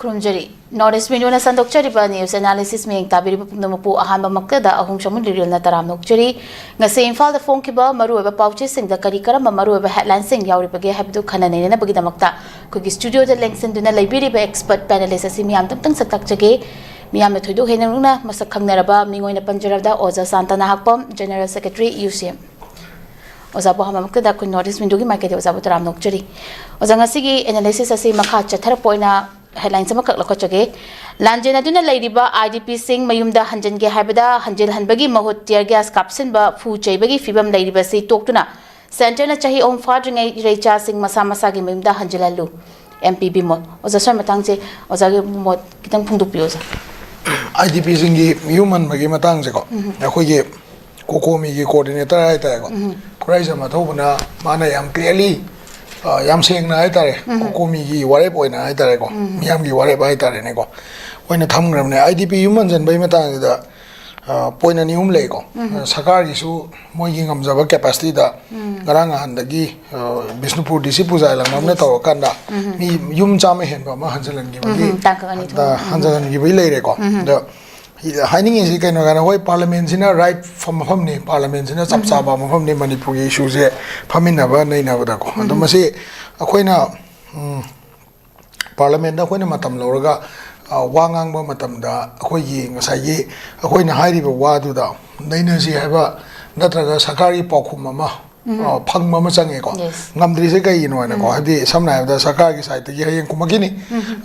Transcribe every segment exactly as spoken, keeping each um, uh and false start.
ꯈꯨꯔꯨꯝꯖꯔꯤ꯫ North East Window ꯅ ꯁꯟꯗꯣꯛꯆꯔꯤꯕ news analysis ꯃꯤꯠꯌꯦꯡ ꯇꯥꯕꯤꯔꯤꯕ ꯄꯨꯝꯅꯃꯛꯄꯨ ꯑꯍꯥꯟꯕꯃꯛꯇꯗ ꯑꯍꯨꯝ ꯁꯃꯨ ꯂꯤꯔꯦꯜꯅ ꯇꯔꯥꯝꯅ ꯑꯣꯛꯆꯔꯤ꯫ ꯉꯁꯤ ꯏꯝꯐꯥꯜꯗ ꯐꯣꯡꯈꯤꯕ ꯃꯔꯨꯑꯣꯏꯕ ꯄꯥꯎꯆꯦꯁꯤꯡꯗ ꯀꯔꯤ ꯀꯔꯝꯕ ꯃꯔꯨꯑꯣꯏꯕ headline ꯁꯤꯡ ꯌꯥꯎꯔꯤꯕꯒꯦ ꯍꯥꯏꯕꯗꯨ ꯈꯟꯅ ꯅꯩꯅꯅꯕꯒꯤꯗꯃꯛꯇ ꯑꯩꯈꯣꯏꯒꯤ studio ꯗ ꯂꯦꯡꯁꯤꯟꯗꯨꯅ ꯂꯩꯕꯤꯔꯤꯕ expert panelist ꯑꯁꯤ ꯃꯤꯌꯥꯝꯗ ꯑꯃꯨꯛꯇꯪ ꯁꯛ ꯇꯥꯛꯆꯒꯦ꯫ ꯃꯤꯌꯥꯝꯅ ꯊꯣꯏꯗꯣꯛ ꯍꯦꯟꯗꯣꯛꯅ ꯃꯁꯛ ꯈꯪꯅꯔꯕ ꯃꯤꯡ ꯑꯣꯏꯅ ꯄꯟꯖꯔꯕꯗ ꯑꯣꯖꯥ Santa Nahakpam, General Secretary, U C M꯫ ꯑꯣꯖꯥꯕꯨ ꯑꯍꯥꯟꯕꯃꯛꯇꯗ ꯑꯩꯈꯣꯏ North East Window ꯒꯤ ꯃꯥꯏꯀꯩꯗꯒꯤ ꯑꯣꯖꯥꯕꯨ ꯇꯔꯥꯝꯅ ꯑꯣꯛꯆꯔꯤ꯫ ꯑꯣꯖꯥ, ꯉꯁꯤꯒꯤ analysis ꯑꯁꯤ ꯃꯈꯥ ꯆꯠꯊꯔꯛꯄ ꯑꯣꯏꯅ headlines ꯑꯃꯈꯛ ꯂꯧꯈꯠꯆꯒꯦ꯫ ꯂꯥꯟꯖꯦꯟꯅꯗꯨꯅ ꯂꯩꯔꯤꯕ I D P ꯁꯤꯡ ꯃꯌꯨꯝꯗ ꯍꯟꯖꯤꯟꯒꯦ ꯍꯥꯏꯕꯗ ꯍꯟꯖꯤꯜꯍꯟꯕꯒꯤ ꯃꯍꯨꯠ tear gas ꯀꯥꯞꯁꯤꯟꯕ, ꯐꯨ ꯆꯩꯕꯒꯤ ꯐꯤꯕꯝ ꯂꯩꯔꯤꯕꯁꯤ ꯇꯣꯛꯇꯨꯅ centre ꯅ ꯆꯍꯤ ꯑꯍꯨꯝ ꯐꯥꯗ꯭ꯔꯤꯉꯩ ꯏꯔꯩꯆꯥꯁꯤꯡ ꯃꯁꯥ ꯃꯁꯥꯒꯤ ꯃꯌꯨꯝꯗ ꯍꯟꯖꯤꯜꯍꯜꯂꯨ꯫ M P Bimol. ꯑꯣꯖꯥ, ꯁ꯭ꯋꯥꯏ ꯃꯇꯥꯡꯁꯦ ꯑꯣꯖꯥꯒꯤ ꯃꯣꯠ ꯈꯤꯇꯪ ꯐꯣꯡꯗꯣꯛꯄꯤꯌꯨ, ꯑꯣꯖꯥ꯫ I D P ꯁꯤꯡꯒꯤ ꯌꯨꯝ ꯍꯟꯕꯒꯤ ꯃꯇꯥꯡꯁꯦꯀꯣ, ꯑꯩꯈꯣꯏꯒꯤ COCOMI ꯒꯤ coordinator ꯍꯥꯏꯇꯥꯔꯦꯀꯣ, ꯈꯨꯔꯥꯏꯖꯝ ꯑꯊꯧꯕꯅ ꯃꯥꯅ ꯌꯥꯝ clearly, ꯑ, ꯌꯥꯝ ꯁꯦꯡꯅ ꯍꯥꯏꯇꯥꯔꯦ, COCOMI ꯒꯤ ꯋꯥꯔꯦꯞ ꯑꯣꯏꯅ ꯍꯥꯏꯇꯥꯔꯦꯀꯣ, ꯃꯤꯌꯥꯝꯒꯤ ꯋꯥꯔꯦꯞ ꯍꯥꯏꯇꯥꯔꯦꯅꯦꯀꯣ, ꯑꯣꯏꯅ ꯊꯝꯈ꯭ꯔꯕꯅꯦ꯫ I D P ꯌꯨꯝ ꯍꯟꯖꯟꯕꯒꯤ ꯃꯇꯥꯡꯁꯤꯗ, ꯑ, point ꯑꯅꯤ ꯑꯍꯨꯝ ꯂꯩꯀꯣ꯫ ꯁꯔꯀꯥꯔꯒꯤꯁꯨ ꯃꯣꯏꯒꯤ ꯉꯝꯖꯕ capacity ꯗ ꯉꯔꯥꯡ ꯅꯍꯥꯟꯗꯒꯤ, ꯑ, ꯕꯤꯁꯅꯨꯄꯨꯔ D C ꯄꯨꯖꯥ ꯂꯥꯡꯕꯝꯅ ꯇꯧꯔꯀꯥꯟꯗ ꯃꯤ ꯌꯨꯝ ꯆꯥꯝꯃ ꯍꯦꯟꯕ ꯑꯃ ꯍꯟꯖꯜꯍꯟꯈꯤꯕꯒꯤ, ꯎꯝ, ꯇꯥꯡꯀꯛ ꯑꯅꯤ ꯊꯣꯛꯅ꯫ ꯍꯟꯖꯜꯍꯟꯈꯤꯕꯒꯤ ꯂꯩꯔꯦꯀꯣ꯫ ꯑꯗ ꯍꯥꯏꯅꯤꯡꯉꯤꯁꯤ ꯀꯩꯅꯣ ꯍꯥꯏꯅ, ꯍꯣꯏ, parliament ꯁꯤꯅ right ꯐ-, ꯃꯐꯝꯅꯤ, parliament ꯁꯤꯅ ꯆꯞ ꯆꯥꯕ ꯃꯐꯝꯅꯤ ꯃꯅꯤꯄꯨꯔꯒꯤ issue ꯁꯦ ꯐꯝꯃꯤꯟꯅꯕ ꯅꯩꯅꯕꯗꯀꯣ꯫ ꯑꯗꯣ ꯃꯁꯤ ꯑꯩꯈꯣꯏꯅ, ꯎꯝ, parliament ꯗ ꯑꯩꯈꯣꯏꯅ ꯃꯇꯝ ꯂꯧꯔꯒ, ꯑ, ꯋꯥ ꯉꯥꯡꯕ ꯃꯇꯝꯗ ꯑꯩꯈꯣꯏꯒꯤ ꯉꯁꯥꯏꯒꯤ ꯑꯩꯈꯣꯏꯅ ꯍꯥꯏꯔꯤꯕ ꯋꯥꯗꯨꯗ ꯅꯩꯅꯁꯤ ꯍꯥꯏꯕ ꯅꯠꯇ꯭ꯔꯒ ꯁꯔꯀꯥꯔꯒꯤ ꯄꯥꯎꯈꯨꯝ ꯑꯃ, ꯑ, ꯐꯪꯕ ꯑꯃ ꯆꯪꯉꯦꯀꯣ꯫ Yes. ꯉꯝꯗ꯭ꯔꯤꯁꯦ ꯀꯩꯒꯤꯅꯣ ꯍꯥꯏꯅꯀꯣ, ꯍꯥꯏꯕꯗꯤ ꯁꯝꯅ ꯍꯥꯏꯔꯕꯗ ꯁꯔꯀꯥꯔꯒꯤ side ꯇꯒꯤ ꯍꯌꯦꯡ ꯈꯨꯝꯃꯛꯈꯤꯅꯤ꯫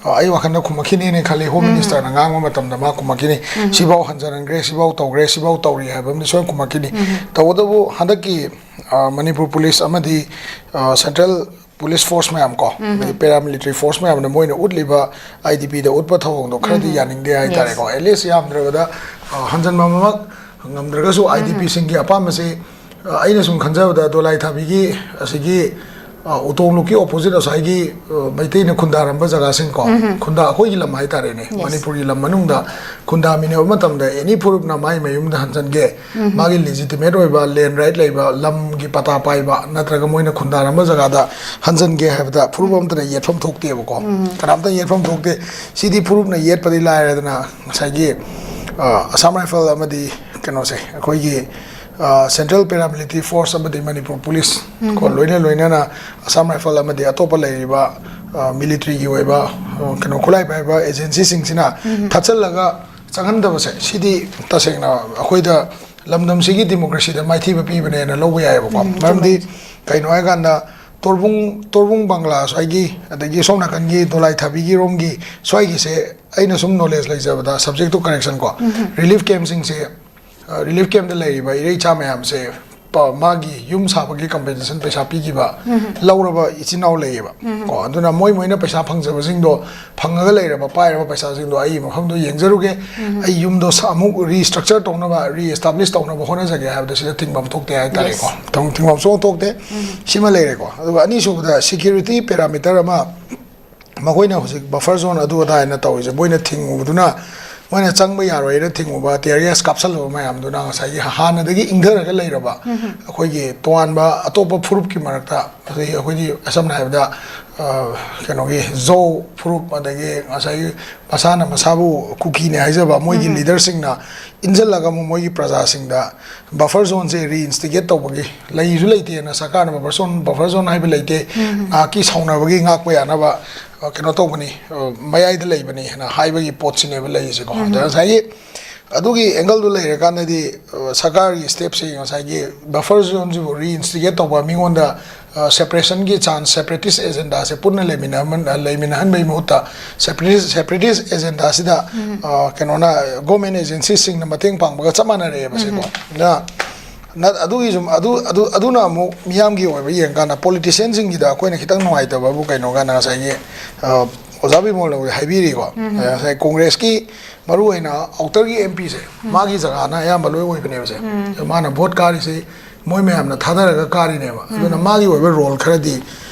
ꯑ, ꯑꯩ ꯋꯥꯈꯜꯗ ꯈꯨꯝꯃꯛꯈꯤꯅꯤꯅ ꯈꯜꯂꯤ, Home Minister ꯅ ꯉꯥꯡꯕ ꯃꯇꯝꯗ ꯃꯥ ꯈꯨꯝꯃꯛꯈꯤꯅꯤ, "ꯁꯤꯐꯥꯎ ꯍꯟꯖꯔꯟꯈ꯭ꯔꯦ, ꯁꯤꯐꯥꯎ ꯇꯧꯈ꯭ꯔꯦ, ꯁꯤꯐꯥꯎ ꯇꯧꯔꯤ" ꯍꯥꯏꯕ ꯑꯃꯗꯤ ꯁꯣꯏꯅ ꯈꯨꯝꯃꯛꯈꯤꯅꯤ꯫ ꯇꯧꯕꯇꯕꯨ ꯍꯟꯗꯛꯀꯤ, ꯑ, ꯃꯅꯤꯄꯨꯔ police ꯑꯃꯗꯤ, ꯑ, central police force ꯃꯌꯥꯝ ꯀꯣ, ꯑꯗꯒꯤ paramilitary force ꯃꯌꯥꯝꯅ ꯃꯣꯏꯅ ꯎꯠꯂꯤꯕ I D P ꯗ ꯎꯠꯄ ꯊꯧꯑꯣꯡꯗꯣ ꯈꯔꯗꯤ ꯌꯥꯅꯤꯡꯗꯦ ꯍꯥꯏꯇꯥꯔꯦꯀꯣ꯫ At least ꯌꯥꯝꯗ꯭ꯔꯕꯗ, ꯑ, ꯍꯟꯖꯟꯕꯃꯛ ꯉꯝꯗ꯭ꯔꯒꯁꯨ I D P ꯁꯤꯡꯒꯤ ꯑꯄꯥꯝꯕꯁꯤ, ꯑ, ꯑꯩꯅ ꯁꯨꯝ ꯈꯟꯖꯕꯗ ꯗꯣꯂꯥꯏ ꯊꯥꯕꯤꯒꯤ ꯑꯁꯤꯒꯤ ꯑ, ꯎꯇꯣꯡ ꯂꯨꯞꯀꯤ opposite ꯉꯁꯥꯏꯒꯤ, ꯑ, ꯃꯩꯇꯩꯅ ꯈꯨꯟꯗꯥꯔꯝꯕ ꯖꯒꯥꯁꯤꯡ ꯀꯣ, ꯎꯝ꯫ ꯈꯨꯟꯗꯥ, ꯑꯩꯈꯣꯏꯒꯤ ꯂꯝ ꯍꯥꯏꯇꯥꯔꯦꯅꯦ, Yes. ꯃꯅꯤꯄꯨꯔꯒꯤ ꯂꯝ ꯃꯅꯨꯡꯗ ꯈꯨꯟꯗꯥꯃꯤꯟꯅꯕ ꯃꯇꯝꯗ any ꯐꯨꯔꯨꯞꯅ ꯃꯥꯏ ꯃꯌꯨꯝꯗ ꯍꯟꯖꯟꯒꯦ, ꯎꯝ꯫ ꯃꯥꯒꯤ legitimate ꯑꯣꯏꯕ land right ꯂꯩꯕ ꯂꯝꯒꯤ ꯄꯇꯥ ꯄꯥꯏꯕ ꯅꯠꯇ꯭ꯔꯒ ꯃꯣꯏꯅ ꯈꯨꯟꯗꯥꯔꯝꯕ ꯖꯒꯥꯗ ꯍꯟꯖꯟꯒꯦ ꯍꯥꯏꯕꯗ ꯐꯨꯔꯨꯞ ꯑꯃꯠꯇꯅ ꯌꯦꯠꯐꯝ ꯊꯣꯛꯇꯦꯕꯀꯣ꯫ ꯎꯝ꯫ ꯀꯅꯥꯝꯇ ꯌꯦꯠꯐꯝ ꯊꯣꯛꯇꯦ꯫ ꯁꯤꯗꯤ ꯐꯨꯔꯨꯞꯅ ꯌꯦꯠꯄꯗꯤ ꯂꯥꯏꯔꯗꯅ ꯉꯁꯥꯏꯒꯤ, ꯑ, Assam Rifle ꯑꯃꯗꯤ ꯀꯩꯅꯣꯁꯦ, ꯑꯩꯈꯣꯏꯒꯤ, ꯑ, Central Paramilitary Force ꯑꯃꯗꯤ ꯃꯅꯤꯄꯨꯔ Police ꯀꯣ, ꯎꯝ꯫ ꯂꯣꯏꯅ ꯂꯣꯏꯅꯅ Assam Rifle ꯑꯃꯗꯤ ꯑꯇꯣꯞꯄ ꯂꯩꯔꯤꯕ, ꯑ, military ꯒꯤ ꯑꯣꯏꯕ, ꯑ, ꯀꯩꯅꯣ, ꯈꯨꯠꯂꯥꯏ ꯄꯥꯏꯕ agency ꯁꯤꯡꯁꯤꯅ ꯎꯝ꯫ ꯊꯠꯆꯜꯂꯒ ꯆꯪꯍꯟꯗꯕꯁꯦ, ꯁꯤꯗꯤ ꯇꯁꯦꯡꯅ ꯑꯩꯈꯣꯏꯗ ꯂꯝꯗꯝꯁꯤꯒꯤ democracy ꯗ ꯃꯥꯏꯊꯤꯕ ꯄꯤꯕꯅꯦꯅ ꯂꯧꯕ ꯌꯥꯏꯑꯕꯀꯣ꯫ ꯎꯝ, ꯃꯔꯝꯗꯤ ꯆꯨꯝꯃꯦ꯫ ꯀꯩꯅꯣ ꯍꯥꯏꯀꯥꯟꯗ ꯇꯣꯔꯕꯨꯡ, ꯇꯣꯔꯕꯨꯡ ꯕꯪꯒ꯭ꯂꯥ ꯁ꯭ꯋꯥꯏꯒꯤ, ꯑꯗꯒꯤ ꯁꯣꯝ ꯅꯥꯀꯟꯒꯤ ꯗꯣꯂꯥꯏ ꯊꯥꯕꯤꯒꯤ ꯔꯣꯝꯒꯤ ꯁ꯭ꯋꯥꯏꯒꯤꯁꯦ ꯑꯩꯅ ꯁꯨꯝ knowledge ꯂꯩꯖꯕꯗ, subject to correction ꯀꯣ, ꯎꯝ꯫ Relief camp ꯁꯤꯡꯁꯦ, ꯑ, relief camp ꯇ ꯂꯩꯔꯤꯕ ꯏꯔꯩꯆꯥ ꯃꯌꯥꯝꯁꯦ ꯄ-, ꯃꯥꯒꯤ ꯌꯨꯝ ꯁꯥꯕꯒꯤ compensation ꯄꯩꯁꯥ ꯄꯤꯈꯤꯕ ꯎꯝ꯫ ꯂꯧꯔꯕ ꯏꯆꯤꯟ ꯏꯅꯥꯎ ꯂꯩꯌꯦꯕ꯫ ꯎꯝ꯫ ꯀꯣ, ꯑꯗꯨꯅ ꯃꯣꯏ ꯃꯣꯏꯅ ꯄꯩꯁꯥ ꯐꯪꯖꯕꯁꯤꯡꯗꯣ, ꯐꯪꯉꯒ ꯂꯩꯔꯕ, ꯄꯥꯏꯔꯕ ꯄꯩꯁꯥꯁꯤꯡꯗꯣ ꯑꯩ ꯃꯐꯝꯗꯣ ꯌꯦꯡꯖꯔꯨꯒꯦ, ꯎꯝ꯫ ꯑꯩ ꯌꯨꯝꯗꯣ ꯁꯥ-, ꯑꯃꯨꯛ restructure ꯇꯧꯅꯕ, reestablish ꯇꯧꯅꯕ ꯍꯣꯠꯅꯖꯒꯦ ꯍꯥꯏꯕꯗ ꯁꯤꯗ ꯊꯤꯡꯐꯝ ꯊꯣꯛꯇꯦ ꯍꯥꯏꯇꯥꯔꯦꯀꯣ꯫ Yes. ꯊꯤꯡ-, ꯊꯤꯡꯐꯝ ꯁꯨꯡꯊꯣꯛ ꯊꯣꯛꯇꯦ꯫ ꯎꯝ꯫ ꯁꯤꯃ ꯂꯩꯔꯦꯀꯣ꯫ ꯑꯗꯨꯒ ꯑꯅꯤꯁꯨꯕꯗ security parameter ꯑꯃ, ꯃꯈꯣꯏꯅ ꯍꯧꯖꯤꯛ buffer zone ꯑꯗꯨ ꯑꯗꯥ ꯍꯥꯏꯅ ꯇꯧꯔꯤꯁꯦ, ꯃꯣꯏꯅ ꯊꯤꯡꯉꯨꯕꯗꯨꯅ, ꯃꯣꯏꯅ ꯆꯪꯕ ꯌꯥꯔꯣꯏꯅ ꯊꯤꯡꯉꯨꯕ tear gas ꯀꯥꯞꯁꯜꯂꯨꯕ ꯃꯌꯥꯝꯗꯨꯅ ꯉꯁꯥꯏꯒꯤ ꯍꯥꯟꯅꯗꯒꯤ ꯏꯪꯊꯔꯒ ꯂꯩꯔꯕ ꯎꯝ꯫ ꯑꯩꯈꯣꯏꯒꯤ ꯇꯣꯉꯥꯟꯕ ꯑꯇꯣꯞꯄ ꯐꯨꯔꯨꯞꯀꯤ ꯃꯔꯛꯇ, ꯑꯗꯒꯤ ꯑꯩꯈꯣꯏꯒꯤ ꯁꯝꯅ ꯍꯥꯏꯔꯕꯗ, ꯑ, ꯀꯩꯅꯣꯒꯤ ꯖꯧ ꯐꯨꯔꯨꯞ, ꯑꯗꯒꯤ ꯉꯁꯥꯏꯒꯤ ꯃꯁꯥꯅ ꯃꯁꯥꯕꯨ ꯀꯨꯀꯤꯅꯦ ꯍꯥꯏꯖꯕ ꯃꯣꯏꯒꯤ ꯎꯝ꯫ Leader ꯁꯤꯡꯅ ꯏꯟꯁꯤꯜꯂꯒ ꯑꯃꯨꯛ ꯃꯣꯏꯒꯤ ꯄ꯭ꯔꯖꯥꯁꯤꯡꯗ buffer zone ꯁꯦ reinstigate ꯇꯧꯕꯒꯤ, ꯂꯩꯁꯨ ꯂꯩꯇꯦꯅ ꯁꯔꯀꯥꯔꯅ buffer zone, buffer zone ꯍꯥꯏꯕ ꯂꯩꯇꯦ, ꯎꯝ꯫ ꯉꯥꯏꯍꯥꯛꯀꯤ ꯁꯥꯎꯅꯕꯒꯤ ꯉꯥꯛꯄ ꯌꯥꯅꯕ, ꯑ, ꯀꯩꯅꯣ ꯇꯧꯕꯅꯤ, ꯑ, ꯃꯌꯥꯏꯗ ꯂꯩꯕꯅꯤ ꯍꯥꯏꯅ ꯍꯥꯏꯕꯒꯤ ꯄꯣꯠꯁꯤꯅꯦꯕ ꯂꯩꯔꯤꯁꯦꯀꯣ꯫ ꯎꯝ꯫ ꯑꯗ ꯉꯁꯥꯏꯒꯤ ꯑꯗꯨꯒꯤ angle ꯗꯨ ꯂꯩꯔꯀꯥꯟꯗꯗꯤ, ꯑ, ꯁꯔꯀꯥꯔꯒꯤ step ꯁꯤ ꯉꯁꯥꯏꯒꯤ buffer zone ꯁꯤꯕꯨ reinstigate ꯇꯧꯕ, ꯃꯤꯉꯣꯟꯗ, ꯑ, separation ꯒꯤ chance, separatist agenda ꯁꯦ ꯄꯨꯟꯅ ꯂꯩꯃꯤꯟꯅꯍꯟ-, ꯂꯩꯃꯤꯟꯅꯍꯟꯕꯒꯤ ꯃꯍꯨꯠꯇ separatist, separatist agenda ꯁꯤꯗ, ꯎꯝ꯫ ꯑ, ꯀꯩꯅꯣꯅ, government agency ꯁꯤꯡꯅ ꯃꯇꯦꯡ ꯄꯥꯡꯕꯒ ꯆꯞ ꯃꯥꯟꯅꯔꯛꯑꯦꯕ ꯁꯤꯀꯣ꯫ ꯎꯝ꯫ ꯑꯗꯨꯅ ꯅ-, ꯑꯗꯨꯒꯤꯁꯨ, ꯑꯗꯨ, ꯑꯗꯨ, ꯑꯗꯨꯅ ꯑꯃꯨꯛ ꯃꯤꯌꯥꯝꯒꯤ ꯑꯣꯏꯕ ꯌꯦꯡꯀꯥꯟꯗ politician ꯁꯤꯡꯒꯤꯗ ꯑꯩꯈꯣꯏꯅ ꯈꯤꯇꯪ ꯅꯨꯡꯉꯥꯏꯇꯕꯕꯨ ꯀꯩꯅꯣ ꯀꯥꯟꯗ ꯉꯁꯥꯏꯒꯤ, ꯑ, ꯑꯣꯖꯥ ꯕꯤꯃꯣꯜꯅ ꯍꯥꯏꯕꯤꯔꯤꯀꯣ꯫ ꯎꯝ꯫ ꯉꯁꯥꯏ ꯀꯣꯡꯒ꯭ꯔꯦꯁꯀꯤ ꯃꯔꯨꯑꯣꯏꯅ outer ꯒꯤ M P ꯁꯦ, ꯎꯝ꯫ ꯃꯥꯒꯤ ꯖꯒꯥꯅ ꯑꯌꯥꯝꯕ ꯂꯣꯏ ꯑꯣꯏꯕꯅꯦꯕꯁꯦ꯫ ꯎꯝ꯫ ꯃꯥꯅ vote ꯀꯥꯔꯤꯁꯤ ꯃꯣꯏ ꯃꯌꯥꯝꯅ ꯊꯥꯗꯔꯒ ꯀꯥꯔꯤꯅꯦꯕ꯫ ꯎꯝ꯫ ꯑꯗꯨꯅ ꯃꯥꯒꯤ ꯑꯣꯏꯕ role ꯈꯔꯗꯤ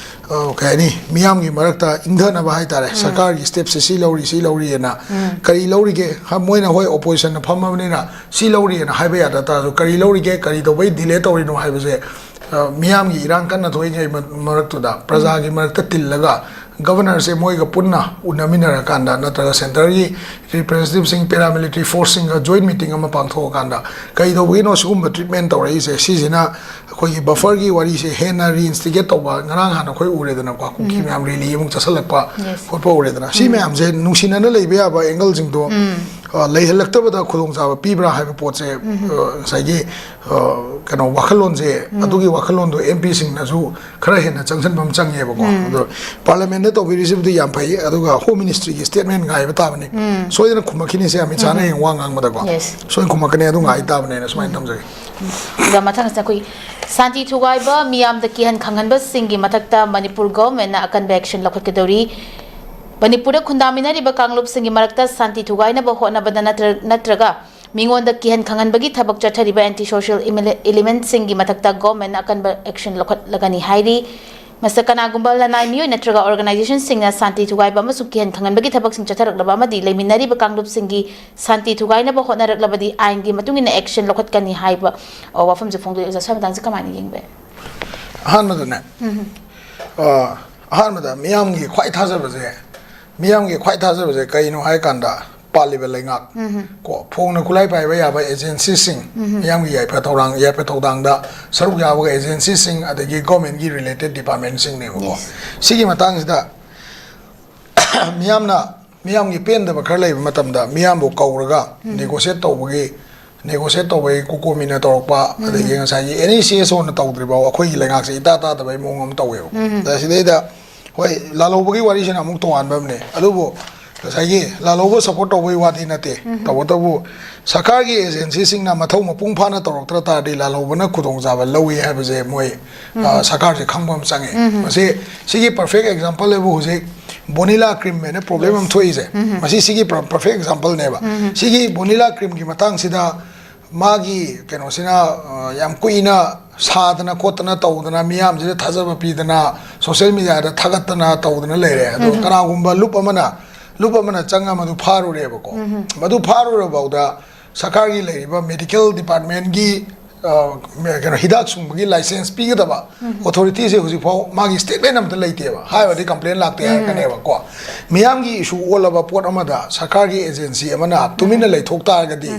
ꯑ, ꯀꯩ ꯍꯥꯏꯅꯤ, ꯃꯤꯌꯥꯝꯒꯤ ꯃꯔꯛꯇ ꯏꯪꯊꯅꯕ ꯍꯥꯏꯇꯥꯔꯦ, ꯁꯔꯀꯥꯔꯒꯤ ꯁ꯭ꯇꯦꯞꯁꯦ ꯁꯤ ꯂꯧꯔꯤ, ꯁꯤ ꯂꯧꯔꯤꯑꯅ꯫ ꯀꯔꯤ ꯂꯧꯔꯤꯒꯦ? ꯍ, ꯃꯣꯏꯅ ꯍꯣꯏ ꯑꯣꯄꯣꯖꯤꯁꯟꯗ ꯐꯝꯃꯕꯅꯤꯅ ꯁꯤ ꯂꯧꯔꯤꯑꯅ ꯍꯥꯏꯕ ꯌꯥꯗ ꯇꯥꯔꯁꯨ, ꯀꯔꯤ ꯂꯧꯔꯤꯒꯦ, ꯀꯔꯤ ꯇꯧꯕꯩ ꯗꯤꯂꯦ ꯇꯧꯔꯤꯅꯣ ꯍꯥꯏꯕꯁꯦ, ꯑ, ꯃꯤꯌꯥꯝꯒꯤ ꯏꯔꯥꯡ ꯀꯟꯅ ꯊꯣꯛꯏꯉꯩ ꯃ-, ꯃꯔꯛꯇꯨꯗ ꯄ꯭ꯔꯖꯥꯒꯤ ꯃꯔꯛꯇ ꯇꯤꯜꯂꯒ ꯒꯕꯔꯅꯔꯁꯦ ꯃꯣꯏꯒ ꯄꯨꯟꯅ ꯎꯅꯃꯤꯟꯅꯔꯀꯥꯟꯗ, ꯅꯠꯇ꯭ꯔꯒ ꯁꯦꯟꯇꯔꯒꯤ ꯔꯤꯄ꯭ꯔꯦꯖꯦꯟꯇꯦꯇꯤꯚꯁꯤꯡ, ꯄꯦꯔꯥꯃꯤꯂꯤꯇꯔꯤ ꯐꯣꯔꯁꯁꯤꯡꯒ ꯖꯣꯏꯟ ꯃꯤꯇꯤꯡ ꯑꯃ ꯄꯥꯡꯊꯣꯛꯑꯀꯥꯟꯗ, ꯀꯩꯗꯧꯕꯒꯤꯅꯣ ꯁꯤꯒꯨꯝꯕ ꯇ꯭ꯔꯤꯠꯃꯦꯟ ꯇꯧꯔꯛꯏꯁꯦ? ꯁꯤꯁꯤꯅ ꯑꯩꯈꯣꯏꯒꯤ ꯕꯐꯔꯒꯤ ꯋꯥꯔꯤꯁꯦ ꯍꯦꯟꯅ ꯔꯤꯏꯟꯁꯇꯤꯒꯦꯠ ꯇꯧꯕ, ꯉꯔꯥꯡ ꯅꯍꯥꯟ ꯑꯩꯈꯣꯏ ꯎꯔꯦꯗꯅꯀꯣ, ꯀꯨꯀꯤ ꯃꯌꯥꯝ ꯔꯦꯂꯤ ꯑꯃꯨꯛ ꯆꯠꯁꯜꯂꯛꯄ ꯈꯣꯠꯄ ꯎꯔꯦꯗꯅ꯫ ꯁꯤ ꯃꯌꯥꯝꯁꯦ ꯅꯨꯡꯁꯤꯅꯅ ꯂꯩꯕ ꯌꯥꯕ ꯑꯦꯡꯒꯜꯁꯤꯡꯗꯣ, ꯑ, ꯂꯩꯍꯜꯂꯛꯇꯕꯗ ꯈꯨꯗꯣꯡꯆꯥꯕ ꯄꯤꯕ꯭ꯔꯥ ꯍꯥꯏꯕ ꯄꯣꯠꯁꯦ, ꯑ, ꯉꯁꯥꯏꯒꯤ, ꯑ, ꯀꯩꯅꯣ, ꯋꯥꯈꯜꯂꯣꯟꯁꯦ, ꯑꯗꯨꯒꯤ ꯋꯥꯈꯜꯂꯣꯟꯗꯣ ꯑꯦꯝ ꯄꯤꯁꯤꯡꯅꯁꯨ ꯈꯔ ꯍꯦꯟꯅ ꯆꯪꯁꯤꯟꯕ ꯑꯃ ꯆꯪꯉꯦꯕꯀꯣ꯫ ꯑꯗꯣ ꯄꯥꯔꯂꯤꯌꯥꯃꯦꯟꯗ ꯇꯧꯕꯤꯔꯤꯁꯤꯕꯨꯗꯤ ꯌꯥꯝ ꯐꯩ, ꯑꯗꯨꯒ ꯍꯣꯝ ꯃꯤꯅꯤꯁꯇ꯭ꯔꯤꯒꯤ ꯁ꯭ꯇꯦꯠꯃꯦꯟ ꯉꯥꯏꯕ ꯇꯥꯕꯅꯤ꯫ ꯁꯣꯏꯗꯅ ꯈꯨꯝꯃꯛꯈꯤꯅꯤꯁꯦ, ꯑꯃꯤꯠ ꯁꯥꯍꯅ ꯍꯌꯦꯡ ꯋꯥ ꯉꯥꯡꯕꯗꯀꯣ꯫ ꯁꯣꯏꯗꯅ ꯈꯨꯝꯃꯛꯀꯅꯤ, ꯑꯗꯨ ꯉꯥꯏ ꯇꯥꯕꯅꯦꯅ ꯁꯨꯃꯥꯏꯅ ꯊꯝꯖꯒꯦ꯫ ꯑꯗꯨꯒ ꯃꯊꯪꯁꯤꯗ ꯑꯩꯈꯣꯏ ꯁꯥꯟꯇꯤ ꯊꯨꯒꯥꯏꯕ ꯃꯤꯌꯥꯝꯗ ꯀꯤꯍꯟ ꯈꯪꯍꯟꯕꯁꯤꯡꯒꯤ ꯃꯊꯛꯇ ꯃꯅꯤꯄꯨꯔ ꯒꯚꯔꯟꯃꯦꯟꯠꯅ ꯑꯀꯟꯕ ꯑꯦꯛꯁꯟ ꯂꯧꯈꯠꯀꯗꯧꯔꯤ꯫ ꯃꯅꯤꯄꯨꯔꯗ ꯈꯨꯟꯗꯥꯃꯤꯟꯅꯔꯤꯕ ꯀꯥꯡꯂꯨꯞꯁꯤꯡꯒꯤ ꯃꯔꯛꯇ ꯁꯥꯟꯇꯤ ꯊꯨꯒꯥꯏꯅꯕ ꯍꯣꯠꯅꯕꯗ ꯅꯠꯇ꯭ꯔ-, ꯅꯠꯇ꯭ꯔꯒ ꯃꯤꯉꯣꯟꯗ ꯀꯤꯍꯟ ꯈꯪꯍꯟꯕꯒꯤ ꯊꯕꯛ ꯆꯠꯊꯔꯤꯕ ꯑꯦꯟꯇꯤ ꯁꯣꯁꯤꯌꯦꯜ ꯏꯃꯤꯂꯦ-, ꯏꯂꯤꯃꯦꯟꯠꯁꯤꯡꯒꯤ ꯃꯊꯛꯇ ꯒꯚꯔꯟꯃꯦꯟꯠꯅ ꯑꯀꯟꯕ ꯑꯦꯛꯁꯟ ꯂꯧꯈꯠꯂꯒꯅꯤ ꯍꯥꯏꯔꯤ꯫ ꯃꯁꯤꯗ ꯀꯅꯥꯒꯨꯝꯕ ꯂꯅꯥꯏ ꯃꯤꯑꯣꯏ ꯅꯠꯇ꯭ꯔꯒ ꯑꯣꯔꯒꯅꯥꯏꯖꯦꯁꯟꯁꯤꯡꯅ ꯁꯥꯟꯇꯤ ꯊꯨꯒꯥꯏꯕ ꯑꯃꯁꯨꯡ ꯀꯤꯍꯟ ꯈꯪꯍꯟꯕꯒꯤ ꯊꯕꯛꯁꯤꯡ ꯆꯠꯊꯔꯛꯂꯕ ꯑꯃꯗꯤ ꯂꯩꯃꯤꯟꯅꯔꯤꯕ ꯀꯥꯡꯂꯨꯞꯁꯤꯡꯒꯤ ꯁꯥꯟꯇꯤ ꯊꯨꯒꯥꯏꯅꯕ ꯍꯣꯠꯅꯔꯛꯂꯕꯗꯤ ꯑꯥꯏꯟꯒꯤ ꯃꯇꯨꯡ ꯏꯟꯅ ꯑꯦꯛꯁꯟ ꯂꯧꯈꯠꯀꯅꯤ ꯍꯥꯏꯕ, ꯑ, ꯋꯥꯐꯝꯁꯦ ꯐꯣꯡꯗꯣꯛꯏ꯫ ꯑꯣꯖꯥ, ꯁ꯭ꯋꯥꯏ ꯃꯇꯥꯡꯁꯦ ꯀꯃꯥꯏꯅ ꯌꯦꯡꯕ ꯌꯥꯏ? ꯑꯍꯥꯟꯕꯗꯅꯦ, ꯑ, ꯑꯍꯥꯟꯕꯗ ꯃꯤꯌꯥꯝꯒꯤ ꯈ꯭ꯋꯥꯏ ꯊꯥꯖꯕꯁꯦ, ꯃꯤꯌꯥꯝꯒꯤ ꯈ꯭ꯋꯥꯏ ꯊꯥꯖꯕꯁꯦ ꯀꯩꯅꯣ ꯍꯥꯏ ꯀꯥꯟꯗ, ꯄꯥꯜꯂꯤꯕ ꯂꯩꯉꯥꯛ ꯀꯣ, ꯐꯣꯡꯅ ꯈꯨꯠꯂꯥꯏ ꯄꯥꯏꯕ ꯌꯥꯕ ꯑꯦꯖꯦꯟꯁꯤꯁꯤꯡ, ꯃꯤꯌꯥꯝꯒꯤ ꯌꯥꯏꯐ ꯊꯧꯔꯥꯡ, ꯌꯥꯏꯐ ꯊꯧꯗꯥꯡꯗ ꯁꯔꯨꯛ ꯌꯥꯕ ꯑꯦꯖꯦꯟꯁꯤꯁꯤꯡ, ꯑꯗꯒꯤ ꯒꯣꯔꯃꯦꯟꯒꯤ ꯔꯤꯂꯦꯇꯦꯠ ꯗꯤꯄꯥꯔꯠꯃꯦꯟꯁꯤꯡꯅꯦꯕꯀꯣ꯫ ꯁꯤꯒꯤ ꯃꯇꯥꯡꯁꯤꯗ ꯃꯤꯌꯥꯝꯅ, ꯃꯤꯌꯥꯝꯒꯤ ꯄꯦꯟꯗꯕ ꯈꯔ ꯂꯩꯕ ꯃꯇꯝꯗ ꯃꯤꯌꯥꯝꯕꯨ ꯀꯧꯔꯒ ꯅꯦꯒꯣꯁꯤꯌꯦꯠ ꯇꯧꯕꯒꯤ, ꯅꯦꯒꯣꯁꯤꯌꯦꯠ ꯇꯧꯕꯒꯤ, ꯀꯣꯀꯣꯃꯤꯅ ꯇꯧꯔꯛꯄ, ꯑꯗꯒꯤ ꯉꯁꯥꯏꯒꯤ ꯑꯦꯅꯤ ꯁꯤ ꯑꯦꯁ ꯑꯣꯅ ꯇꯧꯗ꯭ꯔꯤꯐꯥꯎ ꯑꯩꯈꯣꯏꯒꯤ ꯂꯩꯉꯥꯛꯁꯦ ꯏꯇꯥ ꯇꯥꯗꯕꯒꯤ ꯃꯑꯣꯡ ꯑꯃ ꯇꯧꯋꯦꯕ꯫ ꯑꯗ ꯁꯤꯗꯩꯗ ꯍꯣꯏ, ꯂꯥꯜꯍꯧꯕꯒꯤ ꯋꯥꯔꯤꯁꯤꯅ ꯑꯃꯨꯛ ꯇꯣꯉꯥꯟꯕ ꯑꯃꯅꯦ꯫ ꯑꯗꯨꯕꯨ ꯉꯁꯥꯏꯒꯤ ꯂꯥꯜꯍꯧꯕ ꯁꯞꯄꯣꯔꯠ ꯇꯧꯕꯒꯤ ꯋꯥꯗꯤ ꯅꯠꯇꯦ꯫ ꯇꯧꯕꯇꯕꯨ ꯁꯔꯀꯥꯔꯒꯤ ꯑꯦꯖꯦꯟꯁꯤꯁꯤꯡꯅ ꯃꯊꯧ ꯃꯄꯨꯡ ꯐꯥꯅ ꯇꯧꯔꯛꯇ꯭ꯔ ꯇꯥꯔꯗꯤ ꯂꯥꯜꯍꯧꯕꯅ ꯈꯨꯗꯣꯡꯆꯥꯕ ꯂꯧꯏ ꯍꯥꯏꯕꯁꯦ ꯃꯣꯏ, ꯑ, ꯁꯔꯀꯥꯔꯁꯦ ꯈꯪꯕ ꯑꯃ ꯆꯪꯉꯦ꯫ ꯃꯁꯤ, ꯁꯤꯒꯤ ꯄꯔꯐꯦꯛ ꯑꯦꯛꯖꯥꯝꯄꯜ ꯍꯥꯏꯕꯨ ꯍꯧꯖꯤꯛ ꯕꯣꯅꯤꯂꯥ ꯀ꯭ꯔꯤꯝ ꯍꯥꯏꯅ ꯄ꯭ꯔꯣꯕ꯭ꯂꯦꯝ ꯑꯃ ꯊꯣꯛꯏꯁꯦ꯫ ꯃꯁꯤ ꯁꯤꯒꯤ ꯄꯔꯐꯦꯛ ꯑꯦꯛꯖꯥꯝꯄꯜꯅꯦꯕ꯫ ꯁꯤꯒꯤ ꯕꯣꯅꯤꯂꯥ ꯀ꯭ꯔꯤꯝꯒꯤ ꯃꯇꯥꯡꯁꯤꯗ ꯃꯥꯒꯤ ꯀꯩꯅꯣꯁꯤꯅ, ꯑ, ꯌꯥꯝ ꯀꯨꯏꯅ ꯁꯥꯗꯅ ꯈꯣꯠꯇꯅ ꯇꯧꯗꯅ ꯃꯤꯌꯥꯝꯁꯤꯗ ꯊꯥꯖꯕ ꯄꯤꯗꯅ ꯁꯣꯁꯤꯌꯦꯜ ꯃꯤꯗꯤꯌꯥꯗ ꯊꯥꯒꯠꯇꯅ ꯇꯧꯗꯅ ꯂꯩꯔꯦ꯫ ꯑꯗꯣ ꯀꯅꯥꯒꯨꯝꯕ ꯂꯨꯞ ꯑꯃꯅ ꯂꯨꯞ ꯑꯃꯅ ꯆꯪꯉ ꯃꯗꯨ ꯐꯥꯔꯨꯔꯦꯕꯀꯣ꯫ ꯃꯗꯨ ꯐꯥꯔꯨꯔꯐꯥꯎꯗ ꯁꯔꯀꯥꯔꯒꯤ ꯂꯩꯔꯤꯕ ꯃꯦꯗꯤꯀꯦꯜ ꯗꯤꯄꯥꯔꯠꯃꯦꯟꯒꯤ ꯀꯩꯅꯣ ꯍꯤꯗꯥꯛ ꯁꯨꯡꯕꯒꯤ ꯂꯥꯏꯁꯦꯟꯁ ꯄꯤꯒꯗꯕ ꯑꯣꯊꯣꯔꯤꯇꯤꯁꯦ ꯍꯧꯖꯤꯛꯐꯥꯎ ꯃꯥꯒꯤ ꯁ꯭ꯇꯦꯠꯃꯦꯟ ꯑꯝꯇ ꯂꯩꯇꯦꯕ꯫ ꯍꯥꯏꯔꯨꯔꯗꯤ ꯀꯝꯄ꯭ꯂꯦꯟ ꯂꯥꯛꯇꯦ ꯍꯥꯏꯔꯛꯀꯅꯦꯕꯀꯣ꯫ ꯃꯤꯌꯥꯝꯒꯤ ꯏꯁꯨ ꯑꯣꯜꯂꯕ ꯄꯣꯠ ꯑꯃꯗ ꯁꯔꯀꯥꯔꯒꯤ ꯑꯦꯖꯦꯟꯁꯤ ꯑꯃꯅ ꯇꯨꯃꯤꯟꯅ ꯂꯩꯊꯣꯛ ꯇꯥꯔꯒꯗꯤ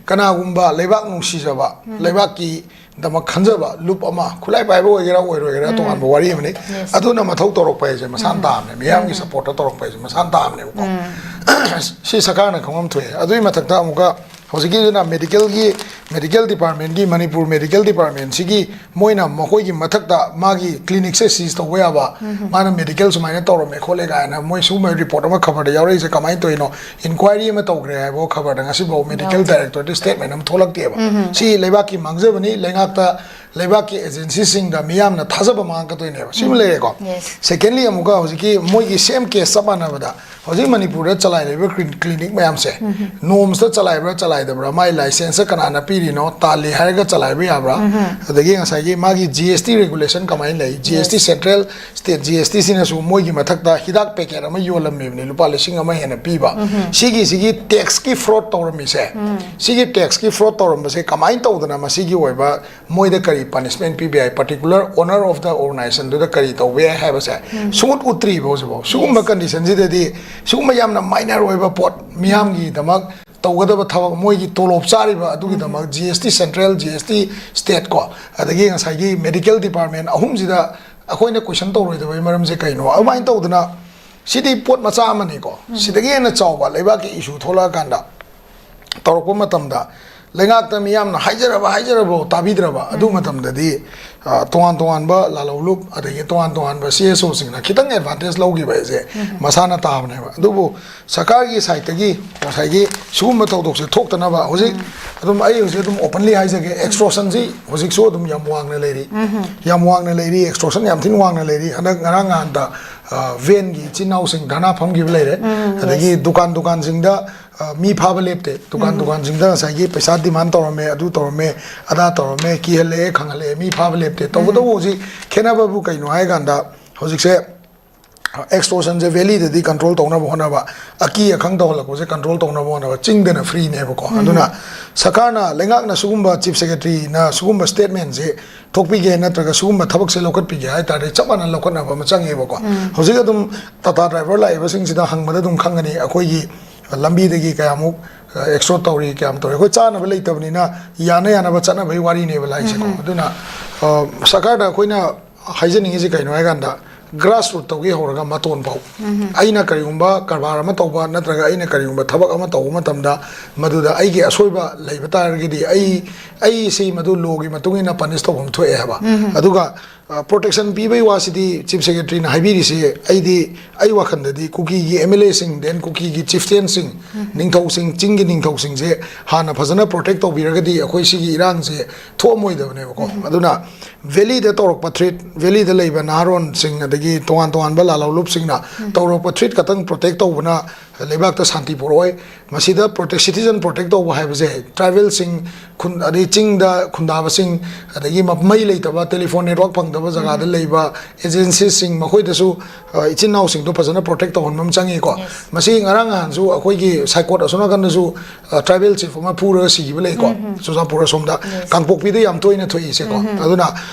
ꯀꯅꯥꯒꯨꯝꯕ ꯂꯩꯕꯥꯛ ꯅꯨꯡꯁꯤꯖꯕ ꯂꯩꯕꯥꯛꯀꯤꯗꯃꯛ ꯈꯟꯖꯕ ꯂꯨꯞ ꯑꯃ ꯈꯨꯠꯂꯥꯏ ꯄꯥꯏꯕ ꯑꯣꯏꯒꯦꯔꯥ ꯑꯣꯏꯔꯣꯏꯒꯦꯔꯥ ꯇꯣꯉꯥꯟꯕ ꯋꯥꯔꯤ ꯑꯃꯅꯤ꯫ ꯑꯗꯨꯅ ꯃꯊꯧ ꯇꯧꯔꯛꯄ ꯍꯥꯏꯁꯦ ꯃꯁꯥꯅ ꯇꯥꯕꯅꯦ꯫ ꯃꯤꯌꯥꯝꯒꯤ ꯁꯄꯣꯔꯠꯇ ꯇꯧꯔꯛꯄ ꯍꯥꯏꯁꯦ ꯃꯁꯥꯅ ꯇꯥꯕꯅꯦꯕꯀꯣ꯫ ꯁꯤ ꯁꯔꯀꯥꯔꯅ ꯈꯪꯐꯝ ꯊꯣꯛꯑꯦ꯫ ꯑꯗꯨꯒꯤ ꯃꯊꯛꯇ ꯑꯃꯨꯛꯀ ꯍꯧꯖꯤꯛꯀꯤꯗꯨꯅ ꯃꯦꯗꯤꯀꯦꯜꯒꯤ ꯃꯦꯗꯤꯀꯦꯜ ꯗꯤꯄꯥꯔꯠꯃꯦꯟꯒꯤ ꯃꯅꯤꯄꯨꯔ ꯃꯦꯗꯤꯀꯦꯜ ꯗꯤꯄꯥꯔꯠꯃꯦꯟꯁꯤꯒꯤ ꯃꯣꯏꯅ ꯃꯈꯣꯏꯒꯤ ꯃꯊꯛꯇ ꯃꯥꯒꯤ ꯀ꯭ꯂꯤꯅꯤꯛꯁꯦ ꯁꯤꯖ ꯇꯧꯕ ꯌꯥꯕ, ꯃꯥꯅ ꯃꯦꯗꯤꯀꯦꯜ ꯁꯨꯃꯥꯏꯅ ꯇꯧꯔꯝꯃꯦ ꯈꯣꯠꯂꯦ ꯀꯥꯏꯅ ꯃꯣꯏ ꯁꯤꯒꯨꯝꯕ ꯔꯤꯄꯣꯔꯠ ꯑꯃ ꯈꯕꯔꯗ ꯌꯥꯎꯔꯛꯏꯁꯦ ꯀꯃꯥꯏꯅ ꯇꯧꯔꯤꯅꯣ? ꯏꯟꯀ꯭ꯋꯥꯏꯔꯤ ꯑꯃ ꯇꯧꯈ꯭ꯔꯦ ꯍꯥꯏꯕ ꯈꯕꯔꯗ ꯉꯁꯤꯐꯥꯎ ꯃꯦꯗꯤꯀꯦꯜ ꯗꯥꯏꯔꯦꯛꯇꯣꯔꯦꯠꯇ ꯁ꯭ꯇꯦꯠꯃꯦꯟ ꯑꯃ ꯊꯣꯛꯂꯛꯇꯦꯕ꯫ ꯁꯤ ꯂꯩꯕꯥꯛꯀꯤ ꯃꯥꯡꯖꯕꯅꯤ꯫ ꯂꯩꯉꯥꯛꯇ ꯂꯩꯕꯥꯛꯀꯤ ꯑꯦꯖꯦꯟꯁꯤꯁꯤꯡꯗ ꯃꯤꯌꯥꯝꯅ ꯊꯥꯖꯕ ꯃꯥꯡꯉꯛꯀꯗꯣꯏꯅꯦꯕ꯫ ꯁꯤꯃ ꯂꯩꯔꯦꯀꯣ꯫ ꯁꯦꯀꯦꯟꯂꯤ ꯑꯃꯨꯛꯀ ꯍꯧꯖꯤꯛꯀꯤ ꯃꯣꯏꯒꯤ ꯁꯦꯝ ꯀꯦꯁ ꯆꯞ ꯃꯥꯟꯅꯕꯗ ꯍꯧꯖꯤꯛ ꯃꯅꯤꯄꯨꯔꯗ ꯆꯂꯥꯏꯔꯤꯕ ꯀ꯭ꯂꯤꯅꯤꯛ ꯃꯌꯥꯝꯁꯦ ꯅꯣꯝꯁꯇ ꯆꯂꯥꯏꯕ꯭ꯔꯥ ꯆꯂꯥꯏꯗꯕ꯭ꯔꯥ, ꯃꯥꯏ ꯂꯥꯏꯁꯦꯟꯁꯁꯦ ꯀꯅꯥꯅ ꯄꯤꯔꯤꯅꯣ, ꯇꯥꯜꯂꯤ ꯍꯥꯏꯔꯒ ꯆꯂꯥꯏꯕ ꯌꯥꯕ꯭ꯔꯥ, ꯑꯗꯒꯤ ꯉꯁꯥꯏꯒꯤ ꯃꯥꯒꯤ ꯖꯤ ꯑꯦꯁ ꯇꯤ ꯔꯦꯒꯨꯂꯦꯁꯟ ꯀꯃꯥꯏꯅ ꯂꯩ, ꯖꯤ ꯑꯦꯁ ꯇꯤ ꯁꯦꯟꯇ꯭ꯔꯦꯜ ꯁ꯭ꯇꯦꯠ ꯖꯤ ꯑꯦꯁ ꯇꯤꯁꯤꯅꯁꯨ ꯃꯣꯏꯒꯤ ꯃꯊꯛꯇ ꯍꯤꯗꯥꯛ ꯄꯦꯀꯦꯠ ꯑꯃ ꯌꯣꯜꯂꯝꯃꯤꯕꯅꯤ ꯂꯨꯄꯥ ꯂꯤꯁꯤꯡ ꯑꯃ ꯍꯦꯟꯅ ꯄꯤꯕ꯫ ꯁꯤꯒꯤ ꯁꯤꯒꯤ ꯇꯦꯛꯁꯀꯤ ꯐ꯭ꯔꯣꯗ ꯇꯧꯔꯝꯃꯤꯁꯦ, ꯁꯤꯒꯤ ꯇꯦꯛꯁꯀꯤ ꯐ꯭ꯔꯣꯗ ꯇꯧꯔꯝꯕꯁꯦ ꯀꯃꯥꯏꯅ ꯇꯧꯗꯅ ꯃꯁꯤꯒꯤ ꯑꯣꯏꯕ ꯃꯣꯏꯗ ꯀꯔꯤ ꯄꯅꯤꯁꯃꯦꯟ ꯄꯤꯕ ꯌꯥꯏ, ꯄꯥꯔꯇꯤꯀꯨꯂꯔ ꯑꯣꯅꯔ ꯑꯣꯐ ꯗ ꯑꯣꯔꯒꯅꯥꯏꯖꯦꯁꯟꯗꯨꯗ ꯀꯔꯤ ꯇꯧꯕ ꯌꯥꯏ ꯍꯥꯏꯕꯁꯦ ꯁꯨꯡꯎꯠ ꯎꯠꯇ꯭ꯔꯤꯕ ꯍꯧꯖꯤꯛꯐꯥꯎ꯫ ꯁꯤꯒꯨꯝꯕ ꯀꯟꯗꯤꯁꯟꯁꯤꯗꯗꯤ ꯁꯤꯒꯨꯝꯕ ꯌꯥꯝꯅ ꯃꯥꯏꯅꯔ ꯑꯣꯏꯕ ꯄꯣꯠ ꯃꯤꯌꯥꯝꯒꯤꯗꯃꯛ ꯇꯧꯒꯗꯕ ꯊꯕꯛ, ꯃꯣꯏꯒꯤ ꯇꯣꯂꯣꯞ ꯆꯥꯔꯤꯕ ꯑꯗꯨꯒꯤꯗꯃꯛ ꯖꯤ ꯑꯦꯁ ꯇꯤ ꯁꯦꯟꯇ꯭ꯔꯦꯜ, ꯖꯤ ꯑꯦꯁ ꯇꯤ ꯁ꯭ꯇꯦꯠ ꯀꯣ, ꯑꯗꯒꯤ ꯉꯁꯥꯏꯒꯤ ꯃꯦꯗꯤꯀꯦꯜ ꯗꯤꯄꯥꯔꯠꯃꯦꯟ ꯑꯍꯨꯝꯁꯤꯗ ꯑꯩꯈꯣꯏꯅ ꯀꯣꯏꯁꯟ ꯇꯧꯔꯣꯏꯗꯕꯒꯤ ꯃꯔꯝꯁꯦ ꯀꯩꯅꯣ? ꯑꯗꯨꯃꯥꯏꯅ ꯇꯧꯗꯅ ꯁꯤꯗꯤ ꯄꯣꯠ ꯃꯆꯥ ꯑꯃꯅꯤꯀꯣ꯫ ꯁꯤꯗꯒꯤ ꯍꯦꯟꯅ ꯆꯥꯎꯕ ꯂꯩꯕꯥꯛꯀꯤ ꯏꯁꯨ ꯊꯣꯛꯂꯛꯑꯀꯥꯟꯗ ꯇꯧꯔꯛꯄ ꯃꯇꯝꯗ ꯂꯩꯉꯥꯛꯇ ꯃꯤꯌꯥꯝꯅ ꯍꯥꯏꯖꯔꯕ ꯍꯥꯏꯖꯔꯕ ꯇꯥꯕꯤꯗ꯭ꯔꯕ ꯑꯗꯨ ꯃꯇꯝꯗꯗꯤ ꯑ, ꯇꯣꯉꯥꯟ ꯇꯣꯉꯥꯟꯕ ꯂꯥꯂꯧꯂꯨꯞ ꯑꯗꯒꯤ ꯇꯣꯉꯥꯟ ꯇꯣꯉꯥꯟꯕ ꯁꯤ ꯑꯦꯁ ꯑꯣꯁꯤꯡꯅ ꯈꯤꯇꯪ ꯑꯦꯗꯚꯥꯟꯇꯦꯖ ꯂꯧꯈꯤꯕ ꯍꯥꯏꯁꯦ ꯃꯁꯥꯅ ꯇꯥꯕꯅꯦꯕ꯫ ꯑꯗꯨꯕꯨ ꯁꯔꯀꯥꯔꯒꯤ ꯁꯥꯏꯠꯇꯒꯤ ꯉꯁꯥꯏꯒꯤ ꯁꯤꯒꯨꯝꯕ ꯊꯧꯗꯣꯛꯁꯦ ꯊꯣꯛꯇꯅꯕ ꯍꯧꯖꯤꯛ ꯑꯗꯨꯝ ꯑꯩ ꯍꯧꯖꯤꯛ ꯑꯗꯨꯝ ꯑꯣꯄꯟꯂꯤ ꯍꯥꯏꯖꯒꯦ, ꯑꯦꯛꯁꯇꯣꯔꯁꯟꯁꯤ ꯍꯧꯖꯤꯛꯁꯨ ꯑꯗꯨꯝ ꯌꯥꯝ ꯋꯥꯡꯅ ꯂꯩꯔꯤ꯫ ꯌꯥꯝ ꯋꯥꯡꯅ ꯂꯩꯔꯤ, ꯑꯦꯛꯁꯇꯣꯔꯁꯟ ꯌꯥꯝ ꯊꯤꯅ ꯋꯥꯡꯅ ꯂꯩꯔꯤ꯫ ꯍꯟꯗꯛ ꯉꯔꯥꯡ ꯅꯍꯥꯟꯗ ꯑ, ꯚꯦꯟꯒꯤ ꯏꯆꯤꯟ ꯏꯅꯥꯎꯁꯤꯡ ꯙꯔꯅꯥ ꯐꯝꯈꯤꯕ ꯂꯩꯔꯦ꯫ ꯑꯗꯒꯤ ꯗꯨꯀꯥꯟ ꯗꯨꯀꯥꯟꯁꯤꯡꯗ ꯑ, ꯃꯤ ꯐꯥꯕ ꯂꯦꯞꯇꯦ꯫ ꯗꯨꯀꯥꯟ ꯎꯝ꯫ ꯗꯨꯀꯥꯟꯁꯤꯡꯗ ꯉꯁꯥꯏꯒꯤ ꯄꯩꯁꯥ demand ꯇꯧꯔꯝꯃꯦ, ꯑꯗꯨ ꯇꯧꯔꯝꯃꯦ, ꯑꯗꯥ ꯇꯧꯔꯝꯃꯦ, ꯀꯤꯍꯜꯂꯛꯑꯦ, ꯈꯪꯍꯜꯂꯛꯑꯦ, ꯃꯤ ꯐꯥꯕ ꯂꯦꯞꯇꯦ꯫ ꯇꯧꯕꯇꯕꯨ ꯎꯝ꯫ ꯍꯧꯖꯤꯛ ꯈꯦꯠꯅꯕꯕꯨ ꯀꯩꯅꯣ ꯍꯥꯏ ꯀꯥꯟꯗ, ꯍꯧꯖꯤꯛꯁꯦ extortionꯁꯦ valleyꯗꯗꯤ control ꯇꯧꯅꯕ ꯍꯣꯠꯅꯕ, ꯑꯀꯤ ꯑꯈꯪ ꯇꯧꯍꯜꯂꯛꯄꯁꯦ control ꯇꯧꯅꯕ ꯍꯣꯠꯅꯕ, ꯆꯤꯡꯗꯅ freeꯅꯦꯕꯀꯣ꯫ ꯎꯝ꯫ ꯑꯗꯨꯅ ꯁꯔꯀꯥꯔꯅ, ꯂꯩꯉꯥꯛꯅ ꯁꯤꯒꯨꯝꯕ chief secretaryꯅ ꯁꯤꯒꯨꯝꯕ statementꯁꯦ ꯊꯣꯛꯄꯤꯒꯦ ꯅꯠꯇ꯭ꯔꯒ ꯁꯤꯒꯨꯝꯕ ꯊꯕꯛꯁꯦ ꯂꯧꯈꯠꯄꯤꯒꯦ ꯍꯥꯏ ꯇꯥꯔꯗꯤ ꯆꯞ ꯃꯥꯟꯅ ꯂꯧꯈꯠꯅꯕ ꯑꯃ ꯆꯪꯉꯦꯕꯀꯣ꯫ ꯎꯝ꯫ ꯍꯧꯖꯤꯛ ꯑꯗꯨꯝ Tata driver ꯂꯥꯛꯏꯕꯁꯤꯡꯁꯤꯗ ꯍꯪꯕꯗ ꯑꯗꯨꯝ ꯈꯪꯒꯅꯤ, ꯑꯩꯈꯣꯏꯒꯤ ꯂꯝꯕꯤꯗꯒꯤ ꯀꯌꯥꯃꯨꯛ extort ꯇꯧꯔꯤ, ꯀꯌꯥꯝ ꯇꯧꯔꯤ꯫ ꯑꯩꯈꯣꯏ ꯆꯥꯅꯕ ꯂꯩꯇꯕꯅꯤꯅ ꯌꯥꯅ ꯌꯥꯅꯕ ꯆꯠꯅꯕꯒꯤ ꯋꯥꯔꯤꯅꯦꯕ ꯂꯥꯛꯏꯁꯦꯀꯣ꯫ ꯎꯝ꯫ ꯑꯗꯨꯅ, ꯑ, ꯁꯔꯀꯥꯔꯗ ꯑꯩꯈꯣꯏꯅ ꯍꯥꯏꯖꯅꯤꯡꯉꯤꯁꯤ ꯀꯩꯅꯣ ꯍꯥꯏ ꯀꯥꯟꯗ, grassrootꯇꯒꯤ ꯍꯧꯔꯒ ꯃꯇꯣꯟ ꯐꯥꯎ꯫ ꯎꯝ꯫ ꯑꯩꯅ ꯀꯔꯤꯒꯨꯝꯕ ꯀꯔꯕꯥꯔ ꯑꯃ ꯇꯧꯕ ꯅꯠꯇ꯭ꯔꯒ ꯑꯩꯅ ꯀꯔꯤꯒꯨꯝꯕ ꯊꯕꯛ ꯑꯃ ꯇꯧꯕ ꯃꯇꯝꯗ ꯃꯗꯨꯗ ꯑꯩꯒꯤ ꯑꯁꯣꯏꯕ ꯂꯩꯕ ꯇꯥꯔꯒꯗꯤ ꯑꯩ, ꯑꯩꯁꯤ ꯃꯗꯨ lawꯒꯤ ꯃꯇꯨꯡ ꯏꯟꯅ punish ꯇꯧꯐꯝ ꯊꯣꯛꯑꯦ ꯍꯥꯏꯕ꯫ ꯎꯝ꯫ ꯑꯗꯨꯒ, ꯑ, protection ꯄꯤꯕꯒꯤ ꯋꯥꯁꯤꯗꯤ chief secretaryꯅ ꯍꯥꯏꯕꯤꯔꯤꯁꯤ, ꯑꯩꯗꯤ, ꯑꯩ ꯋꯥꯈꯜꯗꯗꯤ ꯀꯨꯀꯤꯒꯤ MLAꯁꯤꯡ, then ꯀꯨꯀꯤꯒꯤ chieftainꯁꯤꯡ, ꯎꯝ꯫ ꯅꯤꯡꯊꯧꯁꯤꯡ, ꯆꯤꯡꯒꯤ ꯅꯤꯡꯊꯧꯁꯤꯡꯁꯦ ꯍꯥꯟꯅ ꯐꯖꯅ protect ꯇꯧꯕꯤꯔꯒꯗꯤ ꯑꯩꯈꯣꯏ ꯁꯤꯒꯤ ꯏꯔꯥꯡꯁꯦ ꯊꯣꯛꯑꯝꯃꯣꯏꯗꯕꯅꯦꯕꯀꯣ꯫ ꯎꯝ꯫ ꯑꯗꯨꯅ valleyꯗ ꯇꯧꯔꯛꯄ threat, valleyꯗ ꯂꯩꯕ ꯅꯍꯥꯔꯣꯟꯁꯤꯡ, ꯑꯗꯒꯤ ꯇꯣꯉꯥꯟ ꯇꯣꯉꯥꯟꯕ ꯂꯥꯜꯍꯧꯂꯨꯞꯁꯤꯡꯅ ꯎꯝ꯫ ꯇꯧꯔꯛꯄ threat ꯈꯛꯇꯪ protect ꯇꯧꯕꯅ ꯂꯩꯕꯥꯛꯇ ꯁꯥꯟꯇꯤ ꯄꯨꯔꯛꯑꯣꯏ꯫ ꯃꯁꯤꯗ protect, citizen protect ꯇꯧꯕ ꯍꯥꯏꯕꯁꯦ tribalꯁꯤꯡ, ꯈꯨꯟ-, ꯑꯗꯩ ꯆꯤꯡꯗ ꯈꯨꯟꯗꯥꯕꯁꯤꯡ, ꯑꯗꯒꯤ ꯃ-, ꯃꯩ ꯂꯩꯇꯕ, telephone network ꯐꯪꯗꯕ ꯖꯒꯥꯗ ꯎꯝ꯫ ꯂꯩꯕ agencyꯁꯤꯡ, ꯃꯈꯣꯏꯗꯁꯨ, ꯑ, ꯏꯆꯤꯟ ꯏꯅꯥꯎꯁꯤꯡꯗꯣ ꯐꯖꯅ protect ꯇꯧꯍꯟꯕ ꯑꯃ ꯆꯪꯉꯤꯀꯣ꯫ Yes꯫ ꯃꯁꯤ ꯉꯔꯥꯡ ꯅꯍꯥꯟꯁꯨ ꯑꯩꯈꯣꯏꯒꯤ ꯁꯥꯏꯀꯣꯠ ꯑꯁꯣꯝ ꯅꯥꯀꯟꯗꯁꯨ, ꯑ, tribal chief ꯑꯃ ꯐꯨꯔꯒ ꯁꯤꯈꯤꯕ ꯂꯩꯀꯣ, ꯎꯝ ꯎꯝ꯫ ꯆꯨꯔꯆꯥꯟꯄꯨꯔ ꯑꯁꯣꯝꯗ, Yes꯫ ꯀꯥꯡꯄꯣꯛꯄꯤꯗ ꯌꯥꯝ ꯇꯣꯏꯅ ꯊꯣꯛꯏꯁꯦꯀꯣ꯫ ꯎꯝ ꯎꯝ꯫ ꯑꯗꯨꯅ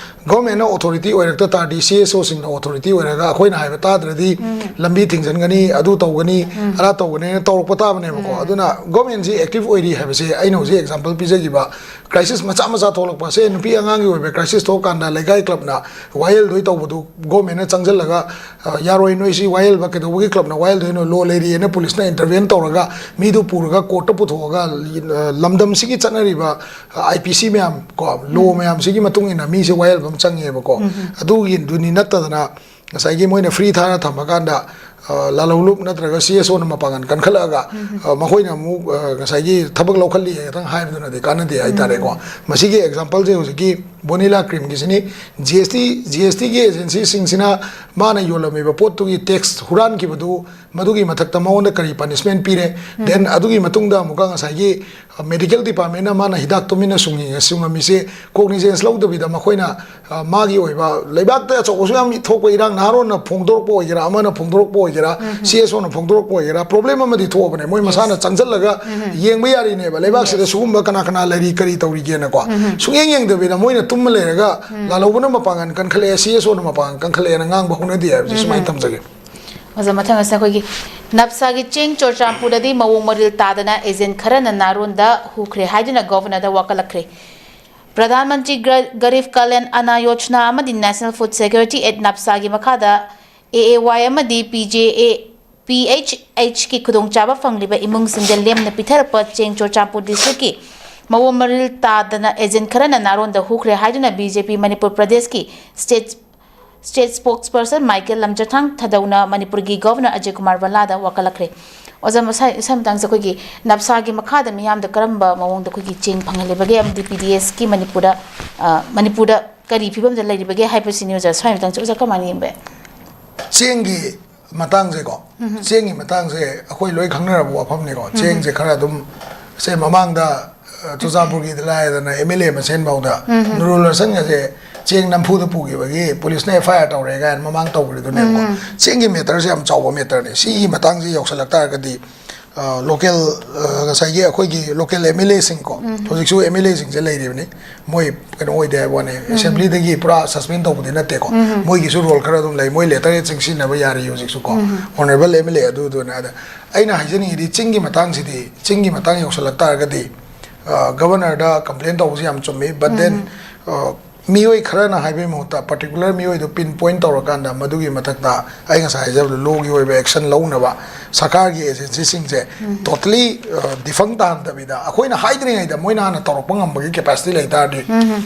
governmentꯅ authority ꯑꯣꯏꯔꯛꯇ ꯇꯥꯔꯗꯤ, CSOꯁꯤꯡꯅ authority ꯑꯣꯏꯔꯒ ꯑꯩꯈꯣꯏꯅ ꯍꯥꯏꯕ ꯇꯥꯗ꯭ꯔꯗꯤ ꯎꯝ꯫ ꯂꯝꯕꯤ ꯊꯤꯡꯖꯤꯟꯒꯅꯤ, ꯑꯗꯨ ꯇꯧꯒꯅꯤ, ꯎꯝ꯫ ꯑꯗꯥ ꯇꯧꯒꯅꯤꯅ ꯇꯧꯔꯛꯄ ꯇꯥꯕꯅꯦꯕꯀꯣ꯫ ꯎꯝ꯫ ꯑꯗꯨꯅ governmentꯁꯤ active ꯑꯣꯏꯔꯤ ꯍꯥꯏꯕꯁꯦ ꯑꯩꯅ ꯍꯧꯖꯤꯛ example ꯄꯤꯖꯈꯤꯕ crisis ꯃꯆꯥ ꯃꯆꯥ ꯊꯣꯛꯂꯛꯄ, ꯁꯦ ꯅꯨꯄꯤ ꯑꯉꯥꯡꯒꯤ ꯑꯣꯏꯕ crisis ꯊꯣꯛꯑꯀꯥꯟꯗ ꯂꯩꯀꯥꯏ clubꯅ ꯋꯥꯌꯦꯜꯗꯣꯏ ꯇꯧꯕꯗꯨ governmentꯅ ꯆꯪꯁꯤꯜꯂꯒ, ꯑ, "ꯌꯥꯔꯣꯏ, ꯅꯣꯏꯁꯤ ꯋꯥꯌꯦꯜꯕ ꯀꯩꯗꯧꯕꯒꯤ clubꯅ ꯋꯥꯌꯦꯜꯗꯣꯏꯅꯣ? Law ꯂꯩꯔꯤꯑꯅ policeꯅ intervene ꯇꯧꯔꯒ ꯃꯤꯗꯨ ꯄꯨꯔꯒ courtꯇ ꯄꯨꯊꯣꯛꯑꯒ, ꯑ, ꯂꯝꯗꯝꯁꯤꯒꯤ ꯆꯠꯅꯔꯤꯕ, ꯑ, IPC ꯃꯌꯥꯝ ꯀꯣ, law ꯎꯝ꯫ ꯃꯌꯥꯝꯁꯤꯒꯤ ꯃꯇꯨꯡ ꯏꯟꯅ ꯃꯤꯁꯦ ꯋꯥꯌꯦꯜꯕ ꯑꯃ ꯆꯪꯉꯦꯕꯀꯣ꯫ ꯎꯝ ꯎꯝ꯫ ꯑꯗꯨꯒꯤꯗꯨꯅꯤ ꯅꯠꯇꯗꯅ ꯉꯁꯥꯏꯒꯤ ꯃꯣꯏꯅ free ꯊꯥꯔ ꯊꯝꯃꯀꯥꯟꯗ, ꯑ, ꯂꯥꯂꯧꯂꯨꯞ ꯅꯠꯇ꯭ꯔꯒ ꯁꯤ ꯑꯦꯁ ꯑꯣꯅ ꯃꯄꯥꯡꯒꯜ ꯀꯟꯈꯠꯂꯛꯑꯒ, ꯑ, ꯃꯈꯣꯏꯅ ꯑꯃꯨꯛ, ꯑ, ꯉꯁꯥꯏꯒꯤ ꯊꯕꯛ ꯂꯧꯈꯠꯂꯤ ꯈꯛꯇꯪ ꯍꯥꯏꯕꯗꯨꯅꯗꯤ ꯀꯥꯟꯅꯗꯦ ꯍꯥꯏꯇꯥꯔꯦꯀꯣ꯫ ꯃꯁꯤꯒꯤ ꯑꯦꯛꯖꯥꯝꯄꯜꯁꯦ ꯍꯧꯖꯤꯛꯀꯤ ꯕꯣꯅꯤꯂꯥ ꯀ꯭ꯔꯤꯝꯒꯤꯁꯤꯅꯤ꯫ ꯖꯤ ꯑꯦꯁ ꯇꯤ, ꯖꯤ ꯑꯦꯁ ꯇꯤꯒꯤ ꯑꯦꯖꯦꯟꯁꯤꯁꯤꯡꯁꯤꯅ ꯃꯥꯅ ꯌꯣꯜꯂꯝꯃꯤꯕ ꯄꯣꯠꯇꯨꯒꯤ ꯇꯦꯛꯁ ꯍꯨꯔꯥꯟꯈꯤꯕꯗꯨ, ꯃꯗꯨꯒꯤ ꯃꯊꯛꯇ ꯃꯉꯣꯟꯗ ꯀꯔꯤ ꯄꯅꯤꯁꯃꯦꯟ ꯄꯤꯔꯦ? ꯗꯦꯟ ꯑꯗꯨꯒꯤ ꯃꯇꯨꯡꯗ ꯑꯃꯨꯛꯀ ꯉꯁꯥꯏꯒꯤ, ꯑ, ꯃꯦꯗꯤꯀꯦꯜ ꯗꯤꯄꯥꯔꯠꯃꯦꯟꯅ ꯃꯥꯅ ꯍꯤꯗꯥꯛ ꯇꯨꯃꯤꯟꯅ ꯁꯨꯡꯉꯤ-, ꯁꯨꯡꯉꯝꯃꯤꯁꯦ ꯀꯣꯒꯅꯤꯖꯦꯟꯁ ꯂꯧꯗꯕꯤꯗ ꯃꯈꯣꯏꯅ, ꯑ, ꯃꯥꯒꯤ ꯑꯣꯏꯕ ꯂꯩꯕꯥꯛꯇ ꯑꯆꯧꯕꯁꯨ ꯌꯥꯝ ꯊꯣꯛꯄ ꯏꯔꯥꯡ, ꯅꯍꯥꯔꯣꯟꯅ ꯐꯣꯡꯗꯣꯔꯛꯄ ꯑꯣꯏꯒꯦꯔꯥ, ꯑꯃꯅ ꯐꯣꯡꯗꯣꯔꯛꯄ ꯑꯣꯏꯒꯦꯔꯥ, ꯁꯤ ꯑꯦꯁ ꯑꯣꯅ ꯐꯣꯡꯗꯣꯔꯛꯄ ꯑꯣꯏꯒꯦꯔꯥ, ꯄ꯭ꯔꯣꯕ꯭ꯂꯦꯝ ꯑꯃꯗꯤ ꯊꯣꯛꯑꯕꯅꯦ꯫ ꯃꯣꯏ ꯃꯁꯥꯅ ꯆꯪꯁꯤꯜꯂꯒ ꯌꯦꯡꯕ ꯌꯥꯔꯤꯅꯦꯕ, ꯂꯩꯕꯥꯛꯁꯤꯗ ꯁꯤꯒꯨꯝꯕ ꯀꯅꯥ ꯀꯅꯥ ꯂꯩꯔꯤ, ꯀꯔꯤ ꯇꯧꯔꯤꯒꯦꯅꯀꯣ꯫ ꯁꯨꯡꯌꯦꯡ ꯌꯦꯡꯗꯕꯤꯗ ꯃꯣꯏꯅ ꯇꯨꯝꯃ ꯂꯩꯔꯒ, ꯂꯥꯜꯍꯧꯕꯅ ꯃꯄꯥꯡꯒꯜ ꯀꯟꯈꯠꯂꯛꯑꯦ, ꯁꯤ ꯑꯦꯁ ꯑꯣꯅ ꯃꯄꯥꯡꯒꯜ ꯀꯟꯈꯠꯂꯛꯑꯦꯅ ꯉꯥꯡꯕ ꯍꯧꯅꯗꯦ ꯍꯥꯏꯕꯁꯦ ꯁꯨꯃꯥꯏꯅ ꯊꯝꯖꯒꯦ꯫ ꯑꯣꯖꯥ, ꯃꯊꯪ ꯑꯁꯤꯅ ꯑꯩꯈꯣꯏꯒꯤ ꯅꯞꯁꯥꯒꯤ ꯆꯦꯡ ꯆꯨꯔꯆꯥꯟꯄꯨꯔꯗꯗꯤ ꯃꯑꯣꯡ ꯃꯔꯤꯜ ꯇꯥꯗꯅ ꯑꯦꯖꯦꯟ ꯈꯔꯅ ꯅꯥꯔꯣꯟꯗ ꯍꯨꯈ꯭ꯔꯦ ꯍꯥꯏꯗꯨꯅ ꯒꯣꯚꯔꯅꯔꯗ ꯋꯥꯀꯠꯂꯛꯈ꯭ꯔꯦ꯫ ꯄ꯭ꯔꯙꯥꯟ ꯃꯟꯇ꯭ꯔꯤ ꯒ-, ꯒꯔꯤꯕ ꯀꯂꯌꯥꯟ ꯑꯟꯅ ꯌꯣꯖꯅꯥ ꯑꯃꯗꯤ National Food Security Act ꯅꯞꯁꯥꯒꯤ ꯃꯈꯥꯗ ꯑꯦ ꯑꯦ ꯋꯥꯏ ꯑꯃꯗꯤ ꯄꯤ ꯖꯦ ꯑꯦ, ꯄꯤ ꯑꯩꯆ ꯑꯩꯆꯀꯤ ꯈꯨꯗꯣꯡꯆꯥꯕ ꯐꯪꯂꯤꯕ ꯏꯃꯨꯡꯁꯤꯡꯗ ꯂꯦꯝꯅ ꯄꯤꯊꯔꯛꯄ ꯆꯦꯡ ꯆꯨꯔꯆꯥꯟꯄꯨꯔ ꯗꯤꯁꯇ꯭ꯔꯤꯛꯀꯤ ꯃꯑꯣꯡ ꯃꯔꯤꯜ ꯇꯥꯗꯅ ꯑꯦꯖꯦꯟ ꯈꯔꯅ ꯅꯥꯔꯣꯟꯗ ꯍꯨꯈ꯭ꯔꯦ ꯍꯥꯏꯗꯨꯅ ꯕꯤ ꯖꯦ ꯄꯤ ꯃꯅꯤꯄꯨꯔ ꯄ꯭ꯔꯗꯦꯁꯀꯤ ꯁ꯭ꯇꯦꯠ ꯁ꯭ꯇꯦꯠ ꯁ꯭ꯄꯣꯛꯁꯄꯔꯁꯟ ꯃꯥꯏꯀꯦꯜ ꯂꯝꯖꯊꯥꯡ ꯊꯗꯧꯅ ꯃꯅꯤꯄꯨꯔꯒꯤ ꯒꯣꯚꯔꯅꯔ ꯑꯖꯌ ꯀꯨꯃꯥꯔ ꯚꯜꯂꯥꯗ ꯋꯥꯀꯠꯂꯛꯈ꯭ꯔꯦ꯫ ꯑꯣꯖꯥ, ꯃꯁꯥ-, ꯃꯁꯥꯒꯤ ꯃꯇꯥꯡꯁꯦ ꯑꯩꯈꯣꯏꯒꯤ ꯅꯞꯁꯥꯒꯤ ꯃꯈꯥꯗ ꯃꯤꯌꯥꯝꯗ ꯀꯔꯝꯕ ꯃꯑꯣꯡꯗ ꯑꯩꯈꯣꯏꯒꯤ ꯆꯦꯡ ꯐꯪꯍꯜꯂꯤꯕꯒꯦ, ꯑꯃꯗꯤ ꯄꯤ ꯗꯤ ꯑꯦꯁꯀꯤ ꯃꯅꯤꯄꯨꯔꯗ, ꯑ, ꯃꯅꯤꯄꯨꯔꯗ ꯀꯔꯤ ꯐꯤꯕꯝꯗ ꯂꯩꯔꯤꯕꯒꯦ ꯍꯥꯏꯕꯁꯤꯅꯤ, ꯑꯣꯖꯥ꯫ ꯁ꯭ꯋꯥꯏ ꯃꯇꯥꯡꯁꯦ ꯑꯣꯖꯥ ꯀꯃꯥꯏꯅ ꯌꯦꯡꯕ ꯌꯥꯏ? ꯆꯦꯡꯒꯤ ꯃꯇꯥꯡꯁꯦꯀꯣ, ꯆꯦꯡꯒꯤ ꯃꯇꯥꯡꯁꯦ ꯑꯩꯈꯣꯏ ꯂꯣꯏ ꯈꯪꯅꯔꯕ ꯋꯥꯐꯝꯅꯤꯀꯣ꯫ ꯆꯦꯡꯁꯦ ꯈꯔ ꯑꯗꯨꯝ, ꯁꯦ, ꯃꯃꯥꯡꯗ, ꯑ, ꯆꯨꯔꯆꯥꯟꯄꯨꯔꯒꯤꯗ ꯂꯥꯏꯗꯅ ꯑꯦꯝ ꯑꯦꯜ ꯑꯦ ꯃꯁꯦꯟ ꯐꯥꯎꯗ ꯅꯨꯔꯨꯜ ꯍꯁꯟꯒꯁꯦ ꯆꯦꯡ ꯅꯝꯐꯨꯗ ꯄꯨꯈꯤꯕꯒꯤ ꯄꯨꯂꯤꯁꯅ ꯑꯦꯐ ꯑꯥꯏ ꯑꯥꯔ ꯇꯧꯔꯦ ꯀꯥꯏꯅ ꯃꯃꯥꯡ ꯇꯧꯈ꯭ꯔꯤꯗꯨꯅꯦꯕꯀꯣ꯫ ꯆꯦꯡꯒꯤ ꯃꯦꯇꯔꯁꯦ ꯌꯥꯝ ꯆꯥꯎꯕ ꯃꯦꯇꯔꯅꯦ꯫ ꯁꯤꯒꯤ ꯃꯇꯥꯡꯁꯦ ꯌꯧꯁꯜꯂꯛ ꯇꯥꯔꯒꯗꯤ, ꯑ, ꯂꯣꯀꯦꯜ, ꯑ, ꯉꯁꯥꯏꯒꯤ ꯑꯩꯈꯣꯏꯒꯤ ꯂꯣꯀꯦꯜ ꯑꯦꯝ ꯑꯦꯜ ꯑꯦꯁꯤꯡꯀꯣ, ꯍꯧꯖꯤꯛꯁꯨ ꯑꯦꯝ ꯑꯦꯜ ꯑꯦꯁꯤꯡꯁꯦ ꯂꯩꯔꯤꯕꯅꯤ, ꯃꯣꯏ ꯀꯩꯅꯣ ꯑꯣꯏꯗꯦ ꯍꯥꯏꯕ ꯋꯥꯅꯤ, ꯑꯦꯁꯦꯝꯕ꯭ꯂꯤꯗꯒꯤ ꯄꯨꯔꯥ ꯁꯁꯄꯦꯟ ꯇꯧꯕꯗꯤ ꯅꯠꯇꯦꯀꯣ꯫ ꯃꯣꯏꯒꯤꯁꯨ ꯔꯣꯜ ꯈꯔ ꯑꯗꯨꯝ ꯂꯩ꯫ ꯃꯣꯏ ꯂꯦꯇꯔ ꯍꯦꯠꯁꯤꯡ ꯁꯤꯖꯤꯟꯅꯕ ꯌꯥꯔꯤ ꯍꯧꯖꯤꯛꯁꯨꯀꯣ꯫ ꯑꯣꯅꯔꯦꯕꯜ ꯑꯦꯝ ꯑꯦꯜ ꯑꯦ ꯑꯗꯨꯗꯨꯅ꯫ ꯑꯗ ꯑꯩꯅ ꯍꯥꯏꯖꯅꯤꯡꯉꯤꯗꯤ, ꯆꯤꯡꯒꯤ ꯃꯇꯥꯡꯁꯤꯗꯤ, ꯆꯤꯡꯒꯤ ꯃꯇꯥꯡ ꯌꯧꯁꯜꯂꯛ ꯇꯥꯔꯒꯗꯤ, ꯑ, ꯒꯕꯔꯅꯔꯗ ꯀꯝꯄ꯭ꯂꯦꯟ ꯇꯧꯕꯁꯤ ꯌꯥꯝ ꯆꯨꯝꯃꯤ, but then, ꯑ, ꯃꯤꯑꯣꯏ ꯈꯔꯅ ꯍꯥꯏꯕꯒꯤ ꯃꯍꯨꯠꯇ particular ꯃꯤꯑꯣꯏꯗꯨ pinpoint ꯇꯧꯔꯀꯥꯟꯗ ꯃꯗꯨꯒꯤ ꯃꯊꯛꯇ ꯑꯩ ꯉꯁꯥꯏ ꯍꯥꯏꯖꯕꯗꯣ lawꯒꯤ ꯑꯣꯏꯕ action ꯂꯧꯅꯕ ꯁꯔꯀꯥꯔꯒꯤ agencyꯁꯤꯡꯁꯦ totally defunct ꯇꯥꯍꯟꯗꯕꯤꯗ ꯑꯩꯈꯣꯏꯅ ꯍꯥꯏꯗ꯭ꯔꯤꯉꯩꯗ ꯃꯣꯏꯅ ꯍꯥꯟꯅ ꯇꯧꯔꯛꯄ ꯉꯝꯕꯒꯤ capacity ꯂꯩ ꯇꯥꯔꯗꯤ,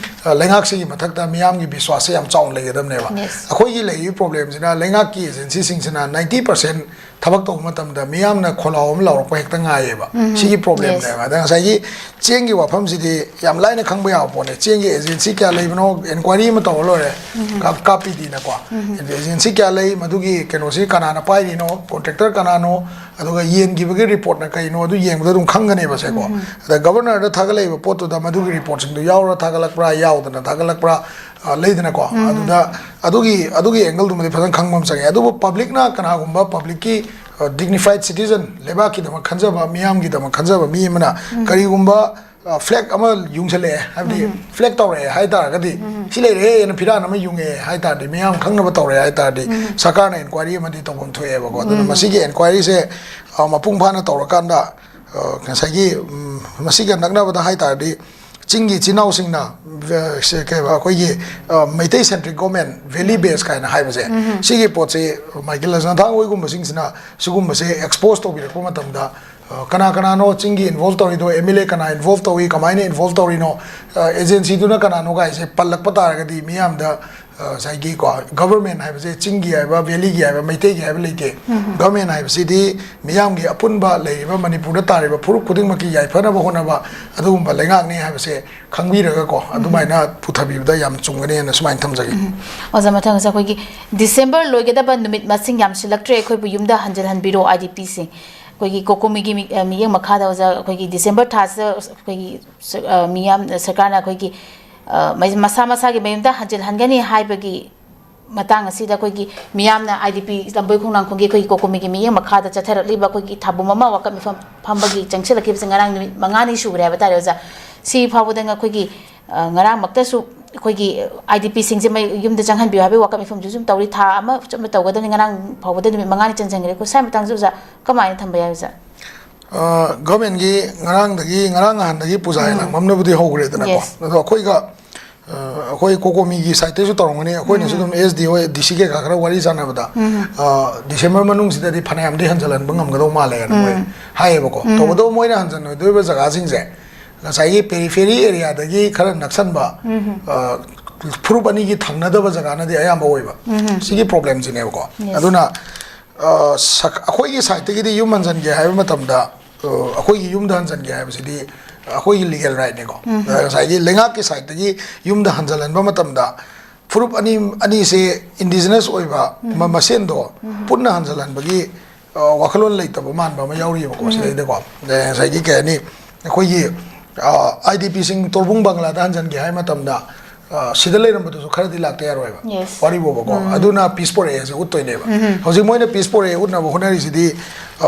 ꯂꯩꯉꯥꯛꯁꯤꯒꯤ ꯃꯊꯛꯇ ꯃꯤꯌꯥꯝꯒꯤ ꯕꯤꯁ꯭ꯋꯥꯁꯁꯦ ꯌꯥꯝ ꯆꯥꯎꯅ ꯂꯩꯒꯗꯕꯅꯦꯕ꯫ ꯑꯩꯈꯣꯏꯒꯤ ꯂꯩꯔꯤꯕ problemꯁꯤꯅ ꯂꯩꯉꯥꯛꯀꯤ agencyꯁꯤꯡꯁꯤꯅ ninety percent ꯊꯕꯛ ꯇꯧꯕ ꯃꯇꯝꯗ ꯃꯤꯌꯥꯝꯅ ꯈꯣꯜꯂꯥꯎ ꯑꯃ ꯂꯥꯎꯔꯛꯄ ꯍꯦꯛꯇ ꯉꯥꯏꯌꯦꯕ꯫ ꯁꯤꯒꯤ problemꯅꯦꯕ꯫ ꯑꯗ ꯉꯁꯥꯏꯒꯤ ꯆꯦꯡꯒꯤ ꯋꯥꯐꯝꯁꯤꯗꯤ ꯌꯥꯝ ꯂꯥꯏꯅ ꯈꯪꯕ ꯌꯥꯕ ꯄꯣꯠꯅꯦ꯫ ꯆꯦꯡꯒꯤ agency ꯀꯌꯥ ꯂꯩꯕꯅꯣ inquiry ꯑꯃ ꯇꯧꯔ ꯂꯣꯏꯔꯦ꯫ ꯀꯥꯞ-, ꯀꯥꯞꯄꯤꯗꯤꯅꯀꯣ꯫ Agency ꯀꯌꯥ ꯂꯩ, ꯃꯗꯨꯒꯤ ꯀꯩꯅꯣꯁꯤ ꯀꯅꯥꯅ ꯄꯥꯏꯔꯤꯅꯣ, contractor ꯀꯅꯥꯅꯣ, ꯑꯗꯨꯒ ꯌꯦꯟꯈꯤꯕꯒꯤ reportꯅ ꯀꯩꯅꯣ, ꯑꯗꯨ ꯌꯦꯡꯕꯗ ꯑꯗꯨꯝ ꯈꯪꯒꯅꯦꯕ ꯁꯦꯀꯣ꯫ ꯑꯗ governorꯗ ꯊꯥꯒꯠꯂꯛꯏꯕ ꯄꯣꯠꯇꯨꯗ ꯃꯗꯨꯒꯤ reportꯁꯤꯡꯗꯨ ꯌꯥꯎꯔ ꯊꯥꯒꯠꯂꯛꯄ꯭ꯔꯥ, ꯌꯥꯎꯗꯅ ꯊꯥꯒꯠꯂꯛꯄ꯭ꯔꯥ, ꯑ, ꯂꯩꯗꯅꯀꯣ꯫ ꯑꯗꯨꯗ ꯑꯗꯨꯒꯤ, ꯑꯗꯨꯒꯤ angleꯗꯨꯃꯗꯤ ꯐꯖꯅ ꯈꯪꯕ ꯑꯃ ꯆꯪꯉꯦ꯫ ꯑꯗꯨꯕꯨ publicꯅ ꯀꯅꯥꯒꯨꯝꯕ publicꯀꯤ, ꯑ, dignified citizen, ꯂꯩꯕꯥꯛꯀꯤꯗꯃꯛ ꯈꯟꯖꯕ, ꯃꯤꯌꯥꯝꯒꯤꯗꯃꯛ ꯈꯟꯖꯕ ꯃꯤ ꯑꯃꯅ ꯀꯔꯤꯒꯨꯝꯕ, ꯑ, flag ꯑꯃ ꯌꯨꯡꯁꯜꯂꯛꯑꯦ, ꯍꯥꯏꯕꯗꯤ flag ꯇꯧꯔꯛꯑꯦ ꯍꯥꯏ ꯇꯥꯔꯒꯗꯤ, "ꯁꯤ ꯂꯩꯔꯦꯅ ꯐꯤꯔꯥꯟ ꯑꯃ ꯌꯨꯡꯉꯛꯑꯦ" ꯍꯥꯏ ꯇꯥꯔꯗꯤ, ꯃꯤꯌꯥꯝ ꯈꯪꯅꯕ ꯇꯧꯔꯛꯑꯦ ꯍꯥꯏ ꯇꯥꯔꯗꯤ, ꯁꯔꯀꯥꯔꯅ inquiry ꯑꯃꯗꯤ ꯇꯧꯐꯝ ꯊꯣꯛꯑꯦꯕꯀꯣ꯫ ꯑꯗꯨꯅ ꯃꯁꯤꯒꯤ inquiryꯁꯦ, ꯑ, ꯃꯄꯨꯡ ꯐꯥꯅ ꯇꯧꯔꯀꯥꯟꯗ, ꯑ, ꯉꯁꯥꯏꯒꯤ, ꯎꯝ, ꯃꯁꯤꯒ ꯅꯛꯅꯕꯗ ꯍꯥꯏ ꯇꯥꯔꯗꯤ, ꯆꯤꯡꯒꯤ ꯏꯆꯤꯟ ꯏꯅꯥꯎꯁꯤꯡꯅ, ꯑ, ꯁꯦ-, ꯀꯩ ꯍꯥꯏꯕ, ꯑꯩꯈꯣꯏꯒꯤ, ꯑ, Meitei centric government, valley base ꯀꯥꯏꯅ ꯍꯥꯏꯕꯁꯦ, ꯁꯤꯒꯤ ꯄꯣꯠꯁꯤ ꯃꯥꯏꯀꯦꯜ ꯂꯩꯁꯅꯥꯊꯥꯡ ꯍꯣꯏꯒꯨꯝꯕꯁꯤꯡꯁꯤꯅ ꯁꯤꯒꯨꯝꯕꯁꯦ expose ꯇꯧꯕꯤꯔꯛꯄ ꯃꯇꯝꯗ, ꯑ, ꯀꯅꯥ ꯀꯅꯥꯅꯣ ꯆꯤꯡꯒꯤ involve ꯇꯧꯔꯤꯗꯣ, MLA ꯀꯅꯥ involve ꯇꯧꯏ, ꯀꯃꯥꯏꯅ involve ꯇꯧꯔꯤꯅꯣ, ꯑ, agencyꯗꯨꯅ ꯀꯅꯥꯅꯣ ꯀꯥꯏꯁꯦ ꯄꯜꯂꯛꯄ ꯇꯥꯔꯒꯗꯤ ꯃꯤꯌꯥꯝꯗ, ꯑ, ꯉꯁꯥꯏꯒꯤ ꯀꯣ, government ꯍꯥꯏꯕꯁꯦ ꯆꯤꯡꯒꯤ ꯍꯥꯏꯕ, valleyꯒꯤ ꯍꯥꯏꯕ, ꯃꯩꯇꯩꯒꯤ ꯍꯥꯏꯕ ꯂꯩꯇꯦ꯫ Government ꯍꯥꯏꯕꯁꯤꯗꯤ ꯃꯤꯌꯥꯝꯒꯤ ꯑꯄꯨꯟꯕ ꯂꯩꯔꯤꯕ ꯃꯅꯤꯄꯨꯔꯗ ꯇꯥꯔꯤꯕ ꯐꯨꯔꯨꯞ ꯈꯨꯗꯤꯡꯃꯛꯀꯤ ꯌꯥꯏꯐꯅꯕ ꯍꯣꯠꯅꯕ ꯑꯗꯨꯒꯨꯝꯕ ꯂꯩꯉꯥꯛꯅꯤ ꯍꯥꯏꯕꯁꯦ ꯈꯪꯕꯤꯔꯒꯀꯣ, ꯑꯗꯨꯃꯥꯏꯅ ꯄꯨꯊꯕꯤꯕꯗ ꯌꯥꯝ ꯆꯨꯝꯒꯅꯤ ꯍꯥꯏꯅ ꯁꯨꯃꯥꯏꯅ ꯊꯝꯖꯒꯦ꯫ ꯑꯣꯖꯥ, ꯃꯊꯪꯁꯦ ꯑꯩꯈꯣꯏꯒꯤ December ꯂꯣꯏꯒꯗꯕ ꯅꯨꯃꯤꯠ ꯃꯁꯤꯡ ꯌꯥꯝꯁꯤꯜꯂꯛꯇ꯭ꯔꯦ, ꯑꯩꯈꯣꯏꯕꯨ ꯌꯨꯝꯗ ꯍꯟꯖꯤꯜꯍꯟꯕꯤꯔꯣ, IDPꯁꯤꯡ꯫ ꯑꯩꯈꯣꯏꯒꯤ COCOMIꯒꯤ ꯃꯤ-, ꯑ, ꯃꯤꯠꯌꯦꯡ ꯃꯈꯥꯗ ꯑꯣꯖꯥ, ꯑꯩꯈꯣꯏꯒꯤ December ꯊꯥꯁꯤꯗ ꯑꯩꯈꯣꯏꯒꯤ ꯁ-, ꯑ, ꯃꯤꯌꯥꯝ, ꯁꯔꯀꯥꯔꯅ ꯑꯩꯈꯣꯏꯒꯤ, ꯑ, ꯃꯩ-, ꯃꯁꯥ ꯃꯁꯥꯒꯤ ꯃꯌꯨꯝꯗ ꯍꯟꯖꯤꯜꯍꯟꯒꯅꯤ ꯍꯥꯏꯕꯒꯤ ꯃꯇꯥꯡ ꯑꯁꯤꯗ ꯑꯩꯈꯣꯏꯒꯤ ꯃꯤꯌꯥꯝꯅ IDP ꯂꯝꯕꯣꯏ ꯈꯣꯡꯅꯥꯡꯈꯣꯡꯒꯤ ꯑꯩꯈꯣꯏꯒꯤ COCOMIꯒꯤ ꯃꯤꯠꯌꯦꯡ ꯃꯈꯥꯗ ꯆꯠꯊꯔꯛꯂꯤꯕ ꯑꯩꯈꯣꯏꯒꯤ ꯊꯥꯕꯨꯝ ꯑꯃ ꯋꯥꯀꯠ ꯃꯤꯐꯝ ꯐꯝꯕꯒꯤ ꯆꯪꯁꯤꯜꯂꯛꯈꯤꯕꯁꯦ ꯉꯔꯥꯡ ꯅꯨꯃꯤꯠ ꯃꯉꯥꯅꯤ ꯁꯨꯈ꯭ꯔꯦ ꯍꯥꯏꯕ ꯇꯥꯔꯦ ꯑꯣꯖꯥ꯫ ꯁꯤ ꯐꯥꯎꯕꯗ ꯑꯩꯈꯣꯏꯒꯤ, ꯑ, ꯉꯔꯥꯡꯃꯛꯇꯁꯨ ꯑꯩꯈꯣꯏꯒꯤ IDPꯁꯤꯡꯁꯦ ꯃꯩ-, ꯌꯨꯝꯗ ꯆꯪꯍꯟꯕꯤꯌꯨ ꯍꯥꯏꯕꯒꯤ ꯋꯥꯀꯠ ꯃꯤꯐꯝꯁꯨ ꯁꯨꯝ ꯇꯧꯔꯤ꯫ ꯊꯥ ꯑꯃ ꯆꯨꯞꯅ ꯇꯧꯒꯗꯕꯅꯤ, ꯉꯔꯥꯡ ꯐꯥꯎꯕꯗ ꯅꯨꯃꯤꯠ ꯃꯉꯥꯅꯤ ꯆꯟꯁꯤꯟꯈ꯭ꯔꯦ꯫ ꯑꯩꯈꯣꯏ ꯁ꯭ꯋꯥꯏ ꯃꯇꯥꯡꯁꯦ ꯑꯣꯖꯥ ꯀꯃꯥꯏꯅ ꯊꯝꯕ ꯌꯥꯏ ꯑꯣꯖꯥ? ꯑ, governmentꯒꯤ ꯉꯔꯥꯡꯗꯒꯤ, ꯉꯔꯥꯡ ꯅꯍꯥꯟꯗꯒꯤ ꯄꯨꯖꯥ ꯍꯦꯛ ꯂꯥꯡꯐꯝꯅꯕꯨꯗꯤ ꯍꯧꯈ꯭ꯔꯦꯗꯅꯀꯣ꯫ Yes. ꯑꯗꯣ ꯑꯩꯈꯣꯏꯒ ꯑꯩꯈꯣꯏ ꯀꯣꯀꯣꯃꯤꯒꯤ ꯁꯥꯏꯠꯇꯩꯁꯨ ꯇꯧꯔꯝꯒꯅꯤ, ꯑꯩꯈꯣꯏꯅꯁꯨ ꯑꯗꯨꯝ ꯑꯦꯁ ꯗꯤ ꯍꯣꯏ, ꯗꯤ ꯁꯤ ꯀꯩꯀꯥ ꯈꯔ ꯋꯥꯔꯤ ꯁꯥꯟꯅꯕꯗ, ꯗꯤꯁꯦꯝꯕꯔ ꯃꯅꯨꯡꯁꯤꯗꯗꯤ ꯐꯅꯌꯥꯝꯗꯤ ꯍꯟꯖꯜꯍꯟꯕ ꯉꯝꯒꯗꯧ ꯃꯥꯜꯂꯦꯅ ꯃꯣꯏ ꯍꯥꯏꯌꯦꯕꯀꯣ꯫ ꯇꯧꯕꯇꯕꯨ ꯃꯣꯏꯅ ꯍꯟꯖꯟꯅꯗꯣꯏꯕ ꯖꯒꯥꯁꯤꯡꯁꯦ ꯉꯁꯥꯏꯒꯤ ꯄꯦꯔꯤꯐꯦꯔꯤ ꯑꯦꯔꯤꯌꯥꯗꯒꯤ ꯈꯔ ꯅꯛꯁꯟꯕ, ꯐꯨꯔꯨꯞ ꯑꯅꯤꯒꯤ ꯊꯪꯅꯗꯕ ꯖꯒꯥꯅꯗꯤ ꯑꯌꯥꯝꯕ ꯑꯣꯏꯕ꯫ ꯁꯤꯒꯤ ꯄ꯭ꯔꯣꯕ꯭ꯂꯦꯝꯁꯤꯅꯦꯕꯀꯣ꯫ ꯑꯗꯨꯅ ꯑꯩꯈꯣꯏꯒꯤ ꯁꯥꯏꯠꯇꯒꯤꯗꯤ ꯌꯨꯝ ꯍꯟꯖꯟꯒꯦ ꯍꯥꯏꯕ ꯃꯇꯝꯗ, ꯑꯩꯈꯣꯏꯒꯤ ꯌꯨꯝꯗ ꯍꯟꯖꯟꯒꯦ ꯍꯥꯏꯕꯁꯤꯗꯤ ꯑꯩꯈꯣꯏꯒꯤ ꯂꯤꯒꯦꯜ ꯔꯥꯏꯠꯅꯤꯀꯣ꯫ ꯉꯁꯥꯏꯒꯤ ꯂꯩꯉꯥꯛꯀꯤ ꯁꯥꯏꯠꯇꯒꯤ ꯌꯨꯝꯗ ꯍꯟꯖꯜꯍꯟꯕ ꯃꯇꯝꯗ ꯐꯨꯔꯨꯞ ꯑꯅꯤ, ꯑꯅꯤꯁꯦ ꯏꯟꯗꯤꯖꯤꯅꯁ ꯑꯣꯏꯕ ꯃ-, ꯃꯁꯦꯟꯗꯣ ꯄꯨꯟꯅ ꯍꯟꯖꯜꯍꯟꯕꯒꯤ ꯋꯥꯈꯜꯂꯣꯟ ꯂꯩꯇꯕ ꯃꯥꯟꯕ ꯑꯃ ꯌꯥꯎꯔꯤꯕꯀꯣ ꯁꯤꯗꯩꯗꯀꯣ꯫ ꯉꯁꯥꯏꯒꯤ ꯀꯩ ꯍꯥꯏꯅꯤ, ꯑꯩꯈꯣꯏꯒꯤ ꯑꯥꯏ ꯗꯤ ꯄꯤꯁꯤꯡ ꯇꯣꯔꯕꯨꯡ ꯕꯪꯒ꯭ꯂꯥꯗ ꯍꯟꯖꯟꯒꯦ ꯍꯥꯏ ꯃꯇꯝꯗ, ꯁꯤꯗ ꯂꯩꯔꯝꯕꯗꯨꯁꯨ ꯈꯔꯗꯤ ꯂꯥꯛꯇ ꯌꯥꯔꯣꯏꯕ꯫ ꯋꯥꯔꯤ ꯕꯣꯕꯀꯣ꯫ ꯑꯗꯨꯅ ꯄꯤꯁ ꯄꯣꯔꯛꯑꯦꯁꯦ ꯎꯠꯇꯣꯏꯅꯦꯕ꯫ ꯍꯧꯖꯤꯛ ꯃꯣꯏꯅ ꯄꯤꯁ ꯄꯣꯔꯛꯑꯦ ꯎꯠꯅꯕ ꯍꯣꯠꯅꯔꯤꯁꯤꯗꯤ,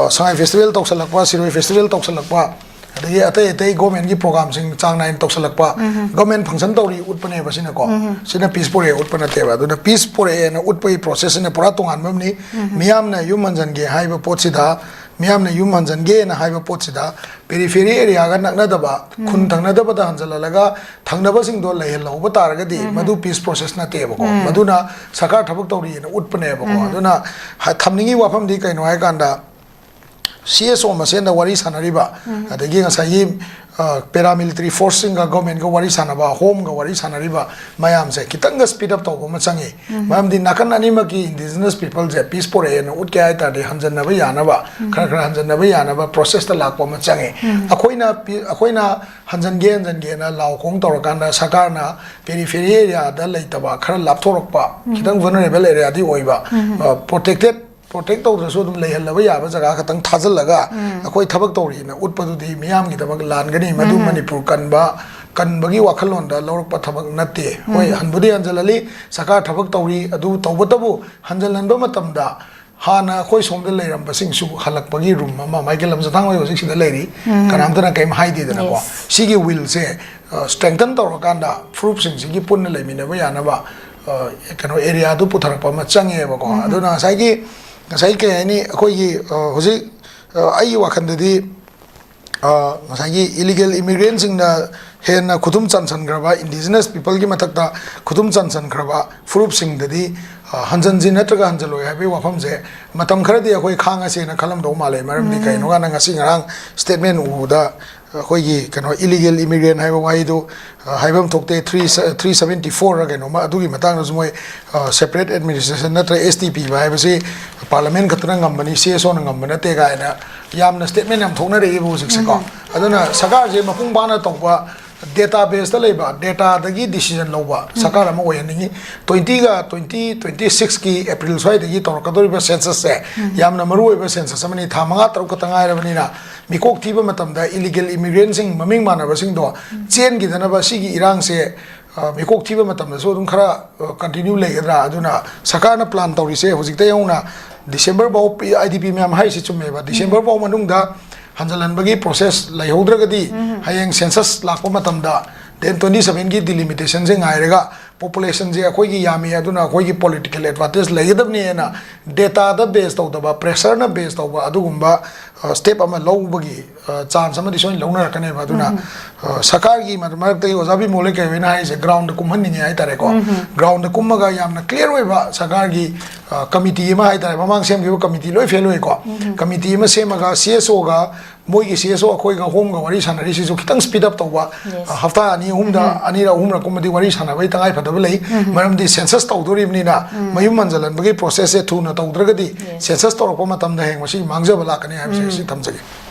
ꯁꯉꯥꯏ ꯐꯦꯁꯇꯤꯚꯦꯜ ꯇꯧꯁꯜꯂꯛꯄ, ꯁꯤꯔꯣꯏ ꯐꯦꯁꯇꯤꯚꯦꯜ ꯇꯧꯁꯜꯂꯛꯄ, ꯑꯗꯒꯤ ꯑꯇꯩ ꯑꯇꯩ ꯒꯣꯔꯃꯦꯟꯒꯤ ꯄ꯭ꯔꯣꯒꯥꯝꯁꯤꯡ ꯆꯥꯡ ꯅꯥꯏꯅ ꯇꯧꯁꯜꯂꯛꯄ, ꯒꯣꯔꯃꯦꯟ ꯐꯪꯁꯟ ꯇꯧꯔꯤ ꯎꯠꯄꯅꯦꯕ ꯁꯤꯅꯀꯣ꯫ ꯁꯤꯅ ꯄꯤꯁ ꯄꯣꯔꯛꯑꯦ ꯎꯠꯄ ꯅꯠꯇꯦꯕ꯫ ꯑꯗꯨꯅ ꯄꯤꯁ ꯄꯣꯔꯛꯑꯦꯅ ꯎꯠꯄꯒꯤ ꯄ꯭ꯔꯣꯁꯦꯁꯁꯤꯅ ꯄꯨꯔꯥ ꯇꯣꯉꯥꯟꯕ ꯑꯃꯅꯤ꯫ ꯃꯤꯌꯥꯝꯅ ꯌꯨꯝ ꯍꯟꯖꯟꯒꯦ ꯍꯥꯏꯕ ꯄꯣꯠꯁꯤꯗ, ꯃꯤꯌꯥꯝꯅ ꯌꯨꯝ ꯍꯟꯖꯟꯒꯦꯅ ꯍꯥꯏꯕ ꯄꯣꯠꯁꯤꯗ ꯄꯦꯔꯤꯐꯦꯔꯤ ꯑꯦꯔꯤꯌꯥꯒ ꯅꯛꯅꯗꯕ, ꯈꯨꯟ ꯊꯪꯅꯗꯕꯗ ꯍꯟꯖꯜꯍꯜꯂꯒ ꯊꯪꯅꯕꯁꯤꯡꯗꯣ ꯂꯩꯍꯜꯍꯧꯕ ꯇꯥꯔꯒꯗꯤ ꯃꯗꯨ ꯄꯤꯁ ꯄ꯭ꯔꯣꯁꯦꯁ ꯅꯠꯇꯦꯕꯀꯣ꯫ ꯃꯗꯨꯅ ꯁꯔꯀꯥꯔ ꯊꯕꯛ ꯇꯧꯔꯤꯑꯅ ꯎꯠꯄꯅꯦꯕꯀꯣ꯫ ꯑꯗꯨꯅ ꯊꯝꯅꯤꯡꯉꯤ ꯋꯥꯐꯝꯗꯤ ꯀꯩꯅꯣ ꯍꯥꯏꯀꯥꯟꯗ, ꯁꯤ ꯑꯦꯁ ꯑꯣ ꯃꯁꯦꯟꯗ ꯋꯥꯔꯤ ꯁꯥꯟꯅꯔꯤꯕ, ꯑꯗꯒꯤ ꯉꯁꯥꯏꯒꯤ ꯄꯦꯔꯥꯃꯤꯂꯤꯇꯔꯤ ꯐꯣꯔꯁꯁꯤꯡꯒ ꯒꯣꯔꯃꯦꯟꯒ ꯋꯥꯔꯤ ꯁꯥꯟꯅꯕ, ꯍꯣꯝꯒ ꯋꯥꯔꯤ ꯁꯥꯟꯅꯔꯤꯕ ꯃꯌꯥꯝꯁꯦ ꯈꯤꯇꯪꯒ ꯁ꯭ꯄꯤꯗ ꯑꯞ ꯇꯧꯕ ꯑꯃ ꯆꯪꯉꯤ꯫ ꯃꯔꯝꯗꯤ ꯅꯥꯀꯟ ꯑꯅꯤꯃꯛꯀꯤ ꯏꯟꯗꯤꯖꯤꯅꯁ ꯄꯤꯄꯜꯁꯦ ꯄꯤꯁ ꯄꯣꯔꯛꯑꯦꯅ ꯎꯠꯀꯦ ꯍꯥꯏ ꯇꯥꯔꯗꯤ ꯍꯟꯖꯟꯅꯕ ꯌꯥꯅꯕ, ꯈꯔ ꯈꯔ ꯍꯟꯖꯟꯅꯕ ꯌꯥꯅꯕ ꯄ꯭ꯔꯣꯁꯦꯁꯇ ꯂꯥꯛꯄ ꯑꯃ ꯆꯪꯉꯤ꯫ ꯑꯩꯈꯣꯏꯅ ꯄꯤ-, ꯑꯩꯈꯣꯏꯅ ꯍꯟꯖꯟꯒꯦ ꯍꯟꯖꯟꯒꯦꯅ ꯂꯥꯎ ꯈꯣꯡ ꯇꯧꯔꯀꯥꯟꯗ ꯁꯔꯀꯥꯔꯅ ꯄꯦꯔꯤꯐꯦꯔꯤ ꯑꯦꯔꯤꯌꯥꯗ ꯂꯩꯇꯕ, ꯈꯔ ꯂꯥꯞꯊꯣꯔꯛꯄ, ꯈꯤꯇꯪ ꯚꯜꯅꯔꯦꯕꯜ ꯑꯦꯔꯤꯌꯥꯗꯤ ꯑꯣꯏꯕ, ꯄ꯭ꯔꯣꯇꯦꯛꯇꯦꯠ ꯄ꯭ꯔꯣꯇꯦꯛ ꯇꯧꯗ꯭ꯔꯁꯨ ꯑꯗꯨꯝ ꯂꯩꯍꯜꯂꯕ ꯌꯥꯕ ꯖꯒꯥ ꯈꯛꯇꯪ ꯊꯥꯖꯤꯜꯂꯒ ꯑꯩꯈꯣꯏ ꯊꯕꯛ ꯇꯧꯔꯤꯅ ꯎꯠꯄꯗꯨꯗꯤ ꯃꯤꯌꯥꯝꯒꯤꯗꯃꯛ ꯂꯥꯟꯒꯅꯤ꯫ ꯃꯗꯨ ꯃꯅꯤꯄꯨꯔ ꯀꯟꯕ, ꯀꯟꯕꯒꯤ ꯋꯥꯈꯜꯂꯣꯟꯗ ꯂꯧꯔꯛꯄ ꯊꯕꯛ ꯅꯠꯇꯦ꯫ ꯍꯣꯏ, ꯍꯟꯕꯨꯗꯤ ꯍꯟꯖꯜꯍꯜꯂꯤ, ꯁꯔꯀꯥꯔ ꯊꯕꯛ ꯇꯧꯔꯤ, ꯑꯗꯨ ꯇꯧꯕꯇꯕꯨ ꯍꯟꯖꯜꯍꯟꯕ ꯃꯇꯝꯗ ꯍꯥꯟꯅ ꯑꯩꯈꯣꯏ ꯁꯣꯝꯗ ꯂꯩꯔꯝꯕꯁꯤꯡꯁꯨ ꯍꯜꯂꯛꯄꯒꯤ ꯔꯨꯝ ꯑꯃ, ꯃꯥꯏꯀꯦꯜ ꯂꯝꯖꯊꯥꯡ ꯍꯣꯏ ꯍꯧꯖꯤꯛ ꯁꯤꯗ ꯂꯩꯔꯤ, ꯀꯅꯥꯝꯇꯅ ꯀꯔꯤꯝ ꯍꯥꯏꯗꯦꯗꯅꯀꯣ꯫ ꯁꯤꯒꯤ ꯋꯤꯜꯁꯦ ꯁ꯭ꯇ꯭ꯔꯦꯡꯊꯟ ꯇꯧꯔꯀꯥꯟꯗ ꯐꯨꯔꯨꯞꯁꯤꯡꯁꯤꯒꯤ ꯄꯨꯟꯅ ꯂꯩꯃꯤꯟꯅꯕ ꯌꯥꯅꯕ, ꯑ, ꯀꯩꯅꯣ, ꯑꯦꯔꯤꯌꯥꯗꯨ ꯄꯨꯊꯔꯛꯄ ꯑꯃ ꯆꯪꯉꯦꯕꯀꯣ꯫ ꯑꯗꯨꯅ ꯉꯁꯥꯏꯒꯤ, ꯉꯁꯥꯏ ꯀꯩ ꯍꯥꯏꯅꯤ, ꯑꯩꯈꯣꯏꯒꯤ, ꯑ, ꯍꯧꯖꯤꯛ, ꯑ, ꯑꯩꯒꯤ ꯋꯥꯈꯜꯗꯗꯤ, ꯑ, ꯉꯁꯥꯏꯒꯤ ꯏꯂꯤꯒꯦꯜ ꯏꯃꯤꯒ꯭ꯔꯦꯟꯁꯤꯡꯅ ꯍꯦꯟꯅ ꯈꯨꯗꯨꯝ ꯆꯟꯁꯟꯈ꯭ꯔꯕ, indigenous peopleꯒꯤ ꯃꯊꯛꯇ ꯈꯨꯗꯨꯝ ꯆꯟꯁꯟꯈ꯭ꯔꯕ ꯐꯨꯔꯨꯞꯁꯤꯡꯗꯗꯤ, ꯑ, ꯍꯟꯖꯟꯁꯤ ꯅꯠꯇ꯭ꯔꯒ ꯍꯟꯖꯜꯂꯣꯏ ꯍꯥꯏꯕꯒꯤ ꯋꯥꯐꯝꯁꯦ ꯃꯇꯝ ꯈꯔꯗꯤ ꯑꯩꯈꯣꯏ ꯈꯥꯡꯉꯁꯦꯅ ꯈꯜꯂꯝꯗꯧ ꯃꯥꯜꯂꯦ꯫ ꯃꯔꯝꯗꯤ ꯀꯩꯅꯣ ꯀꯥꯟꯗ ꯉꯁꯤ ꯉꯔꯥꯡ statement ꯎꯕꯗ ꯑꯩꯈꯣꯏꯒꯤ ꯀꯩꯅꯣ illegal immigrant ꯍꯥꯏꯕ ꯋꯥꯍꯩꯗꯨ, ꯑ, ꯍꯥꯏꯐꯝ ꯊꯣꯛꯇꯦ꯫ Three, three seventy four ꯔ ꯀꯩꯅꯣꯝꯃ ꯑꯗꯨꯒꯤ ꯃꯇꯥꯡꯗꯁꯨ ꯃꯣꯏ, ꯑ, separate administration ꯅꯠꯇ꯭ꯔꯒ S T ꯄꯤꯕ ꯍꯥꯏꯕꯁꯤ parliament ꯈꯛꯇꯅ ꯉꯝꯕꯅꯤ, C S O ꯅ ꯉꯝꯕ ꯅꯠꯇꯦ ꯀꯥꯏꯅ ꯌꯥꯝꯅ statement ꯌꯥꯝ ꯊꯣꯛꯅꯔꯛꯏꯕ ꯍꯧꯖꯤꯛꯁꯦꯀꯣ꯫ ꯑꯗꯨꯅ ꯁꯔꯀꯥꯔꯁꯦ ꯃꯄꯨꯡ ꯐꯥꯅ ꯇꯧꯕ, data base ꯇ ꯂꯩꯕ, data ꯗꯒꯤ decision ꯂꯧꯕ ꯁꯔꯀꯥꯔ ꯑꯃ ꯑꯣꯏꯍꯟꯅꯤꯡꯉꯤ꯫ Twenty ꯒ twenty twenty six ꯀꯤ April ꯁ꯭ꯋꯥꯏꯗꯒꯤ ꯇꯧꯔꯛꯀꯗꯧꯔꯤꯕ census ꯁꯦ ꯌꯥꯝꯅ ꯃꯔꯨꯑꯣꯏꯕ census ꯑꯃꯅꯤ꯫ ꯊꯥ ꯃꯉꯥ ꯇꯔꯨꯛ ꯈꯛꯇ ꯉꯥꯏꯔꯕꯅꯤꯅ ꯃꯤꯀꯣꯛ ꯊꯤꯕ ꯃꯇꯝꯗ illegal immigrant ꯁꯤꯡ ꯃꯃꯤꯡ ꯃꯥꯟꯅꯕꯁꯤꯡꯗꯣ ꯆꯦꯟꯈꯤꯗꯅꯕ ꯁꯤꯒꯤ ꯏꯔꯥꯡꯁꯦ, ꯑ, ꯃꯤꯀꯣꯛ ꯊꯤꯕ ꯃꯇꯝꯗꯁꯨ ꯑꯗꯨꯝ ꯈꯔ, ꯑ, continue ꯂꯩꯒꯗ꯭ꯔꯥ? ꯑꯗꯨꯅ ꯁꯔꯀꯥꯔꯅ plan ꯇꯧꯔꯤꯁꯦ ꯍꯧꯖꯤꯛꯇꯩ ꯍꯧꯅ December ꯐꯥꯎ ꯄꯤ-, I D P ꯃꯌꯥꯝ ꯍꯥꯏꯔꯤꯁꯤ ꯆꯨꯝꯃꯦꯕ꯫ December ꯐꯥꯎ ꯃꯅꯨꯡꯗ ꯍꯟꯖꯜꯍꯟꯕꯒꯤ process ꯂꯩꯍꯧꯗ꯭ꯔꯒꯗꯤ ꯍꯌꯦꯡ census ꯂꯥꯛꯄ ꯃꯇꯝꯗ then twenty seven ꯒꯤ delimitation ꯁꯦ ꯉꯥꯏꯔꯒ population ꯁꯦ ꯑꯩꯈꯣꯏꯒꯤ ꯌꯥꯝꯃꯤ, ꯑꯗꯨꯅ ꯑꯩꯈꯣꯏꯒꯤ political advantage ꯂꯩꯒꯗꯕꯅꯦꯅ data ꯗ base ꯇꯧꯗꯕ, pressure ꯅ base ꯇꯧꯕ ꯑꯗꯨꯒꯨꯝꯕ, ꯑ, step ꯑꯃ ꯂꯧꯕꯒꯤ, ꯑ, chance ꯑꯃꯗꯤ ꯁꯣꯏꯅ ꯂꯧꯅꯔꯛꯀꯅꯦꯕ꯫ ꯑꯗꯨꯅ, ꯑ, ꯁꯔꯀꯥꯔꯒꯤ ꯃꯔ-, ꯃꯔꯛꯇꯒꯤ ꯑꯣꯖꯥ ꯕꯤꯃꯣꯜ ꯍꯣꯏ ꯀꯩ ꯍꯣꯏꯅ ꯍꯥꯏꯔꯤꯁꯦ ground ꯗ ꯀꯨꯝꯍꯟꯅꯤꯡꯉꯦ ꯍꯥꯏꯇꯥꯔꯦꯀꯣ꯫ Ground ꯗ ꯀꯨꯝꯃꯒ ꯌꯥꯝꯅ clear ꯑꯣꯏꯕ ꯁꯔꯀꯥꯔꯒꯤ, ꯑ, committee ꯑꯃ ꯍꯥꯏꯇꯥꯔꯦ, ꯃꯃꯥꯡ ꯁꯦꯝꯈꯤꯕ committee ꯂꯣꯏ fail ꯑꯣꯏꯀꯣ꯫ Committee ꯑꯃ ꯁꯦꯝꯃꯒ C S O ꯒ ꯃꯣꯏꯒꯤ C S O ꯑꯩꯈꯣꯏꯒ home ꯒ ꯋꯥꯔꯤ ꯁꯥꯟꯅꯔꯤꯁꯤꯁꯨ ꯈꯤꯇꯪ speed up ꯇꯧꯕ, Yes. ꯑ, ꯍꯞꯇꯥ ꯑꯅꯤ ꯑꯍꯨꯝꯗ ꯑꯅꯤꯔꯛ ꯑꯍꯨꯝꯔꯛ ꯀꯨꯝꯕꯗꯤ ꯋꯥꯔꯤ ꯁꯥꯟꯅꯕꯒꯤ ꯇꯉꯥꯏ ꯐꯗꯕ ꯂꯩ꯫ ꯃꯔꯝꯗꯤ census ꯇꯧꯗꯣꯔꯤꯕꯅꯤꯅ ꯃꯌꯨꯝ ꯍꯟꯖꯜꯍꯟꯕꯒꯤ process ꯁꯦ ꯊꯨꯅ ꯇꯧꯗ꯭ꯔꯒꯗꯤ Yes. census ꯇꯧꯔꯛꯄ ꯃꯇꯝꯗ ꯍꯌꯦꯡ ꯃꯁꯤꯒꯤ ꯃꯥꯡꯖꯕ ꯂꯥꯛꯀꯅꯤ ꯍꯥꯏꯕꯁꯦ ꯁꯤ ꯊꯝꯖꯒꯦ꯫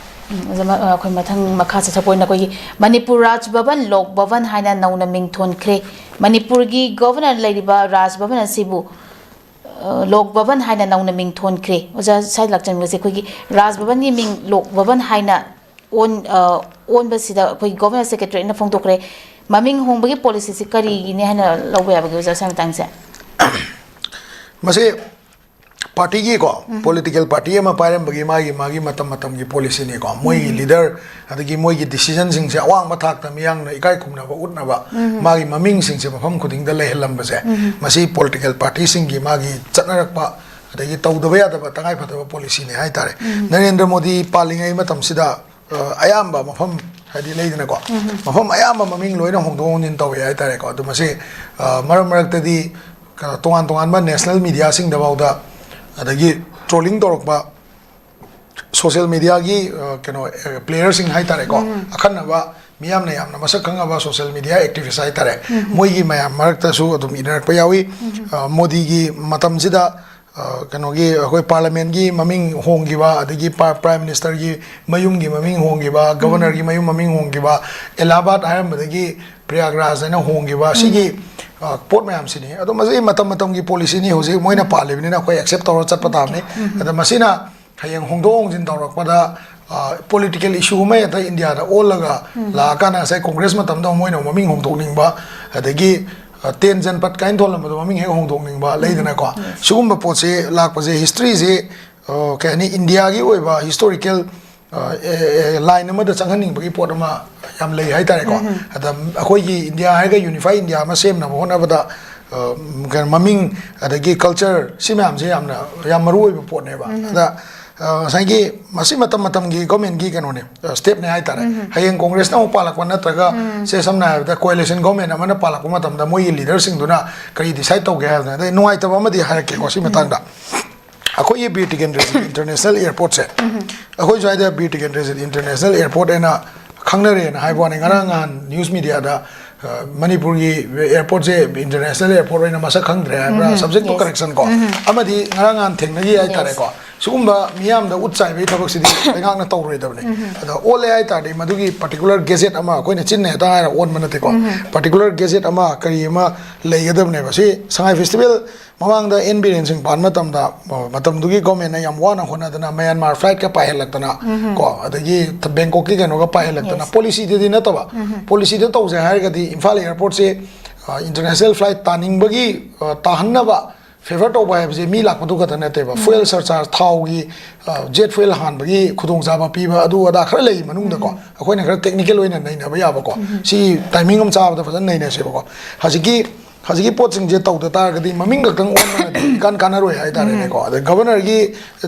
ꯎꯝ, ꯑꯣꯖꯥ, ꯃ-, ꯑ, ꯑꯩꯈꯣꯏ ꯃꯊꯪ ꯃꯈꯥ ꯆꯠꯊꯕ ꯑꯣꯏꯅ ꯑꯩꯈꯣꯏꯒꯤ ꯃꯅꯤꯄꯨꯔ ꯔꯥꯖ ꯚꯕꯟ, ꯂꯣꯛ ꯚꯕꯟ ꯍꯥꯏꯅ ꯅꯧꯅ ꯃꯤꯡ ꯊꯣꯟꯈ꯭ꯔꯦ꯫ ꯃꯅꯤꯄꯨꯔꯒꯤ governor ꯂꯩꯔꯤꯕ ꯔꯥꯖ ꯚꯕꯟ ꯑꯁꯤꯕꯨ, ꯑ, ꯂꯣꯛ ꯚꯕꯟ ꯍꯥꯏꯅ ꯅꯧꯅ ꯃꯤꯡ ꯊꯣꯟꯈ꯭ꯔꯦ꯫ ꯑꯣꯖꯥ ꯁ꯭ꯋꯥꯏ ꯂꯥꯛꯆꯅꯤꯡꯕꯁꯦ ꯑꯩꯈꯣꯏꯒꯤ ꯔꯥꯖ ꯚꯕꯟꯒꯤ ꯃꯤꯡ ꯂꯣꯛ ꯚꯕꯟ ꯍꯥꯏꯅ ꯑꯣꯟ-, ꯑ, ꯑꯣꯟꯕꯁꯤꯗ ꯑꯩꯈꯣꯏꯒꯤ governor secretary ꯅ ꯐꯣꯡꯗꯣꯛꯈ꯭ꯔꯦ꯫ ꯃꯃꯤꯡ ꯍꯣꯡꯕꯒꯤ policy ꯁꯤ ꯀꯔꯤꯒꯤꯅꯤ ꯍꯥꯏꯅ ꯂꯧꯕ ꯌꯥꯕꯒꯦ, ꯑꯣꯖꯥ, ꯁ꯭ꯋꯥꯏ ꯃꯇꯥꯡꯁꯦ? ꯃꯁꯤ party ꯒꯤꯀꯣ, political party ꯑꯃ ꯄꯥꯏꯔꯝꯕꯒꯤ ꯃꯥꯒꯤ, ꯃꯥꯒꯤ ꯃꯇꯝ ꯃꯇꯝꯒꯤ policy ꯅꯤꯀꯣ꯫ ꯃꯣꯏꯒꯤ leader ꯑꯗꯒꯤ ꯃꯣꯏꯒꯤ decision ꯁꯤꯡꯁꯦ ꯑꯋꯥꯡꯕ ꯊꯥꯛꯇ ꯃꯤꯌꯥꯝꯅ ꯏꯀꯥꯏ ꯈꯨꯝꯅꯕ ꯎꯠꯅꯕ ꯃꯥꯒꯤ ꯃꯃꯤꯡꯁꯤꯡꯁꯦ ꯃꯐꯝ ꯈꯨꯗꯤꯡꯗ ꯂꯩꯍꯜꯂꯝꯕꯁꯦ, ꯃꯁꯤ political party ꯁꯤꯡꯒꯤ ꯃꯥꯒꯤ ꯆꯠꯅꯔꯛꯄ ꯑꯗꯒꯤ ꯇꯧꯗꯕ ꯌꯥꯗꯕ ꯇꯉꯥꯏꯐꯗꯕ policy ꯅꯤ ꯍꯥꯏꯇꯥꯔꯦ꯫ ꯅꯔꯦꯟꯗ꯭ꯔ ꯃꯣꯗꯤ ꯄꯥꯜꯂꯤꯉꯩ ꯃꯇꯝꯁꯤꯗ, ꯑ, ꯑꯌꯥꯝꯕ ꯃꯐꯝ ꯍꯥꯏꯗꯤ ꯂꯩꯗꯅꯀꯣ, ꯃꯐꯝ ꯑꯌꯥꯝꯕ ꯃꯃꯤꯡ ꯂꯣꯏꯅ ꯍꯣꯡꯗꯣꯛ ꯍꯣꯡꯖꯤꯟ ꯇꯧꯋꯦ ꯍꯥꯏꯇꯥꯔꯦꯀꯣ꯫ ꯑꯗꯨ ꯃꯁꯤ, ꯑ, ꯃꯔꯛ ꯃꯔꯛꯇꯗꯤ ꯀꯩꯅꯣ, ꯇꯣꯉꯥꯟ ꯇꯣꯉꯥꯟꯕ ꯅꯦꯁꯅꯦꯜ ꯃꯤꯗꯤꯌꯥꯁꯤꯡꯗꯐꯥꯎꯗ, ꯑꯗꯒꯤ ꯇ꯭ꯔꯣꯂꯤꯡ ꯇꯧꯔꯛꯄ ꯁꯣꯁꯤꯌꯦꯜ ꯃꯤꯗꯤꯌꯥꯒꯤ, ꯑ, ꯀꯩꯅꯣ, ꯑ, ꯄ꯭ꯂꯦꯌꯔꯁꯤꯡ ꯍꯥꯏꯇꯥꯔꯦꯀꯣ, ꯑꯈꯟꯅꯕ, ꯃꯤꯌꯥꯝꯅ ꯌꯥꯝꯅ ꯃꯁꯛ ꯈꯪꯉꯕ ꯁꯣꯁꯤꯌꯦꯜ ꯃꯤꯗꯤꯌꯥ ꯑꯦꯛꯇꯤꯚꯤꯁ ꯍꯥꯏꯇꯥꯔꯦ, ꯃꯣꯏꯒꯤ ꯃꯌꯥꯝ ꯃꯔꯛꯇꯁꯨ ꯑꯗꯨꯝ ꯏꯟꯅꯔꯛꯄ ꯌꯥꯎꯏ꯫ ꯑ, ꯃꯣꯗꯤꯒꯤ ꯃꯇꯝꯁꯤꯗ, ꯑ, ꯀꯩꯅꯣꯒꯤ, ꯑꯩꯈꯣꯏ ꯄꯥꯔꯂꯤꯌꯥꯃꯦꯟꯒꯤ ꯃꯃꯤꯡ ꯍꯣꯡꯈꯤꯕ, ꯑꯗꯒꯤ ꯄ꯭ꯔꯥꯏꯝ ꯃꯤꯅꯤꯁꯇꯔꯒꯤ ꯃꯌꯨꯝꯒꯤ ꯃꯃꯤꯡ ꯍꯣꯡꯈꯤꯕ, ꯒꯕꯔꯅꯔꯒꯤ ꯃꯌꯨꯝ ꯃꯃꯤꯡ ꯍꯣꯡꯈꯤꯕ, ꯑꯦꯂꯥꯍꯥꯕꯥꯗ ꯍꯥꯏꯔꯝꯕꯗꯒꯤ ꯄ꯭ꯔꯌꯥꯒꯔꯥꯖ ꯍꯥꯏꯅ ꯍꯣꯡꯈꯤꯕ, ꯁꯤꯒꯤ, ꯑ, ꯄꯣꯠ ꯃꯌꯥꯝꯁꯤꯅꯤ꯫ ꯑꯗꯣ ꯃꯁꯤ ꯃꯇꯝ ꯃꯇꯝꯒꯤ ꯄꯣꯂꯤꯁꯤꯅꯤ, ꯍꯧꯖꯤꯛ ꯃꯣꯏꯅ ꯄꯥꯜꯂꯤꯕꯅꯤꯅ ꯑꯩꯈꯣꯏ ꯑꯦꯛꯁꯦꯞ ꯇꯧꯔ ꯆꯠꯄ ꯇꯥꯕꯅꯤ꯫ ꯑꯗ ꯃꯁꯤꯅ ꯍꯌꯦꯡ ꯍꯣꯡꯗꯣꯛ ꯍꯣꯡꯖꯤꯟ ꯇꯧꯔꯛꯄꯗ, ꯑ, ꯄꯣꯂꯤꯇꯤꯀꯦꯜ ꯏꯁꯨ ꯑꯃ ꯍꯦꯛꯇ ꯏꯟꯗꯤꯌꯥꯗ ꯑꯣꯜꯂꯒ ꯂꯥꯛꯑꯀꯥꯟꯗ, ꯉꯁꯥꯏ ꯀꯣꯡꯒ꯭ꯔꯦꯁ ꯃꯇꯝꯗ ꯃꯣꯏꯅ ꯃꯃꯤꯡ ꯍꯣꯡꯗꯣꯛꯅꯤꯡꯕ, ꯑꯗꯒꯤ, ꯑ, ꯇꯦꯟ ꯖꯟꯄꯠ ꯀꯥꯏꯅ ꯊꯣꯜꯂꯝꯕꯗꯣ ꯃꯃꯤꯡ ꯍꯦꯛ ꯍꯣꯡꯗꯣꯛꯅꯤꯡꯕ, ꯂꯩꯗꯅꯀꯣ꯫ ꯁꯤꯒꯨꯝꯕ ꯄꯣꯠꯁꯦ ꯂꯥꯛꯄꯁꯦ, ꯍꯤꯁꯇ꯭ꯔꯤꯁꯦ, ꯑ, ꯀꯩ ꯍꯥꯏꯅꯤ, ꯏꯟꯗꯤꯌꯥꯒꯤ ꯑꯣꯏꯕ ꯍꯤꯁꯇꯣꯔꯤꯀꯦꯜ, ꯑ, ꯑꯦ, ꯑꯦ, ꯂꯥꯏꯟ ꯑꯃꯗ ꯆꯪꯍꯟꯅꯤꯡꯕꯒꯤ ꯄꯣꯠ ꯑꯃ ꯌꯥꯝ ꯂꯩ ꯍꯥꯏꯇꯥꯔꯦꯀꯣ꯫ ꯑꯗ ꯑꯩꯈꯣꯏꯒꯤ ꯏꯟꯗꯤꯌꯥ ꯍꯥꯏꯔꯒ ꯌꯨꯅꯤꯐꯥꯏ ꯏꯟꯗꯤꯌꯥ ꯑꯃ ꯁꯦꯝꯅꯕ ꯍꯣꯠꯅꯕꯗ, ꯑ, ꯀꯩꯅꯣ, ꯃꯃꯤꯡ, ꯑꯗꯒꯤ ꯀꯜꯆꯔ, ꯁꯤ ꯃꯌꯥꯝꯁꯦ ꯌꯥꯝꯅ, ꯌꯥꯝ ꯃꯔꯨ ꯑꯣꯏꯕ ꯄꯣꯠꯅꯦꯕ꯫ ꯑꯗ, ꯑ, ꯉꯁꯥꯏꯒꯤ ꯃꯁꯤ ꯃꯇꯝ ꯃꯇꯝꯒꯤ ꯒꯣꯔꯃꯦꯟꯒꯤ ꯀꯩꯅꯣꯅꯦ, ꯑ, ꯁ꯭ꯇꯦꯞꯅꯦ ꯍꯥꯏꯇꯥꯔꯦ꯫ ꯍꯌꯦꯡ ꯀꯣꯡꯒ꯭ꯔꯦꯁꯅ ꯑꯃꯨꯛ ꯄꯥꯜꯂꯛꯄ ꯅꯠꯇ꯭ꯔꯒ, ꯁꯦ, ꯁꯝꯅ ꯍꯥꯏꯔꯕꯗ, ꯀꯣꯑꯦꯂꯤꯁꯟ ꯒꯣꯔꯃꯦꯟ ꯑꯃꯅ ꯄꯥꯜꯂꯛꯄ ꯃꯇꯝꯗ ꯃꯣꯏꯒꯤ ꯂꯤꯗꯔꯁꯤꯡꯗꯨꯅ ꯀꯔꯤ ꯗꯤꯁꯥꯏꯗ ꯇꯧꯒꯦ ꯍꯥꯏꯕꯗ, ꯑꯗꯩ ꯅꯨꯡꯉꯥꯏꯇꯕ ꯑꯃꯗꯤ ꯍꯥꯏꯔꯛꯀꯦꯀꯣ ꯁꯤ ꯃꯇꯥꯡꯗ꯫ ꯑꯩꯈꯣꯏꯒꯤ ꯕꯤꯔ ꯇꯤꯀꯦꯟꯗ꯭ꯔꯖꯤꯠ ꯏꯟꯇꯔꯅꯦꯁꯅꯦꯜ ꯑꯦꯌꯔꯄꯣꯔꯠꯁꯦ, ꯑꯩꯈꯣꯏ ꯁ꯭ꯋꯥꯏꯗ ꯕꯤꯔ ꯇꯤꯀꯦꯟꯗ꯭ꯔꯖꯤꯠ ꯏꯟꯇꯔꯅꯦꯁꯅꯦꯜ ꯑꯦꯌꯔꯄꯣꯔꯠ ꯍꯥꯏꯅ ꯈꯪꯅꯔꯦꯅ ꯍꯥꯏꯕ ꯋꯥꯅꯤ꯫ ꯉꯔꯥꯡ ꯅꯍꯥꯟ ꯅ꯭ꯌꯨꯁ ꯃꯤꯗꯤꯌꯥꯗ, ꯑ, ꯃꯅꯤꯄꯨꯔꯒꯤ ꯑꯦꯌꯔꯄꯣꯔꯠꯁꯦ ꯏꯟꯇꯔꯅꯦꯁꯅꯦꯜ ꯑꯦꯌꯔꯄꯣꯔꯠ ꯑꯣꯏꯅ ꯃꯁꯛ ꯈꯪꯗ꯭ꯔꯦ ꯍꯥꯏꯕ꯭ꯔꯥ, subject to correction ꯀꯣ, ꯑꯃꯗꯤ ꯉꯔꯥꯡ ꯅꯍꯥꯟ ꯊꯦꯡꯅꯈꯤ ꯍꯥꯏꯇꯥꯔꯦꯀꯣ꯫ ꯁꯤꯒꯨꯝꯕ ꯃꯤꯌꯥꯝꯗ ꯎꯠ ꯆꯥꯏꯕꯒꯤ ꯊꯕꯛꯁꯤꯗꯤ ꯂꯩꯉꯥꯛꯅ ꯇꯧꯔꯣꯏꯗꯕꯅꯤ꯫ ꯑꯗ ꯑꯣꯜꯂꯦ ꯍꯥꯏ ꯇꯥꯔꯗꯤ ꯃꯗꯨꯒꯤ ꯄꯥꯔꯇꯤꯀꯨꯂꯔ ꯒꯦꯖꯦꯠ ꯑꯃ, ꯑꯩꯈꯣꯏꯅ ꯆꯤꯟꯅ ꯍꯦꯛꯇ ꯍꯥꯏꯔ ꯑꯣꯟꯕ ꯅꯠꯇꯦꯀꯣ, ꯄꯥꯔꯇꯤꯀꯨꯂꯔ ꯒꯦꯖꯦꯠ ꯑꯃ ꯀꯔꯤ ꯑꯃ ꯂꯩꯒꯗꯕꯅꯦꯕ꯫ ꯁꯤ ꯁꯉꯥꯏ ꯐꯦꯁꯇꯤꯚꯦꯜ ꯃꯃꯥꯡꯗ ꯑꯦꯟ ꯕꯤꯔꯦꯟ ꯁꯤꯡ ꯄꯥꯟꯕ ꯃꯇꯝꯗ, ꯑ, ꯃꯇꯝꯗꯨꯒꯤ ꯒꯣꯔꯃꯦꯟꯅ ꯌꯥꯝ ꯋꯥꯅ ꯍꯣꯠꯅꯗꯅ ꯃꯌꯥꯟꯃꯥꯔ ꯐ꯭ꯂꯥꯏꯠꯀ ꯄꯥꯏꯍꯜꯂꯛꯇꯅ, ꯀꯣ, ꯑꯗꯒꯤ ꯕꯦꯡꯀꯣꯛꯀꯤ ꯀꯩꯅꯣꯒ ꯄꯥꯏꯍꯜꯂꯛꯇꯅ, ꯄꯣꯂꯤꯁꯤꯗꯗꯤ ꯅꯠꯇꯕ, ꯄꯣꯂꯤꯁꯤꯗ ꯇꯧꯁꯦ ꯍꯥꯏꯔꯒꯗꯤ ꯏꯝꯐꯥꯜ ꯑꯦꯌꯔꯄꯣꯔꯠꯁꯦ, ꯑ, ꯏꯟꯇꯔꯅꯦꯁꯅꯦꯜ ꯐ꯭ꯂꯥꯏꯠ ꯇꯥꯅꯤꯡꯕꯒꯤ, ꯑ, ꯇꯥꯍꯟꯅꯕ ꯐꯦꯚꯔ ꯇꯧꯕ ꯍꯥꯏꯕꯁꯦ ꯃꯤ ꯂꯥꯛꯄꯗꯨ ꯈꯛꯇ ꯅꯠꯇꯦꯕ꯫ ꯐ꯭ꯌꯨꯑꯦꯜ ꯁꯔꯆꯥꯔꯖ, ꯊꯥꯎꯒꯤ, ꯑ, ꯖꯦꯠ ꯐ꯭ꯌꯨꯑꯦꯜ ꯍꯥꯟꯕꯒꯤ ꯈꯨꯗꯣꯡꯆꯥꯕ ꯄꯤꯕ, ꯑꯗꯨ ꯑꯗꯥ ꯈꯔ ꯂꯩ ꯃꯅꯨꯡꯗꯀꯣ꯫ ꯑꯩꯈꯣꯏꯅ ꯈꯔ ꯇꯦꯛꯅꯤꯀꯦꯜ ꯑꯣꯏꯅ ꯅꯩꯅꯕ ꯌꯥꯕꯀꯣ꯫ ꯁꯤ ꯇꯥꯏꯃꯤꯡ ꯑꯃ ꯆꯥꯕꯗ ꯐꯖꯅ ꯅꯩꯅꯁꯦꯕꯀꯣ꯫ ꯍꯧꯖꯤꯛꯀꯤ ꯍꯧꯖꯤꯛꯀꯤ ꯄꯣꯠꯁꯤꯡꯁꯦ ꯇꯧꯗ ꯇꯥꯔꯒꯗꯤ ꯃꯃꯤꯡ ꯈꯛꯇꯪ ꯑꯣꯟꯕꯅꯗꯤ ꯏꯀꯥꯟ ꯀꯥꯟꯅꯔꯣꯏ ꯍꯥꯏꯇꯥꯔꯦꯅꯦꯀꯣ꯫ ꯑꯗꯩ ꯒꯕꯔꯅꯔꯒꯤ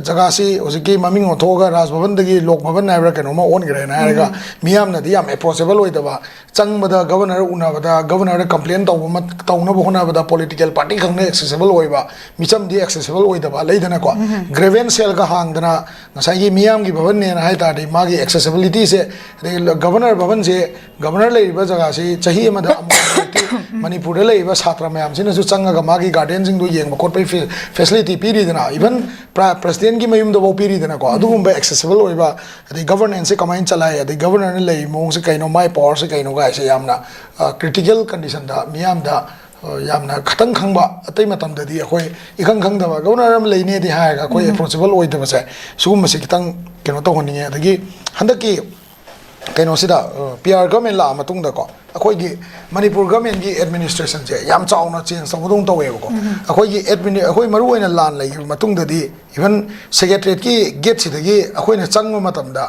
ꯖꯒꯥꯁꯤ ꯍꯧꯖꯤꯛꯀꯤ ꯃꯃꯤꯡ ꯑꯣꯟꯊꯣꯛꯑꯒ ꯔꯥꯖ ꯚꯕꯟꯗꯒꯤ ꯂꯣꯛ ꯚꯕꯟ ꯍꯥꯏꯕ꯭ꯔꯥ ꯀꯩꯅꯣꯝꯃ ꯑꯣꯟꯈ꯭ꯔꯦꯅ ꯍꯥꯏꯔꯒ ꯃꯤꯌꯥꯝꯅꯗꯤ ꯌꯥꯝ ꯑꯦꯄ꯭ꯔꯣꯆꯦꯕꯜ ꯑꯣꯏꯗꯕ, ꯆꯪꯕꯗ ꯒꯕꯔꯅꯔ ꯎꯅꯕꯗ ꯒꯕꯔꯅꯔꯗ ꯀꯝꯄ꯭ꯂꯦꯟ ꯇꯧꯕ ꯑꯃ ꯇꯧꯅꯕ ꯍꯣꯠꯅꯕꯗ ꯄꯣꯂꯤꯇꯤꯀꯦꯜ ꯄꯥꯔꯇꯤ ꯈꯪꯅ ꯑꯦꯛꯁꯦꯁꯤꯕꯜ ꯑꯣꯏꯕ, ꯃꯤꯆꯝꯗꯤ ꯑꯦꯛꯁꯦꯁꯤꯕꯜ ꯑꯣꯏꯗꯕ ꯂꯩꯗꯅꯀꯣ꯫ ꯒ꯭ꯔꯦꯚꯦꯟꯁ ꯁꯦꯜꯒ ꯍꯥꯡꯗꯅ ꯉꯁꯥꯏꯒꯤ ꯃꯤꯌꯥꯝꯒꯤ ꯚꯕꯟꯅꯦꯅ ꯍꯥꯏ ꯇꯥꯔꯗꯤ ꯃꯥꯒꯤ ꯑꯦꯛꯁꯦꯁꯤꯕꯤꯂꯤꯇꯤꯁꯦ, ꯑꯗꯩ ꯒꯕꯔꯅꯔ ꯚꯕꯟꯁꯦ, ꯒꯕꯔꯅꯔ ꯂꯩꯔꯤꯕ ꯖꯒꯥꯁꯤ ꯆꯍꯤ ꯑꯃꯗ ꯑꯃꯨꯛ ꯃꯅꯤꯄꯨꯔꯗ ꯂꯩꯔꯤꯕ ꯁꯥꯇ꯭ꯔ ꯃꯌꯥꯝꯁꯤꯅꯁꯨ ꯆꯪꯉꯒ ꯃꯥꯒꯤ ꯒꯥꯔꯗꯦꯟꯁꯤꯡꯗꯣ ꯌꯦꯡꯕ ꯈꯣꯠꯄꯒꯤ ꯐꯦ- ꯐꯦꯁꯤꯂꯤꯇꯤ ꯄꯤꯔꯤꯗꯅ, ꯏꯚꯟ ꯄ꯭ꯔ- ꯄ꯭ꯔꯁꯤꯗꯦꯟꯒꯤ ꯃꯌꯨꯝꯗꯐꯥꯎ ꯄꯤꯔꯤꯗꯅꯀꯣ꯫ ꯑꯗꯨꯒꯨꯝꯕ ꯑꯦꯛꯁꯦꯁꯤꯕꯜ ꯑꯣꯏꯕ, ꯑꯗꯩ ꯒꯕꯔꯅꯦꯟꯁꯁꯦ ꯀꯃꯥꯏꯅ ꯆꯂꯥꯏ, ꯑꯗꯩ ꯒꯕꯔꯅꯔꯅ ꯂꯩꯔꯤ ꯃꯑꯣꯡꯁꯦ ꯀꯩꯅꯣ, ꯃꯥꯏ ꯄꯋꯥꯔꯁꯦ ꯀꯩꯅꯣ ꯀꯥꯏꯁꯦ ꯌꯥꯝꯅ ꯀ꯭ꯔꯤꯇꯤꯀꯦꯜ ꯀꯟꯗꯤꯁꯟꯗ ꯃꯤꯌꯥꯝꯗ ꯑ, ꯌꯥꯝꯅ ꯈꯇꯪ ꯈꯪꯕ, ꯑꯇꯩ ꯃꯇꯝꯗꯗꯤ ꯑꯩꯈꯣꯏ ꯏꯈꯪ ꯈꯪꯗꯕ, ꯒꯕꯔꯅꯔ ꯑꯃ ꯂꯩꯅꯦꯗꯤ ꯍꯥꯏꯔꯒ ꯑꯩꯈꯣꯏ ꯑꯦꯄ꯭ꯔꯣꯆꯦꯕꯜ ꯑꯣꯏꯗꯕꯁꯦ, ꯁꯤꯒꯨꯝꯕꯁꯤ ꯈꯤꯇꯪ ꯀꯩꯅꯣ ꯇꯧꯍꯟꯅꯤꯡꯉꯦ꯫ ꯑꯗꯒꯤ ꯍꯟꯗꯛꯀꯤ ꯀꯩꯅꯣꯁꯤꯗ, ꯄꯤ ꯑꯥꯔ ꯒꯚꯔꯟꯃꯦꯟ ꯂꯥꯛꯑ ꯃꯇꯨꯡꯗꯀꯣ, ꯑꯩꯈꯣꯏꯒꯤ ꯃꯅꯤꯄꯨꯔ ꯒꯚꯔꯟꯃꯦꯟꯒꯤ ꯑꯦꯗꯃꯤꯅꯤꯁꯇ꯭ꯔꯦꯁꯟꯁꯦ ꯌꯥꯝ ꯆꯥꯎꯅ ꯆꯦꯟꯖ ꯇꯧꯕꯗꯧꯅ ꯇꯧꯋꯦꯕꯀꯣ꯫ ꯑꯩꯈꯣꯏꯒꯤ ꯑꯦꯗꯃꯤꯅꯤ ꯑꯩꯈꯣꯏ ꯃꯔꯨꯑꯣꯏꯅ ꯂꯥꯟ ꯂꯩꯈꯤꯕ ꯃꯇꯨꯡꯗꯗꯤ, ꯏꯚꯟ ꯁꯦꯀ꯭ꯔꯦꯇꯔꯤꯌꯦꯠꯀꯤ ꯒꯦꯠꯁꯤꯗꯒꯤ ꯑꯩꯈꯣꯏꯅ ꯆꯪꯕ ꯃꯇꯝꯗ,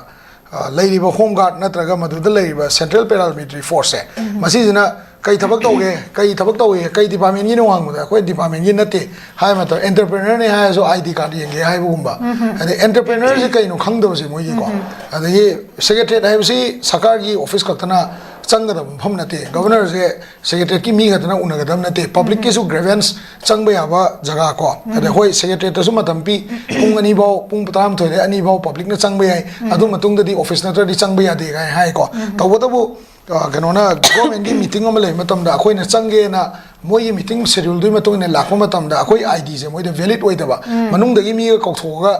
ꯑ, ꯂꯩꯔꯤꯕ ꯍꯣꯝ ꯒꯥꯔꯗ ꯅꯠꯇ꯭ꯔꯒ ꯃꯗꯨꯗ ꯂꯩꯔꯤꯕ ꯁꯦꯟꯇ꯭ꯔꯦꯜ ꯄꯦꯔꯥꯃꯤꯂꯤꯇꯔꯤ ꯐꯣꯔꯁꯁꯦ, ꯃꯁꯤꯁꯤꯅ ꯀꯩ ꯊꯕꯛ ꯇꯧꯒꯦ, ꯀꯩ ꯊꯕꯛ ꯇꯧꯏ, ꯀꯩ ꯗꯤꯄꯥꯔꯠꯃꯦꯟꯒꯤꯅꯣ ꯍꯪꯕꯗ, ꯑꯩꯈꯣꯏ ꯗꯤꯄꯥꯔꯠꯃꯦꯟꯒꯤ ꯅꯠꯇꯦ ꯍꯥꯏ ꯃꯇꯝꯗ, ꯑꯦꯟꯇꯔꯄ꯭ꯔꯦꯅꯔꯅꯦ ꯍꯥꯏꯔꯁꯨ ꯑꯥꯏ ꯗꯤ ꯀꯥꯔꯗ ꯌꯦꯡꯒꯦ ꯍꯥꯏꯕꯒꯨꯝꯕ꯫ ꯑꯗꯩ ꯑꯦꯟꯇꯔꯄ꯭ꯔꯦꯅꯔꯁꯦ ꯀꯩꯅꯣ ꯈꯪꯗꯕꯁꯦ ꯃꯣꯏꯒꯤꯀꯣ꯫ ꯑꯗꯒꯤ ꯁꯦꯀ꯭ꯔꯦꯇꯔꯤꯌꯦꯠ ꯍꯥꯏꯕꯁꯤ ꯁꯔꯀꯥꯔꯒꯤ ꯑꯣꯐꯤꯁ ꯈꯛꯇꯅ ꯆꯪꯒꯗꯕ ꯃꯐꯝ ꯅꯠꯇꯦ꯫ ꯒꯕꯔꯅꯔꯁꯦ ꯁꯦꯀ꯭ꯔꯦꯇꯔꯤꯌꯦꯠꯀꯤ ꯃꯤ ꯈꯛꯇꯅ ꯎꯅꯒꯗꯕ ꯅꯠꯇꯦ, ꯄꯕ꯭ꯂꯤꯛꯀꯤꯁꯨ ꯒ꯭ꯔꯦꯚꯦꯟꯁ ꯆꯪꯕ ꯌꯥꯕ ꯖꯒꯥ ꯀꯣ꯫ ꯑꯗ ꯑꯩꯈꯣꯏ ꯁꯦꯀ꯭ꯔꯦꯇꯔꯤꯌꯦꯠꯇꯁꯨ ꯃꯇꯝ ꯄꯤ, ꯄꯨꯡ ꯑꯅꯤ ꯐꯥꯎ, ꯄꯨꯡ ꯇꯔꯥꯃꯥꯊꯣꯏꯗꯒꯤ ꯑꯅꯤ ꯐꯥꯎ ꯄꯕ꯭ꯂꯤꯛꯅ ꯆꯪꯕ ꯌꯥꯏ꯫ ꯑꯗꯨ ꯃꯇꯨꯡꯗꯗꯤ ꯑꯣꯐꯤꯁ ꯅꯠꯇ꯭ꯔꯗꯤ ꯆꯪꯕ ꯌꯥꯗꯦ ꯀꯥꯏꯅ ꯍꯥꯏꯀꯣ꯫ ꯇꯧꯕꯇꯕꯨ, ꯑ, ꯀꯩꯅꯣꯅ, ꯒꯣꯔꯃꯦꯟꯒꯤ ꯃꯤꯇꯤꯡ ꯑꯃ ꯂꯩꯕ ꯃꯇꯝꯗ ꯑꯩꯈꯣꯏꯅ ꯆꯪꯒꯦꯅ ꯃꯣꯏꯒꯤ ꯃꯤꯇꯤꯡ ꯁꯦꯗ꯭ꯌꯨꯜꯗꯨꯒꯤ ꯃꯇꯨꯡ ꯏꯟꯅ ꯂꯥꯛꯄ ꯃꯇꯝꯗ ꯑꯩꯈꯣꯏ ꯑꯥꯏ ꯗꯤꯁꯦ ꯃꯣꯏꯗ ꯚꯦꯂꯤꯗ ꯑꯣꯏꯗꯕ, ꯃꯅꯨꯡꯗꯒꯤ ꯃꯤꯒ ꯀꯧꯊꯣꯛꯑꯒ,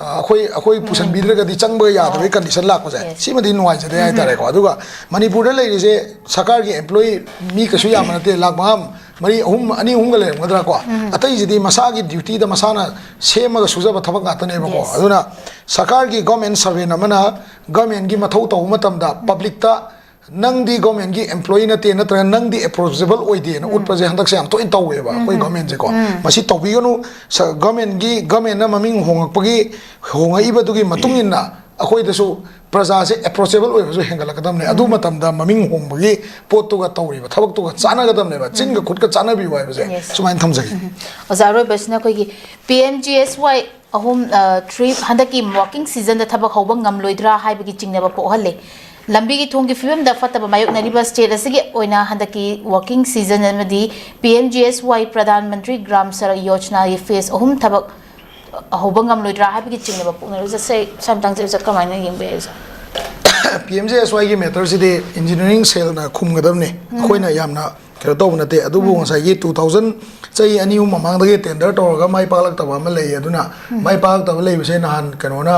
ꯑ, ꯑꯩꯈꯣꯏ, ꯑꯩꯈꯣꯏ ꯄꯨꯁꯟꯕꯤꯗ꯭ꯔꯒꯗꯤ ꯆꯪꯕ ꯌꯥꯗꯕꯒꯤ ꯀꯟꯗꯤꯁꯟ ꯂꯥꯛꯄꯁꯦ, ꯁꯤꯃꯗꯤ ꯅꯨꯡꯉꯥꯏꯖꯗꯦ ꯍꯥꯏꯇꯥꯔꯦꯀꯣ꯫ ꯑꯗꯨꯒ ꯃꯅꯤꯄꯨꯔꯗ ꯂꯩꯔꯤꯁꯦ ꯁꯔꯀꯥꯔꯒꯤ ꯑꯦꯝꯄ꯭ꯂꯣꯌꯤ ꯃꯤ ꯀꯩꯁꯨ ꯌꯥꯝꯕ ꯅꯠꯇꯦ, ꯂꯥꯛ ꯃꯉꯥ, ꯃꯔꯤ, ꯑꯍꯨꯝ, ꯑꯅꯤ ꯑꯍꯨꯝꯒ ꯂꯩꯔꯝꯒꯗ꯭ꯔꯥ ꯀꯣ꯫ ꯑꯇꯩꯁꯤꯗꯤ ꯃꯁꯥꯒꯤ ꯗ꯭ꯌꯨꯇꯤꯗ ꯃꯁꯥꯅ ꯁꯦꯝꯃꯒ ꯁꯨꯖꯕ ꯊꯕꯛ ꯉꯥꯛꯇꯅꯦꯕꯀꯣ꯫ ꯑꯗꯨꯅ ꯁꯔꯀꯥꯔꯒꯤ ꯒꯣꯔꯃꯦꯟ ꯁꯔꯚꯦꯟ ꯑꯃꯅ ꯒꯣꯔꯃꯦꯟꯒꯤ ꯃꯊꯧ ꯇꯧꯕ ꯃꯇꯝꯗ ꯄꯕ꯭ꯂꯤꯛꯇ ꯅꯪꯗꯤ ꯒꯣꯔꯃꯦꯟꯒꯤ ꯑꯦꯝꯄ꯭ꯂꯣꯌꯤ ꯅꯠꯇꯦ ꯅꯠꯇ꯭ꯔꯒ ꯅꯪꯗꯤ ꯑꯦꯄ꯭ꯔꯣꯆꯦꯕꯜ ꯑꯣꯏꯗꯦꯅ ꯎꯠꯄꯁꯦ ꯍꯟꯗꯛꯁꯦ ꯌꯥꯝ ꯇꯣꯏꯅ ꯇꯧꯋꯦꯕ ꯑꯩꯈꯣꯏ ꯒꯣꯔꯃꯦꯟꯁꯦꯀꯣ꯫ ꯃꯁꯤ ꯇꯧꯕꯤꯒꯅꯨ꯫ ꯁ- ꯒꯣꯔꯃꯦꯟꯒꯤ, ꯒꯣꯔꯃꯦꯟꯅ ꯃꯃꯤꯡ ꯍꯣꯡꯉꯛꯄꯒꯤ, ꯍꯣꯡꯉꯛꯏꯕꯗꯨꯒꯤ ꯃꯇꯨꯡ ꯏꯟꯅ ꯑꯩꯈꯣꯏꯗꯁꯨ ꯄ꯭ꯔꯖꯥꯁꯦ ꯑꯦꯄ꯭ꯔꯣꯆꯦꯕꯜ ꯑꯣꯏꯕꯁꯨ ꯍꯦꯟꯒꯠꯂꯛꯀꯗꯕꯅꯦ꯫ ꯑꯗꯨ ꯃꯇꯝꯗ ꯃꯃꯤꯡ ꯍꯣꯡꯕꯒꯤ ꯄꯣꯠꯇꯨꯒ ꯇꯧꯔꯤꯕ ꯊꯕꯛꯇꯨꯒ ꯆꯥꯟꯅꯒꯗꯕꯅꯦꯕ꯫ ꯆꯤꯟꯒ ꯈꯨꯠꯀ ꯆꯥꯟꯅꯕꯤꯌꯨ ꯍꯥꯏꯕꯁꯦ꯫ Yes. ꯁꯨꯃꯥꯏꯅ ꯊꯝꯖꯒꯦ꯫ ꯑꯣꯖꯥ, ꯑꯔꯣꯏꯕꯁꯤꯅ ꯑꯩꯈꯣꯏꯒꯤ P M G S Y ꯑꯍꯨꯝ, ꯑ, three, ꯍꯟꯗꯛꯀꯤ ꯋꯥꯔꯀꯤꯡ ꯁꯤꯖꯟꯗ ꯊꯕꯛ ꯍꯧꯕ ꯉꯝꯂꯣꯏꯗ꯭ꯔꯥ ꯍꯥꯏꯕꯒꯤ ꯆꯤꯡꯅꯕ ꯄꯣꯛꯍꯜꯂꯦ꯫ ꯂꯝꯕꯤꯒꯤ ꯊꯣꯡꯒꯤ ꯐꯤꯕꯝꯗ ꯐꯠꯇꯕ ꯃꯥꯌꯣꯛꯅꯔꯤꯕ ꯁ꯭ꯇꯦꯠ ꯑꯁꯤꯒꯤ ꯑꯣꯏꯅ ꯍꯟꯗꯛꯀꯤ ꯋꯥꯔꯀꯤꯡ ꯁꯤꯖꯟ ꯑꯃꯗꯤ P M G S Y, Pradhan Mantri gram ꯁꯔꯛ ꯌꯣꯖꯅꯥꯒꯤ ꯐꯦꯁ ꯑꯍꯨꯝ ꯊꯕꯛ ꯍꯧꯕ ꯉꯝꯂꯣꯏꯗ꯭ꯔꯥ ꯍꯥꯏꯕꯒꯤ ꯆꯤꯡꯅꯕ ꯄꯣꯛꯅꯔꯤꯕꯁꯦ, ꯁ꯭ꯋꯥꯏ ꯃꯇꯥꯡꯁꯦ ꯑꯣꯖꯥ ꯀꯃꯥꯏꯅ ꯌꯦꯡꯕ ꯌꯥꯏ, ꯑꯣꯖꯥ? P M G S Y ꯒꯤ ꯃꯦꯇꯔꯁꯤꯗꯤ ꯏꯟꯖꯤꯅꯤꯌꯥꯔꯤꯡ ꯁꯦꯜꯅ ꯈꯨꯝꯒꯗꯕꯅꯤ꯫ ꯑꯩꯈꯣꯏꯅ ꯌꯥꯝꯅ ꯀꯩꯅꯣ ꯇꯧꯕ ꯅꯠꯇꯦ꯫ ꯑꯗꯨꯕꯨ ꯉꯁꯥꯏꯒꯤ two thousand, ꯆꯍꯤ ꯑꯅꯤ ꯑꯍꯨꯝ ꯃꯃꯥꯡꯗꯒꯤ ꯇꯦꯟꯗꯔ ꯇꯧꯔꯒ ꯃꯥꯏ ꯄꯥꯛꯂꯛꯇꯕ ꯑꯃ ꯂꯩ꯫ ꯑꯗꯨꯅ ꯃꯥꯏ ꯄꯥꯛꯂꯛꯇꯕ ꯂꯩꯕꯁꯦ ꯅꯍꯥꯟ ꯀꯩꯅꯣꯅ,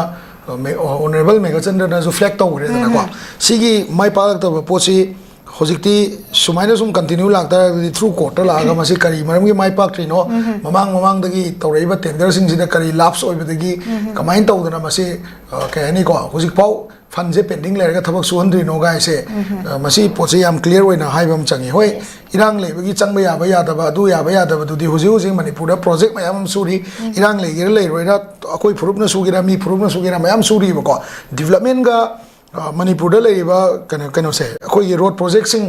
ꯑ, ꯃꯦ-, ꯑꯣꯅꯔꯦꯕꯜ ꯃꯦꯘꯆꯟꯗ꯭ꯔꯅꯁꯨ ꯐ꯭ꯂꯦꯛ ꯇꯧꯈ꯭ꯔꯦꯗꯅꯀꯣ꯫ ꯁꯤꯒꯤ ꯃꯥꯏ ꯄꯥꯛꯂꯛꯇꯕ ꯄꯣꯠꯁꯤ ꯍꯧꯖꯤꯛꯇꯤ ꯁꯨꯃꯥꯏꯅ ꯁꯨꯝ ꯀꯟꯇꯤꯅ꯭ꯌꯨ ꯂꯥꯛꯇꯥꯔꯒꯗꯤ ꯊ꯭ꯔꯨ ꯀꯣꯔꯠꯇ ꯂꯥꯛꯑꯒ ꯃꯁꯤ ꯀꯔꯤ ꯃꯔꯝꯒꯤ ꯃꯥꯏ ꯄꯥꯛꯇ꯭ꯔꯤꯅꯣ, ꯃꯃꯥꯡ ꯃꯃꯥꯡꯗꯒꯤ ꯇꯧꯔꯛꯏꯕ ꯇꯦꯟꯗꯔꯁꯤꯡꯁꯤꯗ ꯀꯔꯤ ꯂꯥꯞꯁ ꯑꯣꯏꯕꯗꯒꯤ ꯀꯃꯥꯏꯅ ꯇꯧꯗꯅ ꯃꯁꯤ, ꯑ, ꯀꯩ ꯍꯥꯏꯅꯤꯀꯣ, ꯍꯧꯖꯤꯛꯐꯥꯎ ꯐꯟꯁꯦ ꯄꯦꯟꯗꯤꯡ ꯂꯩꯔꯒ ꯊꯕꯛ ꯁꯨꯍꯟꯗ꯭ꯔꯤꯅꯣ ꯒꯥꯏꯁꯦ, ꯑ, ꯃꯁꯤ ꯄꯣꯠꯁꯦ ꯌꯥꯝ ꯀ꯭ꯂꯤꯌꯥꯔ ꯑꯣꯏꯅ ꯍꯥꯏꯕ ꯑꯃ ꯆꯪꯉꯤ꯫ ꯍꯣꯏ, ꯏꯔꯥꯡ ꯂꯩꯕꯒꯤ ꯆꯪꯕ ꯌꯥꯕ ꯌꯥꯗꯕ, ꯑꯗꯨ ꯌꯥꯕ ꯌꯥꯗꯕꯗꯨꯗꯤ ꯍꯧꯖꯤꯛ ꯍꯧꯖꯤꯛ ꯃꯅꯤꯄꯨꯔꯗ ꯄ꯭ꯔꯣꯖꯦꯛ ꯃꯌꯥꯝ ꯑꯃ ꯁꯨꯔꯤ꯫ ꯏꯔꯥꯡ ꯂꯩꯒꯦꯔꯥ ꯂꯩꯔꯣꯏꯔꯥ, ꯑꯩꯈꯣꯏ ꯐꯨꯔꯨꯞꯅ ꯁꯨꯒꯦꯔꯥ ꯃꯤ ꯐꯨꯔꯨꯞꯅ ꯁꯨꯒꯦꯔꯥ ꯃꯌꯥꯝ ꯁꯨꯔꯤꯕꯀꯣ꯫ ꯗꯤꯕ꯭ꯂꯞꯃꯦꯟꯒ, ꯑ, ꯃꯅꯤꯄꯨꯔꯗ ꯂꯩꯔꯤꯕ ꯀꯩꯅꯣ, ꯀꯩꯅꯣꯁꯦ, ꯑꯩꯈꯣꯏꯒꯤ ꯔꯣꯗ ꯄ꯭ꯔꯣꯖꯦꯛꯁꯤꯡ,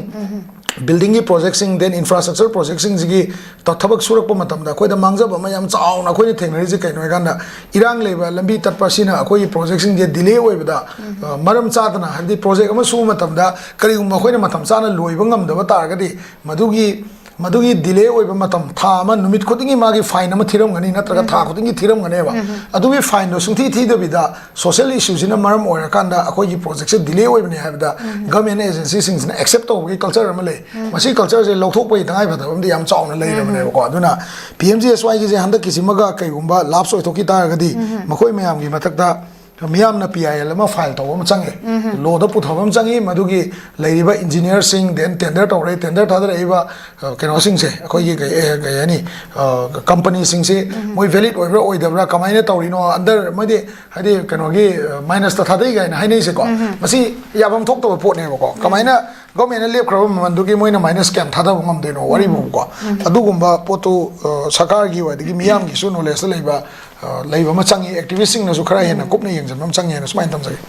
ꯕꯤꯜꯗꯤꯡꯒꯤ ꯄ꯭ꯔꯣꯖꯦꯛꯁꯤꯡ, then ꯏꯟꯐ꯭ꯔꯥꯁ꯭ꯇ꯭ꯔꯛꯆꯔ ꯄ꯭ꯔꯣꯖꯦꯛꯁꯤꯡꯁꯤꯒꯤ ꯊ-, ꯊꯕꯛ ꯁꯨꯔꯛꯄ ꯃꯇꯝꯗ ꯑꯩꯈꯣꯏꯗ ꯃꯥꯡꯖꯕ ꯑꯃ ꯌꯥꯝ ꯆꯥꯎꯅ ꯑꯩꯈꯣꯏꯅ ꯊꯦꯡꯅꯔꯤꯁꯦ ꯀꯩꯅꯣ ꯍꯥꯏꯀꯥꯟꯗ, ꯏꯔꯥꯡ ꯂꯩꯕ, ꯂꯝꯕꯤ ꯇꯠꯄ ꯑꯁꯤꯅ ꯑꯩꯈꯣꯏꯒꯤ ꯄ꯭ꯔꯣꯖꯦꯛꯁꯤꯡꯁꯦ ꯗꯤꯂꯦ ꯑꯣꯏꯕꯗ, ꯑ, ꯃꯔꯝ ꯆꯥꯗꯅ, ꯍꯥꯏꯕꯗꯤ ꯄ꯭ꯔꯣꯖꯦꯛ ꯑꯃ ꯁꯨꯕ ꯃꯇꯝꯗ ꯀꯔꯤꯒꯨꯝꯕ ꯑꯩꯈꯣꯏꯅ ꯃꯇꯝ ꯆꯥꯅ ꯂꯣꯏꯕ ꯉꯝꯗꯕ ꯇꯥꯔꯒꯗꯤ, ꯃꯗꯨꯒꯤ, ꯃꯗꯨꯒꯤ ꯗꯤꯂꯦ ꯑꯣꯏꯕ ꯃꯇꯝ, ꯊꯥ ꯑꯃ ꯅꯨꯃꯤꯠ ꯈꯨꯗꯤꯡꯒꯤ ꯃꯥꯒꯤ ꯐꯥꯏꯟ ꯑꯃ ꯊꯤꯔꯝꯒꯅꯤ, ꯅꯠꯇ꯭ꯔꯒ ꯊꯥ ꯈꯨꯗꯤꯡꯒꯤ ꯊꯤꯔꯝꯒꯅꯦꯕ꯫ ꯑꯗꯨꯒꯤ ꯐꯥꯏꯟꯗꯣ ꯁꯨꯡꯊꯤ ꯊꯤꯗꯕꯤꯗ ꯁꯣꯁꯤꯌꯦꯜ ꯏꯁꯨꯁꯤꯅ ꯃꯔꯝ ꯑꯣꯏꯔꯀꯥꯟꯗ ꯑꯩꯈꯣꯏꯒꯤ ꯄ꯭ꯔꯣꯖꯦꯛꯁꯦ ꯗꯤꯂꯦ ꯑꯣꯏꯕꯅꯦ ꯍꯥꯏꯕꯗ ꯒꯚꯔꯟꯃꯦꯟꯠ ꯑꯦꯖꯦꯟꯁꯤꯁꯤꯡꯁꯤꯅ ꯑꯦꯛꯁꯦꯞ ꯇꯧꯕꯒꯤ ꯀꯜꯆꯔ ꯑꯃ ꯂꯩ꯫ ꯃꯁꯤ ꯀꯜꯆꯔꯁꯦ ꯂꯧꯊꯣꯛꯄꯒꯤ ꯇꯉꯥꯏꯐꯗꯕ ꯑꯃꯗꯤ ꯌꯥꯝ ꯆꯥꯎꯅ ꯂꯩꯔꯕꯅꯦꯕꯀꯣ꯫ ꯑꯗꯨꯅ P M G S Y ꯒꯤꯁꯦ ꯍꯟꯗꯛꯀꯤꯁꯤꯃꯒ ꯀꯩꯒꯨꯝꯕ ꯂꯥꯞꯁ ꯑꯣꯏꯊꯣꯛꯈꯤ ꯇꯥꯔꯒꯗꯤ, ꯃꯈꯣꯏ ꯃꯌꯥꯝꯒꯤ ꯃꯊꯛꯇ ꯃꯤꯌꯥꯝꯅ P I L ꯑꯃ ꯐꯥꯏꯜ ꯇꯧꯕ ꯑꯃ ꯆꯪꯉꯤ, ꯂꯣꯗ ꯄꯨꯊꯕ ꯑꯃ ꯆꯪꯉꯤ꯫ ꯃꯗꯨꯒꯤ ꯂꯩꯔꯤꯕ ꯏꯟꯖꯤꯅꯤꯌꯥꯔꯁꯤꯡ, then ꯇꯦꯟꯗꯔ ꯇꯧꯔꯦ, ꯇꯦꯟꯗꯔ ꯊꯥꯗꯔꯛꯏꯕ, ꯑ, ꯀꯩꯅꯣꯁꯤꯡꯁꯦ, ꯑꯩꯈꯣꯏꯒꯤ ꯀꯩ, ꯑꯦ, ꯀꯩ ꯍꯥꯏꯅꯤ, ꯑ, ꯀꯝꯄꯅꯤꯁꯤꯡꯁꯤ ꯃꯣꯏ ꯚꯦꯂꯤꯠ ꯑꯣꯏꯕ꯭ꯔꯥ ꯑꯣꯏꯗꯕ꯭ꯔꯥ, ꯀꯃꯥꯏꯅ ꯇꯧꯔꯤꯅꯣ, ꯑꯟꯗꯔ, ꯃꯣꯏꯗꯤ ꯍꯥꯏꯗꯤ ꯀꯩꯅꯣꯒꯤ, ꯑ, ꯃꯥꯏꯅꯁꯇ ꯊꯥꯗꯩ ꯀꯥꯏꯅ ꯍꯥꯏꯅꯩꯁꯦꯀꯣ꯫ ꯃꯁꯤ ꯌꯥꯐꯝ ꯊꯣꯛꯇꯕ ꯄꯣꯠꯅꯦꯕꯀꯣ꯫ ꯀꯃꯥꯏꯅ ꯒꯣꯔꯃꯦꯟꯅ ꯂꯦꯞꯈ꯭ꯔꯕ ꯃꯃꯜꯗꯨꯒꯤ ꯃꯣꯏꯅ ꯃꯥꯏꯅꯁ ꯀꯌꯥꯝ ꯊꯥꯗꯕ ꯉꯝꯗꯣꯏꯅꯣ, ꯋꯥꯔꯤꯕꯨꯀꯣ꯫ ꯑꯗꯨꯒꯨꯝꯕ ꯄꯣꯠꯇꯨ, ꯑ, ꯁꯔꯀꯥꯔꯒꯤ ꯑꯣꯏ, ꯑꯗꯒꯤ ꯃꯤꯌꯥꯝꯒꯤꯁꯨ ꯅꯣꯂꯦꯖꯇ ꯂꯩꯕ, ꯑ, ꯂꯩꯕ ꯑꯃ ꯆꯪꯉꯤ꯫ ꯑꯦꯛꯇꯤꯚꯤꯁꯁꯤꯡꯅꯁꯨ ꯈꯔ ꯍꯦꯟꯅ ꯀꯨꯞꯅ ꯌꯦꯡꯁꯤꯟꯕ ꯑꯃ ꯆꯪꯉꯤ ꯍꯥꯏꯅ ꯁꯨꯃꯥꯏꯅ ꯊꯝꯖꯒꯦ꯫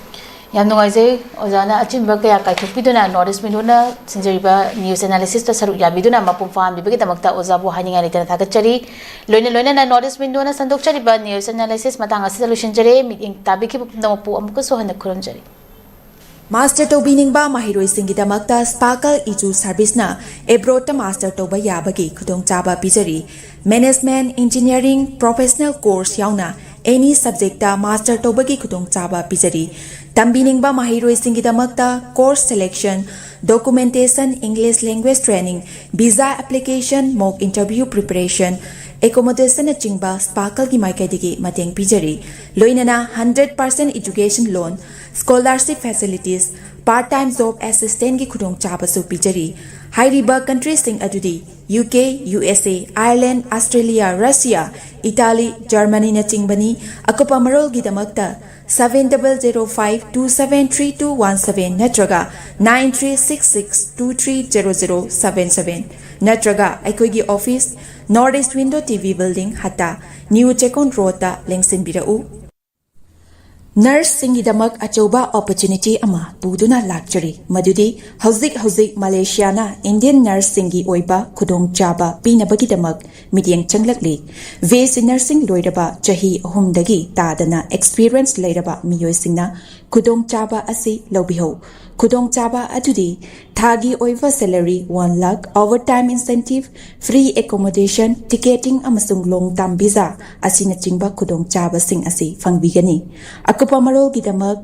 ꯌꯥꯝ ꯅꯨꯡꯉꯥꯏꯖꯩ ꯑꯣꯖꯥꯅ ꯑꯆꯤꯟꯕ ꯀꯌꯥ ꯀꯥꯏꯊꯣꯛꯄꯤꯗꯨꯅ North East Windowꯅ ꯁꯤꯟꯖꯔꯤꯕ news analysisꯇ ꯁꯔꯨꯛ ꯌꯥꯕꯤꯗꯨꯅ ꯃꯄꯨꯡ ꯐꯥꯍꯟꯕꯤꯕꯒꯤꯗꯃꯛꯇ ꯑꯣꯖꯥꯕꯨ ꯍꯥꯏꯅꯤꯡꯉꯥꯏ ꯂꯩꯇꯅ ꯊꯥꯒꯠꯆꯔꯤ꯫ ꯂꯣꯏꯅ ꯂꯣꯏꯅꯅ North East Windowꯅ ꯁꯟꯗꯣꯛꯆꯔꯤꯕ news analysis ꯃꯇꯥꯡ ꯑꯁꯤꯗ ꯂꯣꯏꯁꯤꯟꯖꯔꯦ꯫ ꯃꯤꯠꯌꯦꯡ ꯇꯥꯕꯤꯈꯤꯕ ꯄꯨꯝꯅꯃꯛꯄꯨ ꯑꯃꯨꯛꯀꯁꯨ ꯍꯟꯅ ꯈꯨꯔꯨꯝꯖꯔꯤ꯫ Master ꯇꯧꯕꯤꯅꯤꯡꯕ ꯃꯍꯩꯔꯣꯏꯁꯤꯡꯒꯤꯗꯃꯛꯇ Sparkle Edu Serviceꯅ abroadꯇ master ꯇꯧꯕ ꯌꯥꯕꯒꯤ ꯈꯨꯗꯣꯡꯆꯥꯕ ꯄꯤꯖꯔꯤ꯫ Management, engineering, professional course ꯌꯥꯎꯅ any subjectꯇ master ꯇꯧꯕꯒꯤ ꯈꯨꯗꯣꯡꯆꯥꯕ ꯄꯤꯖꯔꯤ꯫ ꯇꯝꯕꯤꯅꯤꯡꯕ ꯃꯍꯩꯔꯣꯏꯁꯤꯡꯒꯤꯗꯃꯛꯇ course selection, documentation, English language training, visa application, mock interview preparation, accommodationꯅꯆꯤꯡꯕ Sparkleꯒꯤ ꯃꯥꯏꯀꯩꯗꯒꯤ ꯃꯇꯦꯡ ꯄꯤꯖꯔꯤ꯫ ꯂꯣꯏꯅꯅ hundred percent education loan, scholarship facilities, part time job assistantꯀꯤ ꯈꯨꯗꯣꯡꯆꯥꯕꯁꯨ ꯄꯤꯖꯔꯤ꯫ ꯍꯥꯏꯔꯤꯕ countryꯁꯤꯡ ꯑꯗꯨꯗꯤ UK, USA, Ireland, Australia, Russia, Italy, Germanyꯅꯆꯤꯡꯕꯅꯤ꯫ ꯑꯀꯨꯞꯄ ꯃꯔꯣꯜꯒꯤꯗꯃꯛꯇ seven double zero five two seven three two one seven ꯅꯠꯇ꯭ꯔꯒ nine three six six two three zero zero seven seven ꯅꯠꯇ꯭ꯔꯒ ꯑꯩꯈꯣꯏꯒꯤ office North East Window TV Building, ꯍꯠꯇꯥ, New Chekon Roadꯇ ꯂꯦꯡꯁꯤꯟꯕꯤꯔꯛꯎ꯫ Nurseꯁꯤꯡꯒꯤꯗꯃꯛ ꯑꯆꯧꯕ opportunity ꯑꯃ ꯄꯨꯗꯨꯅ ꯂꯥꯛꯆꯔꯤ, ꯃꯗꯨꯗꯤ ꯍꯧꯖꯤꯛ ꯍꯧꯖꯤꯛ ꯃꯂꯦꯁꯤꯌꯥꯅ Indian nurseꯁꯤꯡꯒꯤ ꯑꯣꯏꯕ ꯈꯨꯗꯣꯡꯆꯥꯕ ꯄꯤꯅꯕꯒꯤꯗꯃꯛ ꯃꯤꯠꯌꯦꯡ ꯆꯪꯂꯛꯂꯤ꯫ BSc Nursing ꯂꯣꯏꯔꯕ ꯆꯍꯤ ꯑꯍꯨꯝꯗꯒꯤ ꯇꯥꯗꯅ experience ꯂꯩꯔꯕ ꯃꯤꯑꯣꯏꯁꯤꯡꯅ ꯈꯨꯗꯣꯡꯆꯥꯕ ꯑꯁꯤ ꯂꯧꯕꯤꯍꯧ꯫ ꯈꯨꯗꯣꯡꯆꯥꯕ ꯑꯗꯨꯗꯤ ꯊꯥꯒꯤ ꯑꯣꯏꯕ salary one lakh, overtime incentive, free accommodation, ticketing ꯑꯃꯁꯨꯡ long term visa ꯑꯁꯤꯅꯆꯤꯡꯕ ꯈꯨꯗꯣꯡꯆꯥꯕꯁꯤꯡ ꯑꯁꯤ ꯐꯪꯕꯤꯒꯅꯤ꯫ ꯑꯀꯨꯞꯄ ꯃꯔꯣꯜꯒꯤꯗꯃꯛ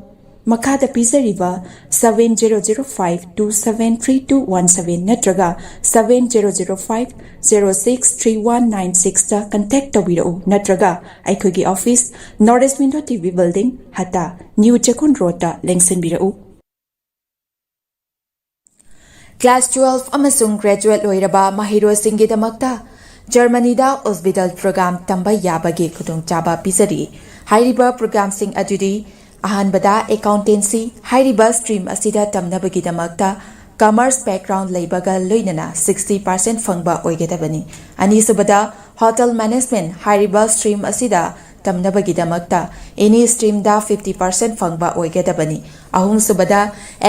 ꯃꯈꯥꯗ ꯄꯤꯖꯔꯤꯕ seven zero zero five two seven three two one seven ꯅꯠꯇ꯭ꯔꯒ seven zero zero five zero six three one nine sixꯇ contact ꯇꯧꯕꯤꯔꯛꯎ ꯅꯠꯇ꯭ꯔꯒ ꯑꯩꯈꯣꯏꯒꯤ office North East Window TV Building, ꯍꯠꯇꯥ, New Chekon Roadꯇ ꯂꯦꯡꯁꯤꯟꯕꯤꯔꯛꯎ꯫ Class twelve ꯑꯃꯁꯨꯡ graduate ꯂꯣꯏꯔꯕ ꯃꯍꯩꯔꯣꯏꯁꯤꯡꯒꯤꯗꯃꯛꯇ ꯖꯔꯃꯅꯤꯗ Ausbildung program ꯇꯝꯕ ꯌꯥꯕꯒꯤ ꯈꯨꯗꯣꯡꯆꯥꯕ ꯄꯤꯖꯔꯤ꯫ ꯍꯥꯏꯔꯤꯕ programꯁꯤꯡ ꯑꯗꯨꯗꯤ ꯑꯍꯥꯟꯕꯗ accountancy꯫ ꯍꯥꯏꯔꯤꯕ stream ꯑꯁꯤꯗ ꯇꯝꯅꯕꯒꯤꯗꯃꯛꯇ commerce background ꯂꯩꯕꯒ ꯂꯣꯏꯅꯅ sixty percent ꯐꯪꯕ ꯑꯣꯏꯒꯗꯕꯅꯤ꯫ ꯑꯅꯤꯁꯨꯕꯗ hotel management꯫ ꯍꯥꯏꯔꯤꯕ stream ꯑꯁꯤꯗ ꯇꯝꯅꯕꯒꯤꯗꯃꯛꯇ ꯑꯦꯅꯤ ꯁ꯭ꯇ꯭ꯔꯤꯝꯗ ꯐꯤꯐꯇꯤ ꯄꯥꯔꯁꯦꯟ ꯐꯪꯕ ꯑꯣꯏꯒꯗꯕꯅꯤ꯫ ꯑꯍꯨꯝꯁꯨꯕꯗ,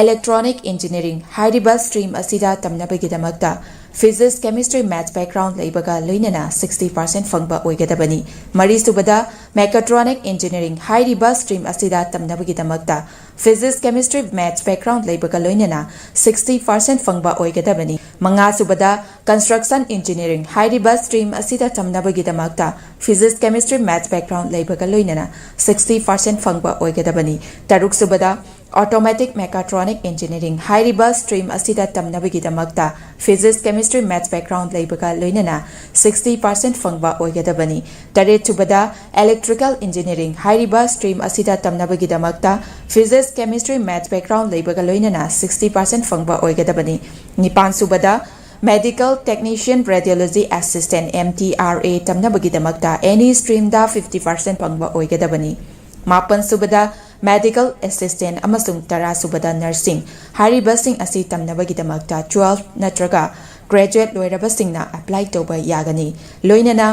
ꯏꯂꯦꯛꯇ꯭ꯔꯣꯅꯤꯛ ꯏꯟꯖꯤꯅꯤꯌꯥꯔꯤꯡ ꯍꯥꯏꯔꯤꯕ ꯁ꯭ꯇ꯭ꯔꯤꯝ ꯑꯁꯤꯗ ꯇꯝꯅꯕꯒꯤꯗꯃꯛꯇ ꯐꯤꯖꯤꯛꯁ, ꯀꯦꯃꯤꯁꯇ꯭ꯔꯤ, ꯃꯦꯊꯁ ꯕꯦꯛꯒ꯭ꯔꯥꯎꯟ ꯂꯩꯕꯒ ꯂꯣꯏꯅꯅ ꯁꯤꯛꯁꯇꯤ ꯄꯥꯔꯁꯦꯟ ꯐꯪꯕ ꯑꯣꯏꯒꯗꯕꯅꯤ꯫ ꯃꯔꯤꯁꯨꯕꯗ, ꯃꯦꯀꯥꯇ꯭ꯔꯣꯅꯤꯛ ꯏꯟꯖꯤꯅꯤꯌꯥꯔꯤꯡ ꯍꯥꯏꯔꯤꯕ ꯁ꯭ꯇ꯭ꯔꯤꯝ ꯑꯁꯤꯗ ꯇꯝꯅꯕꯒꯤꯗꯃꯛꯇ ꯐꯤꯖꯤꯛꯁ, ꯀꯦꯃꯤꯁꯇ꯭ꯔꯤ, ꯃꯦꯊꯁ ꯕꯦꯛꯒ꯭ꯔꯥꯎꯟ ꯂꯩꯕꯒ ꯂꯣꯏꯅꯅ ꯁꯤꯛꯁꯇꯤ ꯄꯥꯔꯁꯦꯟ ꯐꯪꯕ ꯑꯣꯏꯒꯗꯕꯅꯤ꯫ ꯃꯉꯥꯁꯨꯕꯗ, ꯀꯟꯁꯇ꯭ꯔꯛꯁꯟ ꯏꯟꯖꯤꯅꯤꯌꯥꯔꯤꯡ ꯍꯥꯏꯔꯤꯕ ꯁ꯭ꯇ꯭ꯔꯤꯝ ꯑꯁꯤꯗ ꯇꯝꯅꯕꯒꯤꯗꯃꯛꯇ ꯐꯤꯖꯤꯛꯁ, ꯀꯦꯃꯤꯁꯇ꯭ꯔꯤ, ꯃꯦꯊꯁ ꯕꯦꯛꯒ꯭ꯔꯥꯎꯟ ꯂꯩꯕꯒ ꯂꯣꯏꯅꯅ ꯁꯤꯛꯁꯇꯤ ꯄꯥꯔꯁꯦꯟ ꯐꯪꯕ ꯑꯣꯏꯒꯗꯕꯅꯤ꯫ ꯇꯔꯨꯛꯁꯨꯕꯗ, ꯑꯣꯇꯣꯃꯦꯇꯤꯛ ꯃꯦꯀꯥꯇ꯭ꯔꯣꯅꯤꯛ ꯏꯟꯖꯤꯅꯤꯌꯥꯔꯤꯡ ꯍꯥꯏꯔꯤꯕ ꯁ꯭ꯇ꯭ꯔꯤꯝ ꯑꯁꯤꯗ ꯇꯝꯅꯕꯒꯤꯗꯃꯛꯇ ꯐꯤꯖꯤꯛꯁ, ꯀꯦꯃꯤꯁꯇ꯭ꯔꯤ, ꯃꯦꯊꯁ ꯕꯦꯛꯒ꯭ꯔꯥꯎꯟ ꯂꯩꯕꯒ ꯂꯣꯏꯅꯅ ꯁꯤꯛꯁꯇꯤ ꯄꯥꯔꯁꯦꯟ ꯐꯪꯕ ꯑꯣꯏꯒꯗꯕꯅꯤ꯫ ꯇꯔꯦꯠꯁꯨꯕꯗ, ꯏꯂꯦꯛꯇ꯭ꯔꯤꯀꯦꯜ ꯏꯟꯖꯤꯅꯤꯌꯥꯔꯤꯡ ꯍꯥꯏꯔꯤꯕ ꯁ꯭ꯇ꯭ꯔꯤꯝ ꯑꯁꯤꯗ ꯇꯝꯅꯕꯒꯤꯗꯃꯛꯇ ꯐꯤꯖꯤꯛꯁ, ꯀꯦꯃꯤꯁꯇ꯭ꯔꯤ, ꯃꯦꯊꯁ ꯕꯦꯛꯒ꯭ꯔꯥꯎꯟ ꯂꯩꯕꯒ ꯂꯣꯏꯅꯅ ꯁꯤꯛꯁꯇꯤ ꯄꯥꯔꯁꯦꯟ ꯐꯪꯕ ꯑꯣꯏꯒꯗꯕꯅꯤ꯫ ꯅꯤꯄꯥꯟꯁꯨꯕꯗ, medical technician, radiology assistant, M T R A ꯇꯝꯅꯕꯒꯤꯗꯃꯛꯇ ꯑꯦꯅꯤ ꯁ꯭ꯇ꯭ꯔꯤꯝꯗ ꯐꯤꯐꯇꯤ ꯄꯥꯔꯁꯦꯟ ꯐꯪꯕ ꯑꯣꯏꯒꯗꯕꯅꯤ꯫ ꯃꯥꯄꯟꯁꯨꯕꯗ, ꯃꯦꯗꯤꯀꯦꯜ ꯑꯦꯁꯤꯁꯇꯦꯟꯠ ꯑꯃꯁꯨꯡ ꯇꯔꯥꯁꯨꯕꯗ, ꯅꯔꯁꯤꯡ ꯍꯥꯏꯔꯤꯕꯁꯤꯡ ꯑꯁꯤ ꯇꯝꯅꯕꯒꯤꯗꯃꯛꯇ ꯇ꯭ꯋꯦꯜꯐ ꯅꯠꯇ꯭ꯔꯒ ꯒ꯭ꯔꯦꯖꯨꯑꯦꯠ ꯂꯣꯏꯔꯕꯁꯤꯡꯅ ꯑꯦꯄ꯭ꯂꯥꯏ ꯇꯧꯕ ꯌꯥꯒꯅꯤ꯫ ꯂꯣꯏꯅꯅ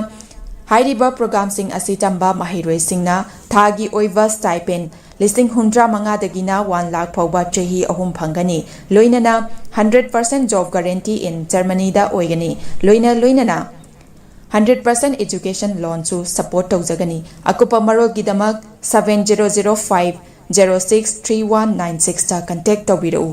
ꯍꯥꯏꯔꯤꯕ ꯄ꯭ꯔꯣꯒ꯭ꯔꯥꯝꯁꯤꯡ ꯑꯁꯤ ꯇꯝꯕ ꯃꯍꯩꯔꯣꯏꯁꯤꯡꯅ ꯊꯥꯒꯤ ꯑꯣꯏꯕ ꯁ꯭ꯇꯥꯏꯄꯦꯟ ꯂꯤꯁꯤꯡ ꯍꯨꯝꯗ꯭ꯔꯥ ꯃꯉꯥꯗꯒꯤꯅ ꯋꯥꯟ ꯂꯥꯈ ꯐꯥꯎꯕ ꯆꯍꯤ ꯑꯍꯨꯝ ꯐꯪꯒꯅꯤ꯫ ꯂꯣꯏꯅꯅ hundred percent job guarantee in ꯖꯔꯃꯅꯤꯗ ꯑꯣꯏꯒꯅꯤ꯫ ꯂꯣꯏꯅ ꯂꯣꯏꯅꯅ ꯍꯟꯗ꯭ꯔꯦꯠ ꯄꯥꯔꯁꯦꯟ ꯑꯦꯖꯨꯀꯦꯁꯟ ꯂꯣꯟꯁꯨ ꯁꯄꯣꯔꯠ ꯇꯧꯖꯒꯅꯤ꯫ ꯑꯀꯨꯞꯄ ꯃꯔꯣꯜꯒꯤꯗꯃꯛ seven zero zero five zero six three one nine ꯁꯤꯛꯁꯇ ꯀꯟꯇꯦꯛ ꯇꯧꯕꯤꯔꯛꯎ꯫